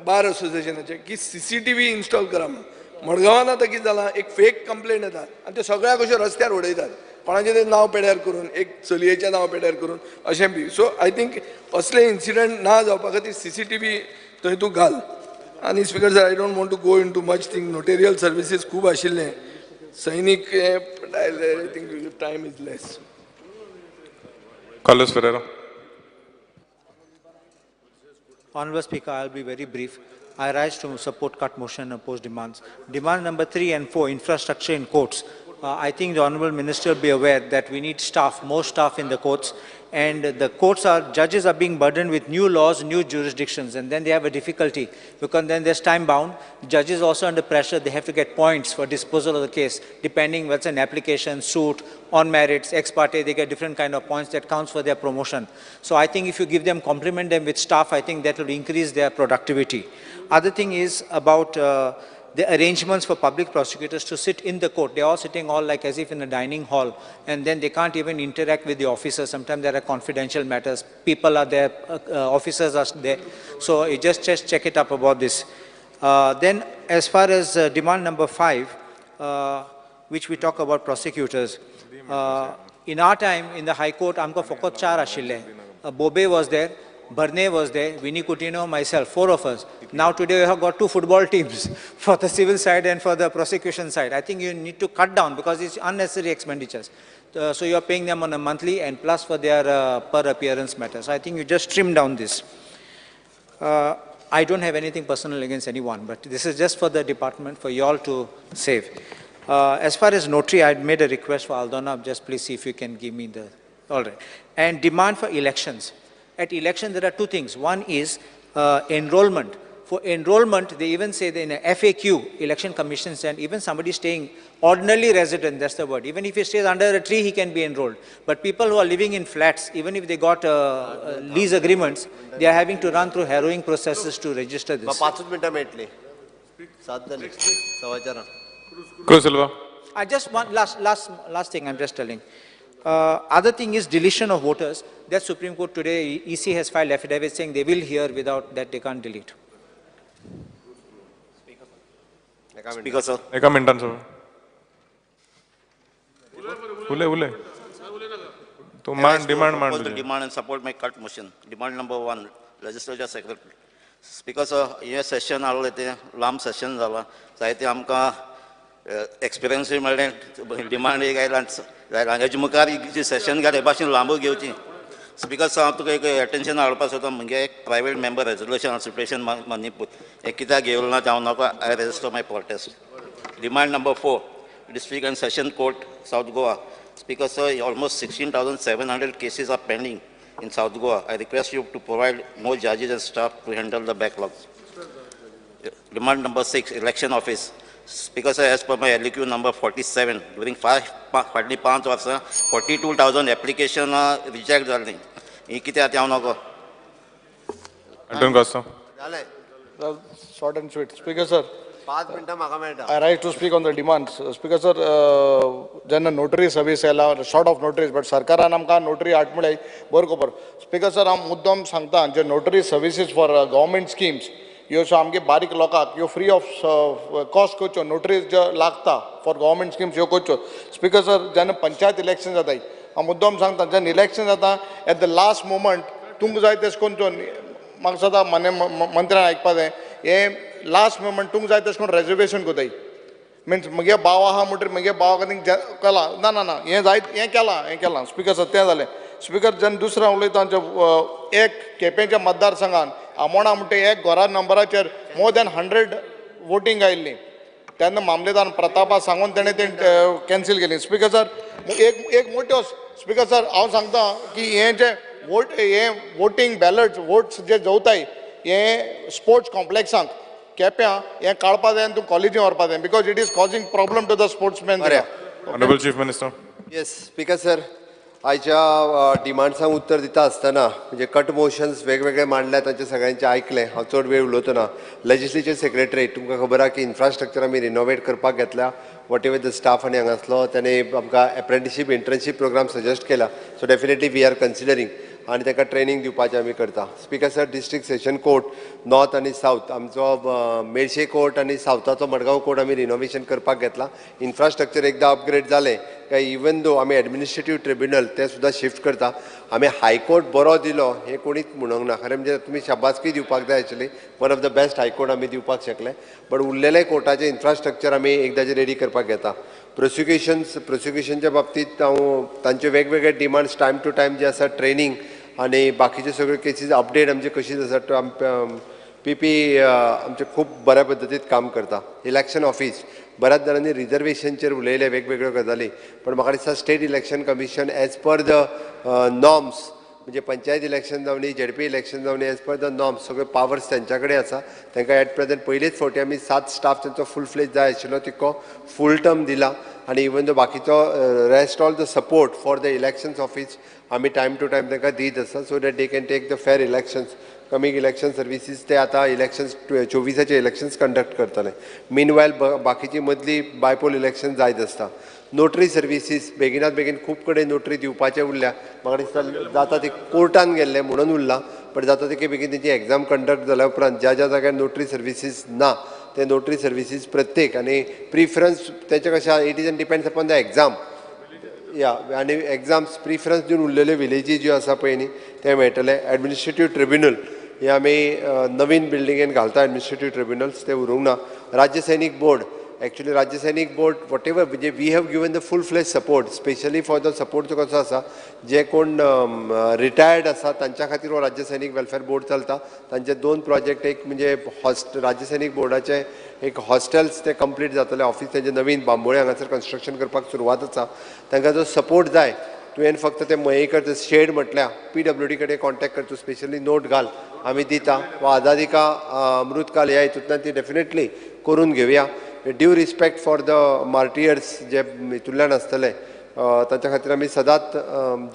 Speaker 3: बार असोसिएशनाचें की CCTV install करा म्हणून. मडगांवान आतां कितें जालां, एक फेक कंप्लेंट येता आनी ते सगळ्याक अश्यो रस्त्यार उडयतात, कोणाचें तरी नांव पेड्यार करून, एक चलयेचें नांव पेड्यार करून अशें बी. सो I think असले इन्सिडंट ना जावपा खातीर CCTV थंय तूं घाल. आनी speaker sir, I don't want to go into much thing. Notarial services खूब आशिल्लें, सैनीक I think time is less.
Speaker 21: Carlos Ferreira.
Speaker 13: Honorable Speaker, I will be very brief. I rise to support cut motion and oppose demands. Demand number 3 and 4, infrastructure in courts. I think the Honorable Minister will be aware that we need staff, more staff in the courts, and the courts are, judges are being burdened with new laws, new jurisdictions, and then they have a difficulty because then there's time bound. Judges also under pressure, they have to get points for disposal of the case, depending what's an application, suit, on merits, ex parte, they get different kind of points that counts for their promotion. So I think if you give them, compliment them with staff, I think that will increase their productivity. Other thing is about the arrangements for public prosecutors to sit in the court. They're all sitting all like as if in a dining hall, and then they can't even interact with the officers. Sometimes there are confidential matters. People are there, officers are there. So you just check it up about this. Then as far as demand number 5, which we talk about prosecutors, in our time in the High Court, amka fokot char ashille. Bobe was there, Barne was there, Vinny Coutinho, myself, 4 of us. Now today we have got 2 football teams for the civil side and for the prosecution side. I think you need to cut down because it's unnecessary expenditures. So you are paying them on a monthly and plus for their per appearance matter. So I think you just trim down this. I don't have anything personal against anyone, but this is just for the department, for you all to save. As far as notary, I made a request for Aldona. Just please see if you can give me the... All right. And demand for elections. At election, there are 2 things. One is enrollment. For enrollment, they even say that in a FAQ, Election Commission said, even somebody staying ordinarily resident, that's the word. Even if he stays under a tree, he can be enrolled. But people who are living in flats, even if they got lease agreements, they are having to run through harrowing processes to register this. I just want last thing I'm just telling. Other thing is deletion of voters. That Supreme Court today, EC has filed affidavit saying they will hear, without that they can't delete.
Speaker 11: Speaker sir.
Speaker 21: Eka mintan sir. Ule ule. To demand.
Speaker 11: The demand and support my cut motion. Demand number 1, legislature secretary. Speaker sir, ये session आले ते लांब session जाला. जायते आमकां एक्सपिरियन्सूय मेळ्ळें, demand एक आयला हेजे मुखार जी सेशन घाल हे भाशेन लांबू घेवची. स्पीकर सर, हांव तुका एक एटेन्शन हाडपाक सोदता. म्हगे एक प्रायवेट मेंबर रेजोल्युशन सिपेशन मणिपूर हें कित्याक घेवलं ना तें हांव नाका. I register my protest. Demand number 4, district and session court, South Goa. Speaker sir, almost 16,700 cases are pending in South Goa. I request you to provide more judges and staff to handle the backlogs. Demand number 6, election office. Speaker sir, as per my LQ number 47, during फाटलीं 5 वर्सां 42,000 application reject जालीं. ही कित्याक तें हांव नको.
Speaker 12: Short and sweet. Speaker sir,
Speaker 10: 5 मिनटां म्हाका मेळटा.
Speaker 12: I rise to speak on the demands. Speaker sir, जेन्ना नोटरी सर्वीस आयला, शॉर्ट ऑफ नोटरीज, बट सरकारान आमकां नोटरी हाड म्हळ्यार बरो खबर. स्पीकर सर, हांव मुद्दम सांगता, जे notary services for government schemes ह्यो सामके बारीक लोकांक ह्यो फ्री ऑफ कॉस्ट करच्यो. नोटरीज ज्यो लागता फॉर गव्हर्मेंट स्किम्स ह्यो करच्यो. स्पीकर सर, जेन्ना पंचायत इलेक्शन जाताय, हांव मुद्दम सांगता, जेन्ना इलेक्शन जाता एट the last moment तुमकां जाय तेश करून, म्हाका सदां मान्य मंत्र्यान आयकपा जाय, हें लास्ट मोमेंट तुमकां जाय तेश करून रेजर्वेशन करताय. मिन्स म्हगे भाव आहा म्हणटकीर म्हगे भाव खातीर केलां ना ना ना हें जायत हें केलां हें केलां. स्पीकर सर, तें जालें. स्पीकर, जेन्ना दुसरें उलयता, एक केपेंच्या मतदारसंघान आमोणा म्हणटा एक घरा नंबराचेर मोर दॅन 100 वोटींग आयिल्लीं, तेन्ना मामलेदार प्रतापा सांगून तेणें तें कॅन्सील केली. स्पीकर सर, एक मोट्यो. स्पीकर सर, हांव सांगता की हें जें वोट हें वोटींग बॅलट वोट्स जे जवताय हें स्पोर्ट्स कॉम्प्लेक्सांक केप्यां हें काडपा जाय आनी तूं कॉलेजीन व्हरपा जाय, because it is causing problem to the sportsman.
Speaker 21: Honourable chief minister.
Speaker 10: Yes speaker sir, आयच्या डिमांड्सांक उत्तर दिता आसतना म्हणजे कट मोशन्स वेगवेगळे मांडल्या, तांचे सगळ्यांचे आयकलें. हांव चड वेळ उलयतो ना. लेजिस्लेचर सेक्रेटरी, तुमकां खबर आहा की इन्फ्रास्ट्रक्चर आमी रिनोवेट करपाक घेतल्या. What ever the staff आनी हांगासलो ताणें आमकां एप्रेंटिशीप इंटर्नशीप प्रोग्राम सजेस्ट केला. So definitely we are considering आनी ताका ट्रेनींग दिवपाचें आमी करता. Speaker sir, district session court north आनी सावथ, आमचो मेर्शे कोर्ट आनी सावथाचो मडगांव कोर्ट आमी रिनोवेशन करपाक घेतला. इन्फ्रास्ट्रक्चर एकदां अपग्रेड जालें काय इवन दो आमी एडमिनिस्ट्रेटीव ट्रिब्युनल तें सुद्दां शिफ्ट करता. आमी हायकोर्ट बरो दिलो हें कोणीच म्हणूंक ना. खरें म्हणजे तुमी शाबासकी दिवपाक जाय. Actually one of the best high court आमी दिवपाक शकले, बट उरलेले कोर्टाचें इन्फ्रास्ट्रक्चर आमी एकदांचें रेडी करपाक घेता. प्रोसिक्युशनच्या बाबतींत हांव तांचे वेगवेगळे डिमांड्स टायम टू टायम जे आसा, ट्रेनींग आनी बाकीचे सगळे केसीस अपडेट आमचे कशीच आसा. पी पी आमचे खूब बऱ्या पद्दतीत काम करता. इलेक्शन ऑफिस बऱ्याच जाणांनी रिजर्वेशनचेर उलयले वेगवेगळ्यो गजाली, पण म्हाका दिसता state election commission as per the norms, म्हणजे पंचायत इलेक्शन जावनी, झेडपी इलेक्शन जावनी, एज पर the norms सगळे पावर्स तांच्या कडेन आसा. तांकां एट प्रेझेंट पयलेच फावटी आमी 7 स्टाफ तांचो फूल फ्लेज जाय आशिल्लो तितको फूल टर्म दिला आनी इवन दो बाकीचो rest all the support for the elections office आमी टायम टू टायम तांकां दीत आसा, so that they can take the fair elections. Coming election services ते आतां इलेक्शन्स 24 इलेक्शन्स कंडक्ट करतले. मीन वायल बाकीची मदली बायपोल इलेक्शन जायत आसता. नोटरी सर्विसीस बेगिनात बेगीन खूब कडेन नोटरी दिवपाचे उरल्या. म्हाका दिसता जाता ती कोर्टान गेल्ले म्हणून उरला, बट जाता तितके बेगीन तेची एग्जाम कंडक्ट जाल्या उपरांत ज्या ज्या जाग्यार नोटरी सर्विसीस ना ते नोटरी सर्विसीस प्रत्येक आनी प्रिफरन्स तेचें कशें, it is and depends upon the exam या आनी एग्जाम्स प्रिफरन्स दिवन उरलेल्यो विलेजी ज्यो आसा पळय न्ही ते मेळटले. एडमिनिस्ट्रेटीव ट्रिब्युनल हे आमी नवीन बिल्डिंगेन घालता एडमिनिस्ट्रेटीव ट्रिब्युनल्स, ते उरूंक ना. राज्य सैनीक बोर्ड, एक्चुअली राज्य सैनीक बोर्ड what ever म्हणजे we have given the full fledge support, specially for the support जो कसो आसा, जे कोण रिटायर्ड आसा तांच्या खातीर हो राज्य सैनीक वेलफेअर बोर्ड चलता. तांचे 2 प्रोजेक्ट, एक म्हणजे राज्य सैनीक बोर्डाचे एक हॉस्टेल्स ते कंप्लीट जातले, ऑफिस तेंचे नवीन बांबोळे हांगासर कन्स्ट्रक्शन करपाक सुरवात आसा. तांकां जो सपोर्ट जाय तुवें फक्त ते मयेकर शेड म्हटल्या PWD कडेन कॉन्टेक्ट कर, तूं स्पेशली नोट घाल, आमी दिता. वा आझादी का अमृतकाल ह्या हितूंतल्यान ती डेफिनेटली करून घेवया. Due respect for the martyrs जे हितूंतल्यान आसतले तांच्या खातीर आमी सदांच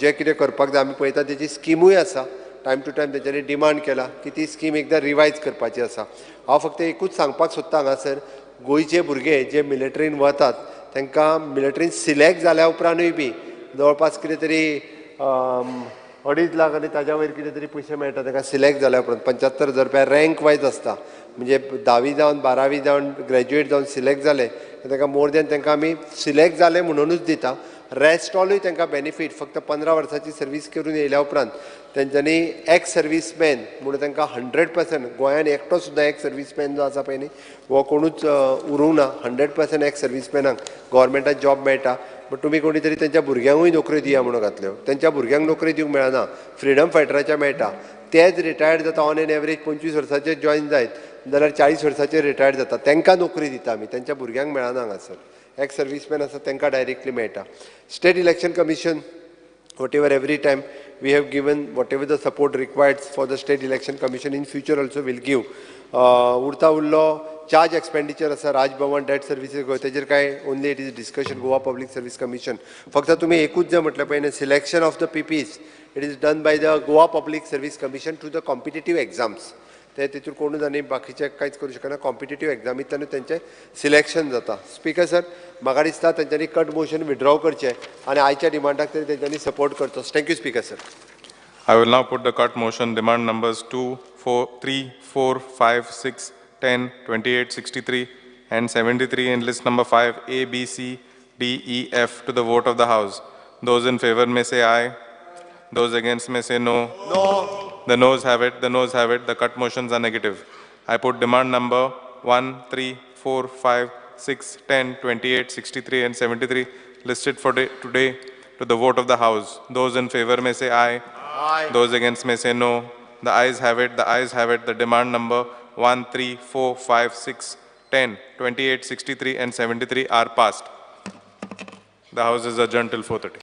Speaker 10: जें कितें करपाक जाय आमी पळयता. तेजी स्किमूय आसा, टायम टू टायम तेंच्यांनी डिमांड केला की ती स्कीम एकदां रिवायज करपाची आसा. हांव फक्त एकूच सांगपाक सोदता हांगासर, गोंयचे भुरगे जे मिलिटरीन वतात तांकां मिलिटरीन सिलेक्ट जाल्या उपरांतूय बी जवळपास कितें तरी 2.5 लाख आनी ताज्या वयर कितें तरी पयशे मेळटा तांकां सिलेक्ट जाल्या उपरांत. 75,000 रुपया रँक वायज आसता, म्हणजे 10वी जावन 12वी जावन ग्रॅज्युएट जावन सिलेक्ट जाले तांकां मोर दॅन तांकां आमी सिलेक्ट जाले म्हणुनूच दिता. रेस्ट ऑलूय तांकां बेनिफीट फक्त 15 वर्सांची सर्वीस करून येयल्या उपरांत तेंच्यांनी एक्स सर्वीसमॅन म्हणून तांकां 100% गोंयान एकटो सुद्दां एक्स सर्वीसमॅन जो आसा पळय न्ही हो कोणूच उरूंक ना. 100% एक्स सर्वीसमॅनाक गोवोरमेंटान जॉब मेळटा. बट तुमी कोणी तरी तेंच्या भुरग्यांकूय नोकऱ्यो दिया म्हणून घातल्यो, तेंच्या भुरग्यांक नोकरी दिवंक मेळना, फ्रिडम फायटराच्या मेळटा. तेच रिटायर्ड जाता ऑन एन एवरेज 25 वर्साचेर जॉयन जायत जाल्यार 40 वर्साचेर रिटायर्ड जाता, तांकां नोकरी दिता आमी, तेंच्या भुरग्यांक मेळना. हांगासर एक्स सर्वीसमॅन आसा तांकां डायरेक्टली मेळटा. State election commission whatever every time we have given whatever the support required for the state election commission, in future also will give. उरता उरलो चार्ज एक्सपेंडिचर आसा राजभवन डेट सर्विसीस तेजेर काय only it is discussion. Goa public service commission फक्त तुमी एकूच जाय म्हटलें पळय selection of the PPs it is done by the Goa public service commission through the competitive exams. ते तितून कोणूच आनी बाकीचे कांयच करूं शकना, कॉम्पिटेटीव एग्जामींतल्यानूच तेंचें सिलेक्शन जाता. स्पीकर सर, म्हाका दिसता तेंच्यांनी कट मोशन विड्रॉ करचें आनी आयच्या डिमांडाक तरी तेंच्यांनी सपोर्ट करचो. Thank you speaker sir.
Speaker 21: I will now put the cut motion demand numbers 2, 4, 3, 4, 5, 6, 10, 28, 63 and 73 in list number 5 A, B, C, D, E, F to the vote of the House. Those in favor may say aye. Those against may say no.
Speaker 10: No.
Speaker 21: The noes have it. The noes have it. The cut motions are negative. I put demand number 1, 3, 4, 5, 6, 10, 28, 63 and 73 listed for today to the vote of the House. Those in favor may say aye.
Speaker 10: Aye.
Speaker 21: Those against may say no. The ayes have it. The ayes have it. The demand number 1, 3, 4, 5, 6, 10, 28, 63 and 73 are passed. The House is adjourned till 4:30.